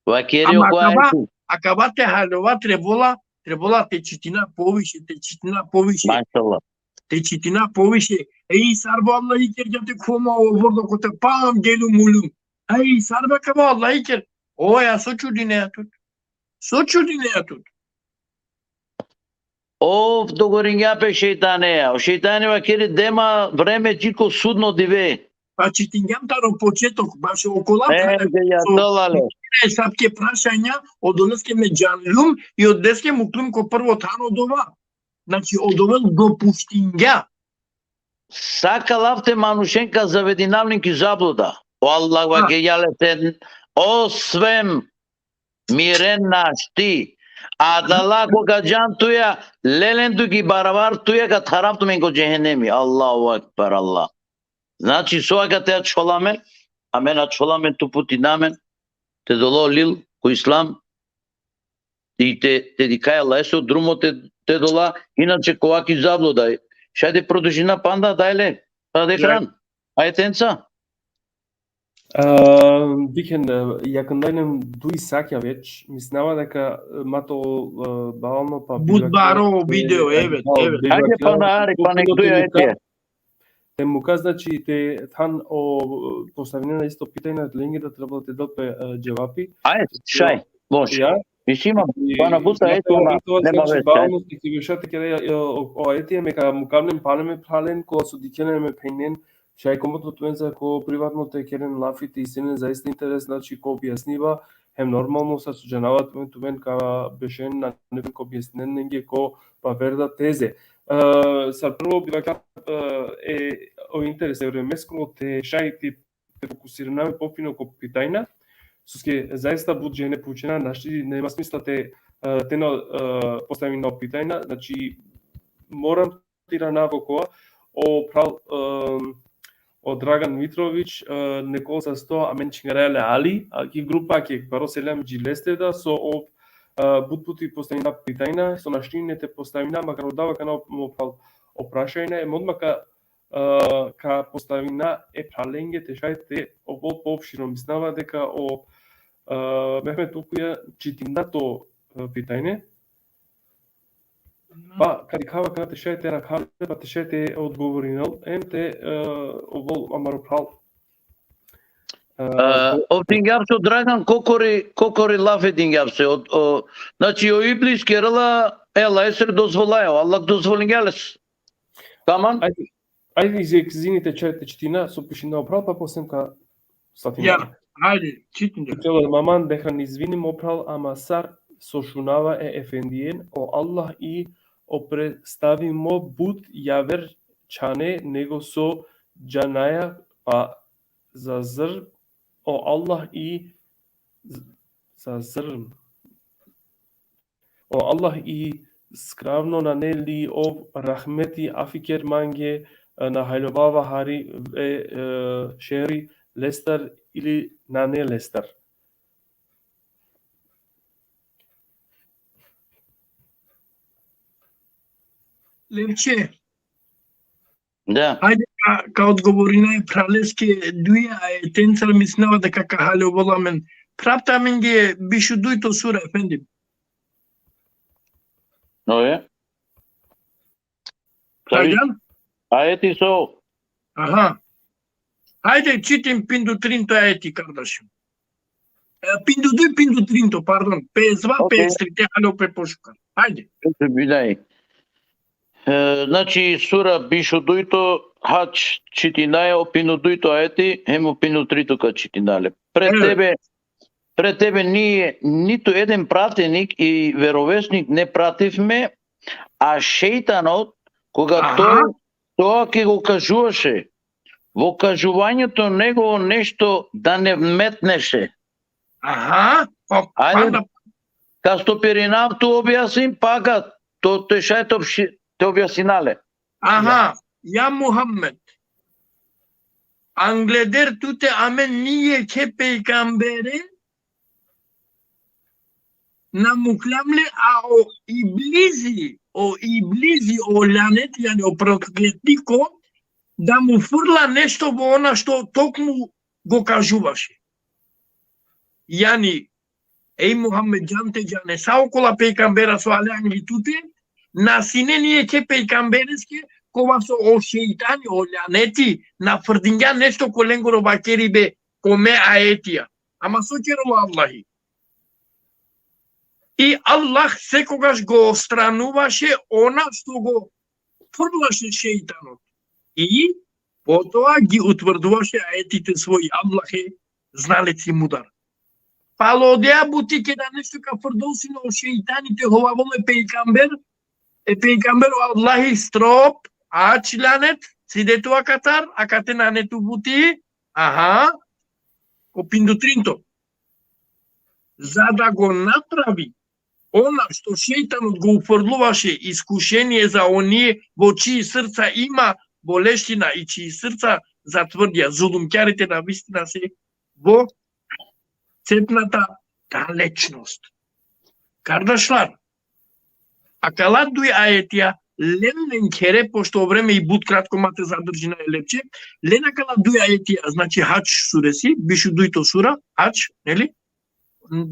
Vakeri o kova. Akava te haljova, trebola, trebola te čitina poviše, te čitina poviše. Mašallah. Te čitina poviše. Ej, sar bo Allahi kergja te khoma o vordo kote pam gelu mulum. Ej, sar bo akava Allahi ker. Oja, so čudinea tut. So čudinea tut. Ov dogoringja pe šejtaneja. O šejtani vakeri, dema vreme dži ko sudno dive. Pa čitingjam taro početok, baš okola. E, ja, so, tolale. Sabke prašanja, odoleske me džanlum, i odoleske muklum ko prvo than odova. Znači, odovel dopuštingja. Sa ka lav te manušen ka zavedinav len ki zabluda. O Allah vakergja lese, osvem miren našti. Adala koga džan tuja, le len tu ki barabar, tuja ka tharav tumen ko džehenemi. Allahu ekber, Allah. Znači, so akate ačhola amen, amen ačhola amen te uputina amen te dola o lil ko islam, i te, te dikha e Allahese o drumo te, te dola, inače kova ki zabluda. Šaj te produžina panda, dajle, pa Dekran. Ajetenca. A, dikhen, e, jakandajnen duj sakja već, mislinava deka, e, ma to, e, balno pa but baro video, evet, evet. Ajde, pa na hari, pa nek duj ajeti. Te muka, znači, te than o postavinena isto pitanja, lenge da trebalo te del pe, e, dževapi. Ajde, šaj, može. Ja? Mislim, pana buta, eto, nema veze. Balno te ki veša te kere, e, o, o, ajeti, me ka mukavnen, pane me pralen, kola so dikhena me phenjen, šaj komotno tumenca ko privatno te keren lafi, te isinen zaista interes, znači, ko objasniba, hem normalno sa so džanava tumen, tumen ka bešen na neven ko objasninen lenge ko pa verda teze. E, sar prvo bi vakja, e, e, o interes e vremeskoro te šaj te, te fokusirina me pofino ko pitajna, soske zaista but džene pučena, našti nema smisla te, e, te na, e, postavina o pitajna, znači, moram te irana vo kova, o phral, e, o Dragan Mitrović, e, nekol sasto, amen čhingaraja le Ali, a ki grupa ke baro selam dži leste da, so o, e, but puti postavina pitajna, so našti ine te postavina, makar odava kana o, o phral o prašajna, em odma ka, e, ka postavina e phralenge te šaj te o po, poopširno, mislinava deka o, e, Mehmet Ukuja čitinda to, e, pitajne. Pa, ka dikhava kana te šaj te rakha le, pa te šaj te odgovorinel, em te, e, ovol amaro phral. E, e, ov dingja pe, Dragan, kokori, kokori lafi dingja pe, o, o, znači, o Iblis kerela e Allahesere dozvolaja, o Allah dozvolingja les. Tamam? Ajde, ajde, izvinite, čhaj te čitina, so pišinda o phral, pa posle ka slatina. Ja, ajde, čitin. Čelo maman, Dekran, izvinim o phral, ama sar so šunava e efendien, o Allah i oprestavimo but javer čhane nego so džanaja, pa zazr, o Allah i z-, zazr. O Allah i skravno, nane li ov rahmeti, afi ker mange, e, na haljovava hari e, e, šeri lestar ili nane lestar. Levče, Da. Hajde ka, ka odgovorina e phraleske duj ajetencar, mislinava deka ka haljovel amen. Phrav te amenge biš u dujto sura, efendim. No je. Hajde. Ajeti so. Aha. Hajde, čitin pinda u trinto ajeti, kardašim. E, pinda u duj, pinda u trinto, pardon. Pe ezva, pe Okej. estri, te haljo pe pošukar. Hajde. Bilahi. E, znači, sura biš u dujto, Hadž, čitinaja o pinda u dujto ajeti, hem o pinda u trito ka čitina le. Pred E. tebe, pred tebe nije nito eden pratenik i verovesnik ne prativme, a šejtanot, koga Aha. toj, toa ke go kažuvaše, vo kažuvanjeto negovo nešto da ne vmetneše. Aha. Pa, Ajde. panda, Ka stopirinav tu objasnim, pa ka to te šaj te obši-, te objasnina le. Aha. Ja Muhammed. Angleder tute amen nijekhe pejgambere na mukljam le, a o iblizi, o iblizi, o lanet, jani o prokletniko, da mu frla nešto vo ona što tokmu go kažuvaše. Jani, ej Muhammed, džan te džane, sa okola pejgambera so ale angli tute, na sine nijekhe pejgambereske, kova so o šejtani, o laneti, na frdingja nešto ko lengoro vakeribe ko me ajetija. Ama so kerela o Allahi? I Allah sekogaš go odstranuvaše ona što go frlaše šejtanot. I potom gi utvrduvaše ajetite svoji, Allahe znalec i mudar. Palo odea buti keda nešto ka frdol sine o šejtani te hovavel e pejgamber, e pejgamber o Allahi strop, ač lanet, cide tu akatar, akate nane tu buti, aha, o pinda u trinto. Za da go napravi ona što šejtanot go ufrljovaše iskušenie za onie vo čiji srca ima boleština i čiji srca zatvrdja, zulumkjarite na vistina se vo цепната далечност. Кардашлар, akala duj ajetija, len len khere, pošto o vreme i but kratko, ma te zadržina e lepče, len akala duj ajetija, znači Hadž suresi, biš u dujto sura, Hadž, neli?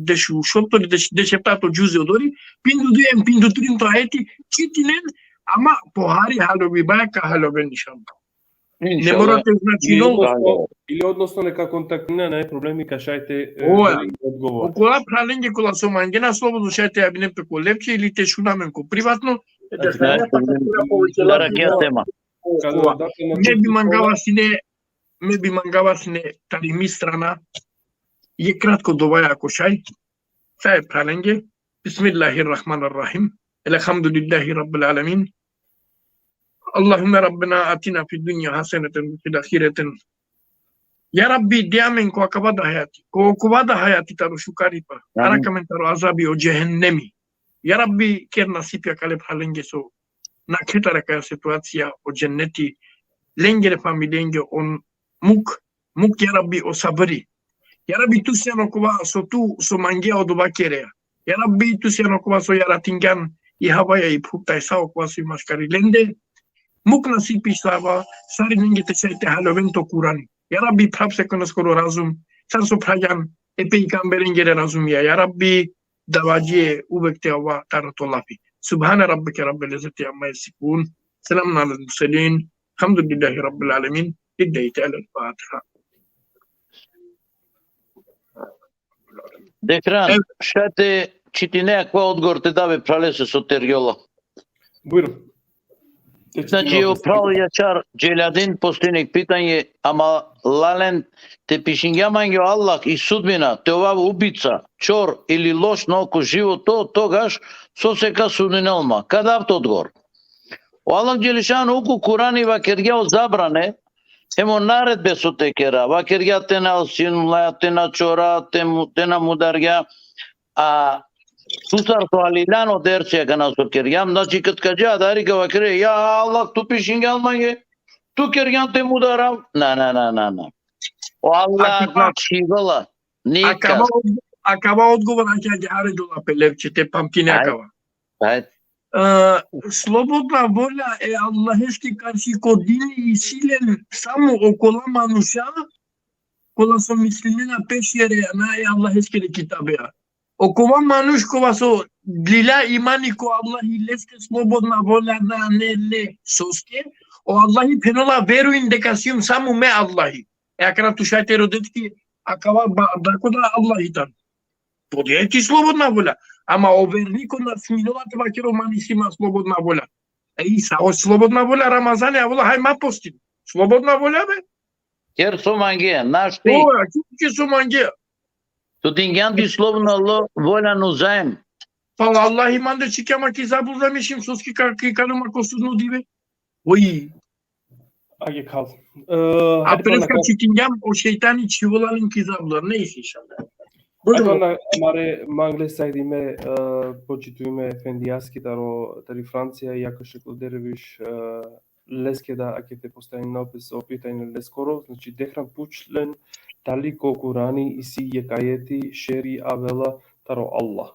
Deš u šovto ili deš, deš eftato džuzi odori, pinda u duj em pinda u trinto ajeti, čiti len, ama pohari haljovibaja ka haljoven inšallah. Ne Inšallah. mora te znači Ili nol. odnosno, ili odnosno neka kontaktirina, nema problemi, ka šaj te, e, Ova. deli odgovor. Okola phralenge kola so mangena, slobodno šaj te javinen pe ko lepče ili te šuna amen ko privatno. E, da Znači, šaj nema te problemi. šuna amen ko Darakija tema. Kada Ova. date na Me bi četiri mangava sine, me bi mangava sine tari mi strana. Je kratko dovaja ako šaj. Sa e phralenge. Bismillahirrahmanirrahim. Elhamdulillahi rabbil alamin. اللهم ربنا آتنا في الدنيا حسنة وفي الآخرة. Ja Rabbi, de amen ko akava da hajati, ko okova da hajati taro šukaripa, Amin. arakh amen taro azabi o džehennemi. Ja Rabbi, ker nasipi akale phralenge so nakhe tari akaja situacija, o dženneti, lengere familijenge, on muk, muk ja Rabbi o sabri. Ja Rabbi, tu sian okova so tu so mangea odova kerea. Ja Rabbi, tu sian okova so jaratingjan i havaja i phukta i sa okova so i maškari lende. Muk nasipi sava, sarinenge te šaj te haljoven to Kurani. Ja Rabbi, phrav sekonaskoro razum, sar so phravgjan e pejgamberengere razumija. Ja Rabbi, dava dži uvek te ova taro to lafi. سبحان ربك رب العزة عما يصفون. سلام على المرسلين. الحمد لله رب العالمين. Idejte al Fatiha. Dekran, Evo. Šaj te čitine akava odgovor te dave phralese so tergjola. Bujrum. Te Znači, čitino o phral Jačar Dželadin postavini pitanje, ama lalen te pišingja mange o Allah i sudbina, te ovav ubica, čor ili lošno ko životo, togaš so se ka sudinel ma. Ka dav te odgovor. O Allah Dželešanu ko Kurani vakergja o zabrane, hem o naredbe so te kera, vakergja te na alsinula, te na čora, te mu-, te na mudargja, a tu sar so haliljan o dersi akana so kergjam, znači kad ka dža adari ka vakere, ja Allah, tu pišingjan mange, tu kergjan te mudarav, na, na, na, na, na. O Allah Akava- na čhivela, nikad. Akava od-, akava odgovor, ake, ake, are dola pe lepče, te pamtine Ajde. akava. Ajde. E, slobodna volja e Allaheske karši ko dini isi len samo okola manuša, kola so mislinena pešere na e Allaheskere kitabea. Okova manuš kova so dlilja imani ko Allahi, leske slobodna volja nane le. Soske? O Allahi phenola: verujin deka sium samo me Allahi. E akana tu šaj te rodet ki akava ba-, dako da Allahi tano. Podija i ti slobodna volja. Ama o verniko na sminola te vakerol man isi ma slobodna volja. Ej, sa o slobodna volja, Ramazani avela, haj ma postin. Slobodna volja, be. Ker so mangea, našti. O, a ki, ki so mangea. Tu dingjan ti slobodna lo-, volja no zajm. Pa Allahi mande čikja ma ki zabluda, mišim, soske ka, ki kalum ma ko sudno dive. Oj. Ake kal. E, A hajde, preska pana- čitindjam, o šejtani čhivola len ki zabluda, ne isi šanda. Hajde, Bujrum. pana, amare mangle sajdime, e, počitujme efendijasketar o tari Francija, Jakša Šeklo Derviš, e, leske da, ake te postavina opet o pitanje leskoro, znači, dehran pučlen dali ko Kurani isi jekh ajeti šeri avela taro Allah.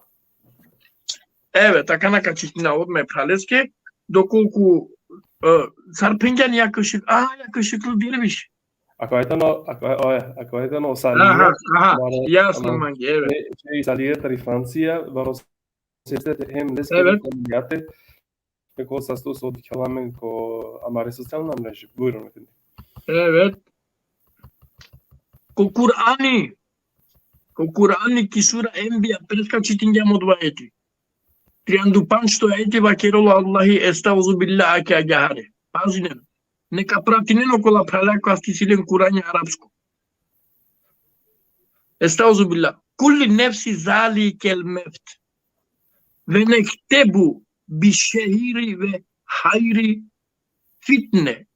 Evet, akana ka čitinav odma e phraleske, dokolku, e, sar phengjan, Jakša Šek-, a, Jakša Šeklo Derviš. Akava tano, akava, oja, akava tano o Salije, Aha, aha, amaro, jasno amaro, mange, evet. e, e, Salije tari Francija, baro seste hem leske Evet. familijate, e, ko sasto so dikhela amen ko amare socijalna mreže. Bujrum, efendi. Evet. Ko Kurani, ko Kurani ki sura Enbija, preska čitingjam odova ajeti. Triandu pandžto ajeti, vakerela Allahi, estauzu billah, ake agjahare. Pazinen. Neka pratinen okola phralja kola so isi len Kurani arapsko. Estauzu billah. Kullu nefsi zaiqatul mevt. Ve nunebbiukum biššerri vel hajri fitne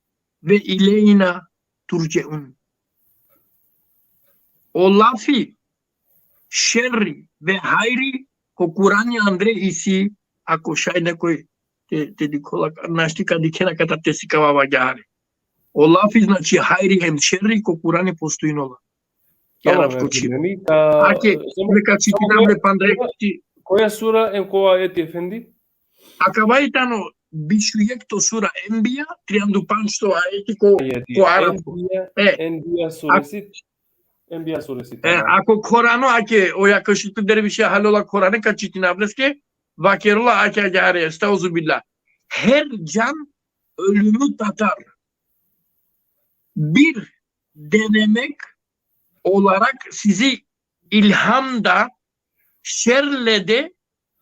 ve ilejna turđeun. O lafi šerri ve hajri ko Kurani andre isi, ako šaj nekoj te, te dikhola, našti ka dikhena kata te sikava agjahare. O lafi, znači, hajri hem šerri ko Kurani postojinola. Ki Tamam, arapsko efendi, čhib. mi ka, Ake, samo, neka samo čitinam koja, le pandrekti. koja sura em kova ajeti, efendi? Akava i tano bišujekto sura Enbija, triandu pandžto ajeti ko, Ajeti. ko arapsko. Enbija, E, Enbija suresi. Enbija suresi, E, tamam. ako Korano, ake, o Jakša Šeklo Derviše halola Korane, ka čitinav leske, vakerela ake agjahare, estauzu billah. Her can ölümü tatar. Bir denemek olarak sizi ilhamda, şerle de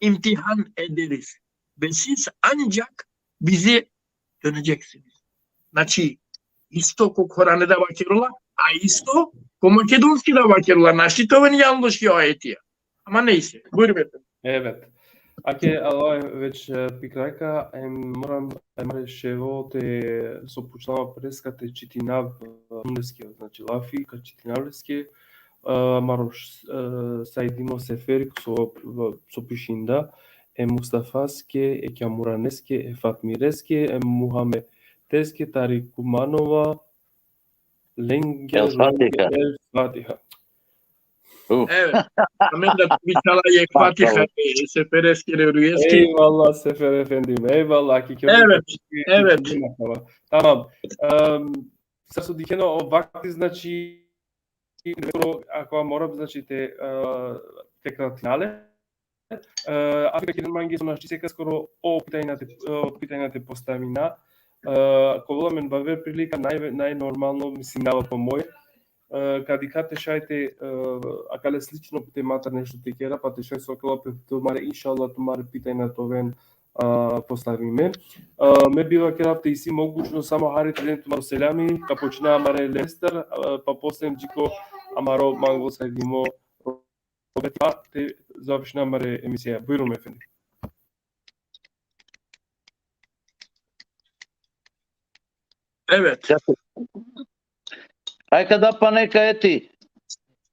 imtihan ederiz. Ve siz ancak bize döneceksiniz. Znači, isto ko Korane da vakerela, a isto ko makedonski da vakerela, našti te oven jaloški o ajetija. Ama nejse, bujrum, efendi. Evet. Ake, alo, već, e, pikrakja, em, moram, em, reševo te, so pučlama preska, te čitinav, e, leske, znači, lafi, ka čitinav leske, e, amaro, e, sajdimo Seferi, so, so pišinda, e Mustafaske, e Kjamuraneske, e Fatmireske, e Muhamedeske, tari Kumanova, lenge, El Fatiha. El Fatiha. Uh. Evet. Amen da tu bičhala jekh Fatiha e Sefereskere rujeske. Eyvallah Sefer efendim, eyvallah. Ki Evet, evet. Tamam. Em, sar so dikhena o vakti, znači, ako mora, znači, te, e, te kratina le. E, a keren mange so našti sekaskoro o pitanja te, o pitanja te postavina. E, ka ovel amen baver prilika, naj, najnormalno, mislinava po moj. E, ka dikha te šaj te, e, akale slično temata nešto te kera, pa te šaj so akala pe tumare, inšallah, tumare pitanja te oven, e, postavime. E, me bi vakerav te isi mogućnost samo hari te den tumaro selami, ka počina amare lestar, e, pa posle em dži ko amaro mango sajdimo Roberta, te završina amare emisija. Bujrum, efendi. Evet. Aj ka da pana jekh ajeti.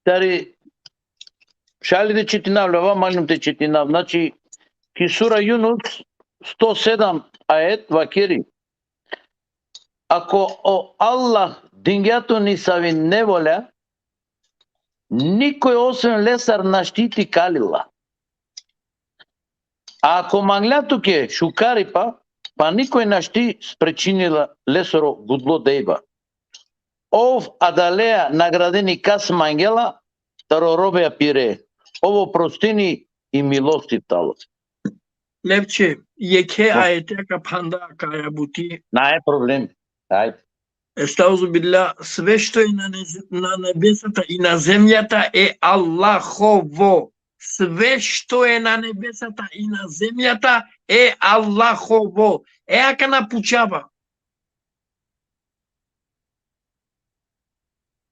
Tari, šaj li te čitinav le, ava mangljum te čitinav. Znači, ki sura Junus, sto sedam ajet, vakeri: Ako o Allah dingja tu nisavi nevolja, nikoj osven lesar našti te ikalil la. A ako mangla tuke šukaripa, pa nikoj našti sprečinela lesoro gudlo dejba. Ov adalea nagradini kas mangela, taro robeja pire. Ov oprostini i milostiv tano. Lepče, jekhe ajetea ka phanda kaja buti. Nae problem. Ajde. Estauzu billah, sve što je na, nez- na nebesata i na zemljata e Allahovo. Sve što je na nebesata i na zemljata e Allahovo. E akana pučava.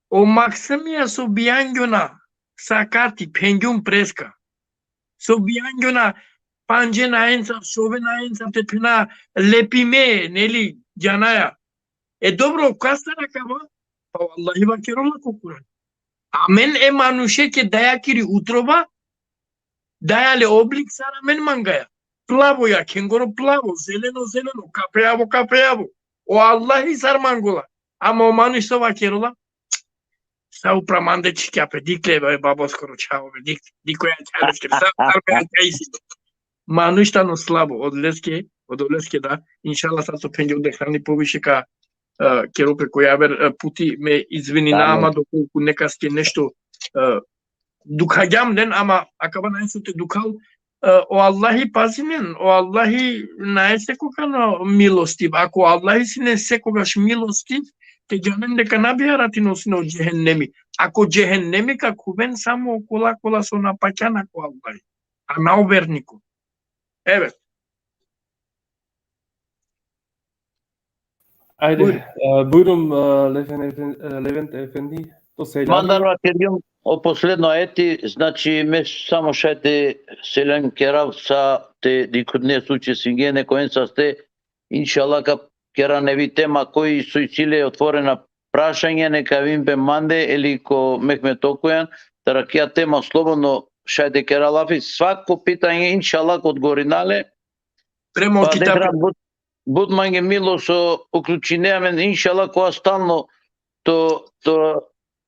O maksimija so bijangjona sakati, phengjum preska. So bijangjona pandže naenca, šove naenca te phena lepime, neli, džanaja. E dobro, kastar akava? Pa vallahi vakerola ko Kur'an. Amen e manuše ke dajakiri utroba, daja le oblik sar amen mangaja. Plavo ja, khengoro plavo, zeleno, zeleno, kafejavo, kafejavo. O Allahi sar mangola. Ama o manuš so vakerola? Sa upra mande čhikja pe, dikh le, be, baboskoro čhavo, be, dikh, dikh koja čhavo, sa upra me čhavo isi. Manuš tano slabo, odoleske, odoleske da, inšallah, sa so phengjo, dekhani poviše ka, e, kero pe ko javer, e, puti, me izvinina, ama dokolku nekaske nešto, e, dukhagjam len, ama akava nae so te dukhal, e, o Allahi pazinen, o Allahi nae sekoga na milostiv. Ako o Allahi sine sekogaš milostiv, te džanen deka na bi haratino sine o džehennemi. Ako džehennemi ka khuven samo okola kola so na pakjana ko Allahi, a na o verniko. Evet. Ajde, bujrum. E, bujrum, e, Leven Efen-, e, Levent Efendi, to seljami. Mandar vakergjum o posledno ajeti, znači, me samo šaj te selam kerav sa te dikhutne so učestvingje, neka oven saste, inšallah, ka kera nevi tema, koj so isi le otvorena prašanja, neka avin pe mande, ili ko Mehmet Okujan, taro akija tema slobodno šaj te kera lafi, svako pitanje, inšallah, ka odgovorina le. Prema o kitabi. But mange milo so uključinea amen, inšallah, kova stalno to, to,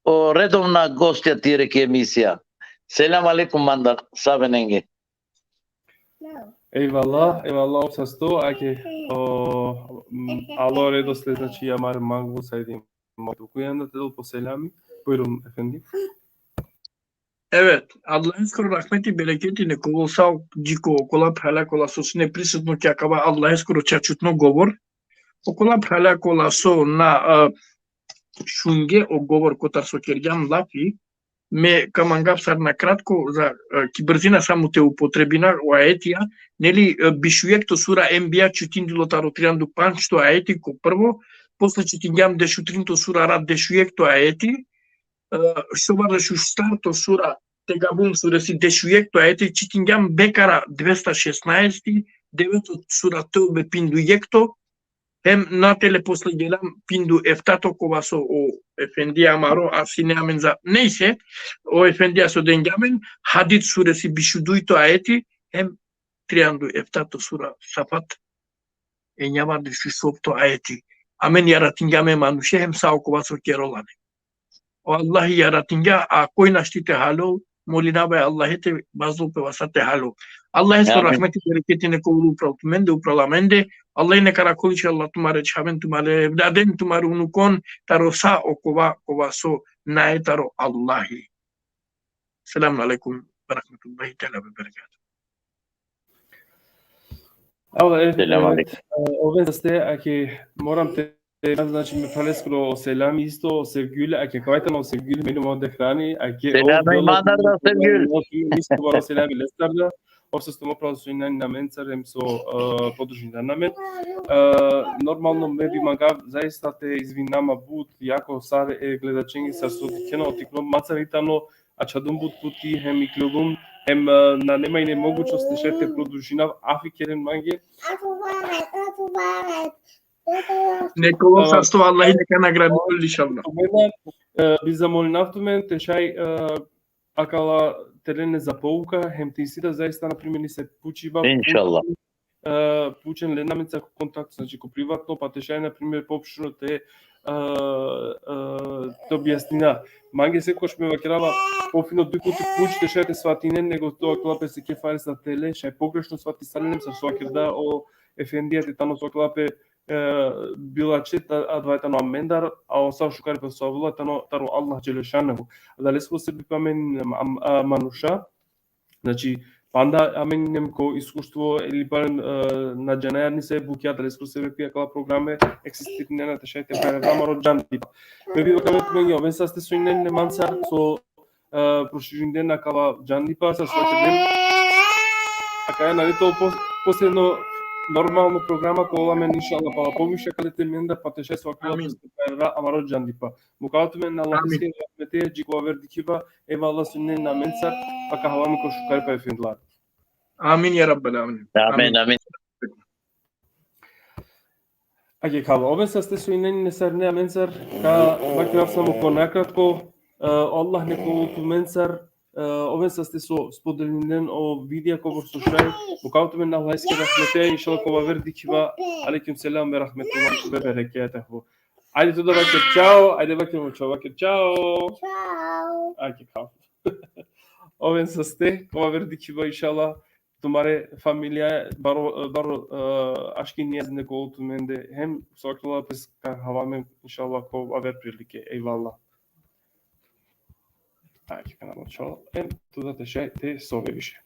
o redovna gostja tire ki emisija. Selam alejkum mandar, savenenge. Ejvallah, ejvallah, ov sasto, ake, o, m, alo redosled, znači, amare manglo sa idem. Mo tu kujanda te dol po selami, bujrum, efendi. Evet, Allaheskoro rahmeti, bereketi nek ovel sa dži ko okola phralja kola so sine prisutno ki akava Allaheskoro čačutno govor. Okola phralja kola so na, e, šunge o govor kotar so kergjam lafi, me ka mangav sar na kratko, za, e, ki brzina samo te upotrebina o ajetija, neli, e, bišujekto sura Enbija čutindilo taro trianda u pandžto ajeti ko prvo, posle čitingjam dešutrinto sura Rad dešujekto ajeti, e, šobar dešuštarto sura Tegabun suresi dešujekto ajeti, čitingjam Bekara dvesta šesnaesti, deveto sura Tevbe pindujekto, hem natele posle geljam pindu eftato kova so o efendija amaro, a sine amen za, nejse, o efendija so dengja amen, Hadid suresi bišudujto ajeti, hem trianda u eftato sura Safat, enjavardeš u šovto ajeti. Amen jaratingjam e manuše hem sa okova so kerola len. O Allahi jaratingja, a koj našti te halol, molinava e Allahe te bazdol pe vasa te halol. Allaheskoro rahmeti, bereketi nek ovel upral tumende, upral amende. Allah neka rakoli, inšallah, tumare čhaven, tumare evladen, tumare unukon, taro sa okova kova so nae taro Allahi. Selamun alejkum ve rahmetullahi teala ve berekatuhu. Allah, e, selam alejkum. E, oven saste, ake moram te, znači, me phraleskoro selam isto, o Sevgjul, ake kavajta na o Sevgjul, meni mo dehrani, ake selam, o mandar da Sevgjul. Isto baro selam lestar da. Ov sasto mo phral so injan namencar, hem so, e, podržinđa namen. E, normalno, me bi mangav zaista te izvinama but, jako sar e gledačenge sar so dikhena, o tikno macar i tano, ačhadum but puti, hem iklogum, hem, e, nane ma ine mogućnost te šaj te produžinav, afi keren mange. Nek ovel sasto, Allah neka nagradinel, inšallah. E, bi zamolinav tumen te šaj, e, akala te len le za pouka, hem te isi da zaista, na primer, isi pučiba, inšallah. e, pučen len amencar ko kontakt, znači ko privatno, pa te šaj, na primer, poopšteno te, e, e, te objasnina. Mange sekoš me vakerava, pofino duj puti puč te šaj te svatinen, nego to akala pe seke fare sa tele, šaj pogrešno svatisalen len sar so vakerda o efendija te tano so akala pe, e, bilačhe, ta, adava tano amendar, a o sa šukaripa so avela tano taro Allah dželle šanuhu. Adaleske sebepi amen, am-, a, manuša, znači, panda amen inem ko iskustvo ili barem, e, na džanaja nisave bukja, adaleske sebepi akala programe egzistirena te šaj te prerava amaro džandipa. Me bi vakerava tumenge, oven saste so inen amencar, so, e, proširinden akala džandipa, sar so vakergjem. Akaja nane to pos-, posledno normalno programa, ka ovel amen, inšallah, pala poviše akale temende, pa te šaj so akala, amin, te prerava amaro džandipa. Mukava tumen Allaheskere rahmete, dži ko aver dikhiba, ejvallah so inen amencar, pa ka hava amen ko šukaripa efendilare. Amin, ja Rabbel alemin. Amin, amin. Ake kava, oven saste so inen nesarine amencar, ka vakerav samo ko nakratko, e, Allah nek ovel tumencar, e, oven saste so spodelinen o videa kobor so šaj, mukava tumen Allaheskere rahmete, inšallah ko aver dikhiba, alejkum selam ve rahmetullahi ve berekatuhu. Ajde tu da vaker čao, ajde vaker mo čao, vaker čao. Čao. Ake kava. Oven saste, ko aver dikhiba, inšallah, tumare familija, baro, baro, e, aški nijaz nek ovel tumende, hem so akala pes ka hava amen, inšallah, ko aver prilike. Ejvallah. Ajde, kana mo čao, hem tu da te šaj te sove više.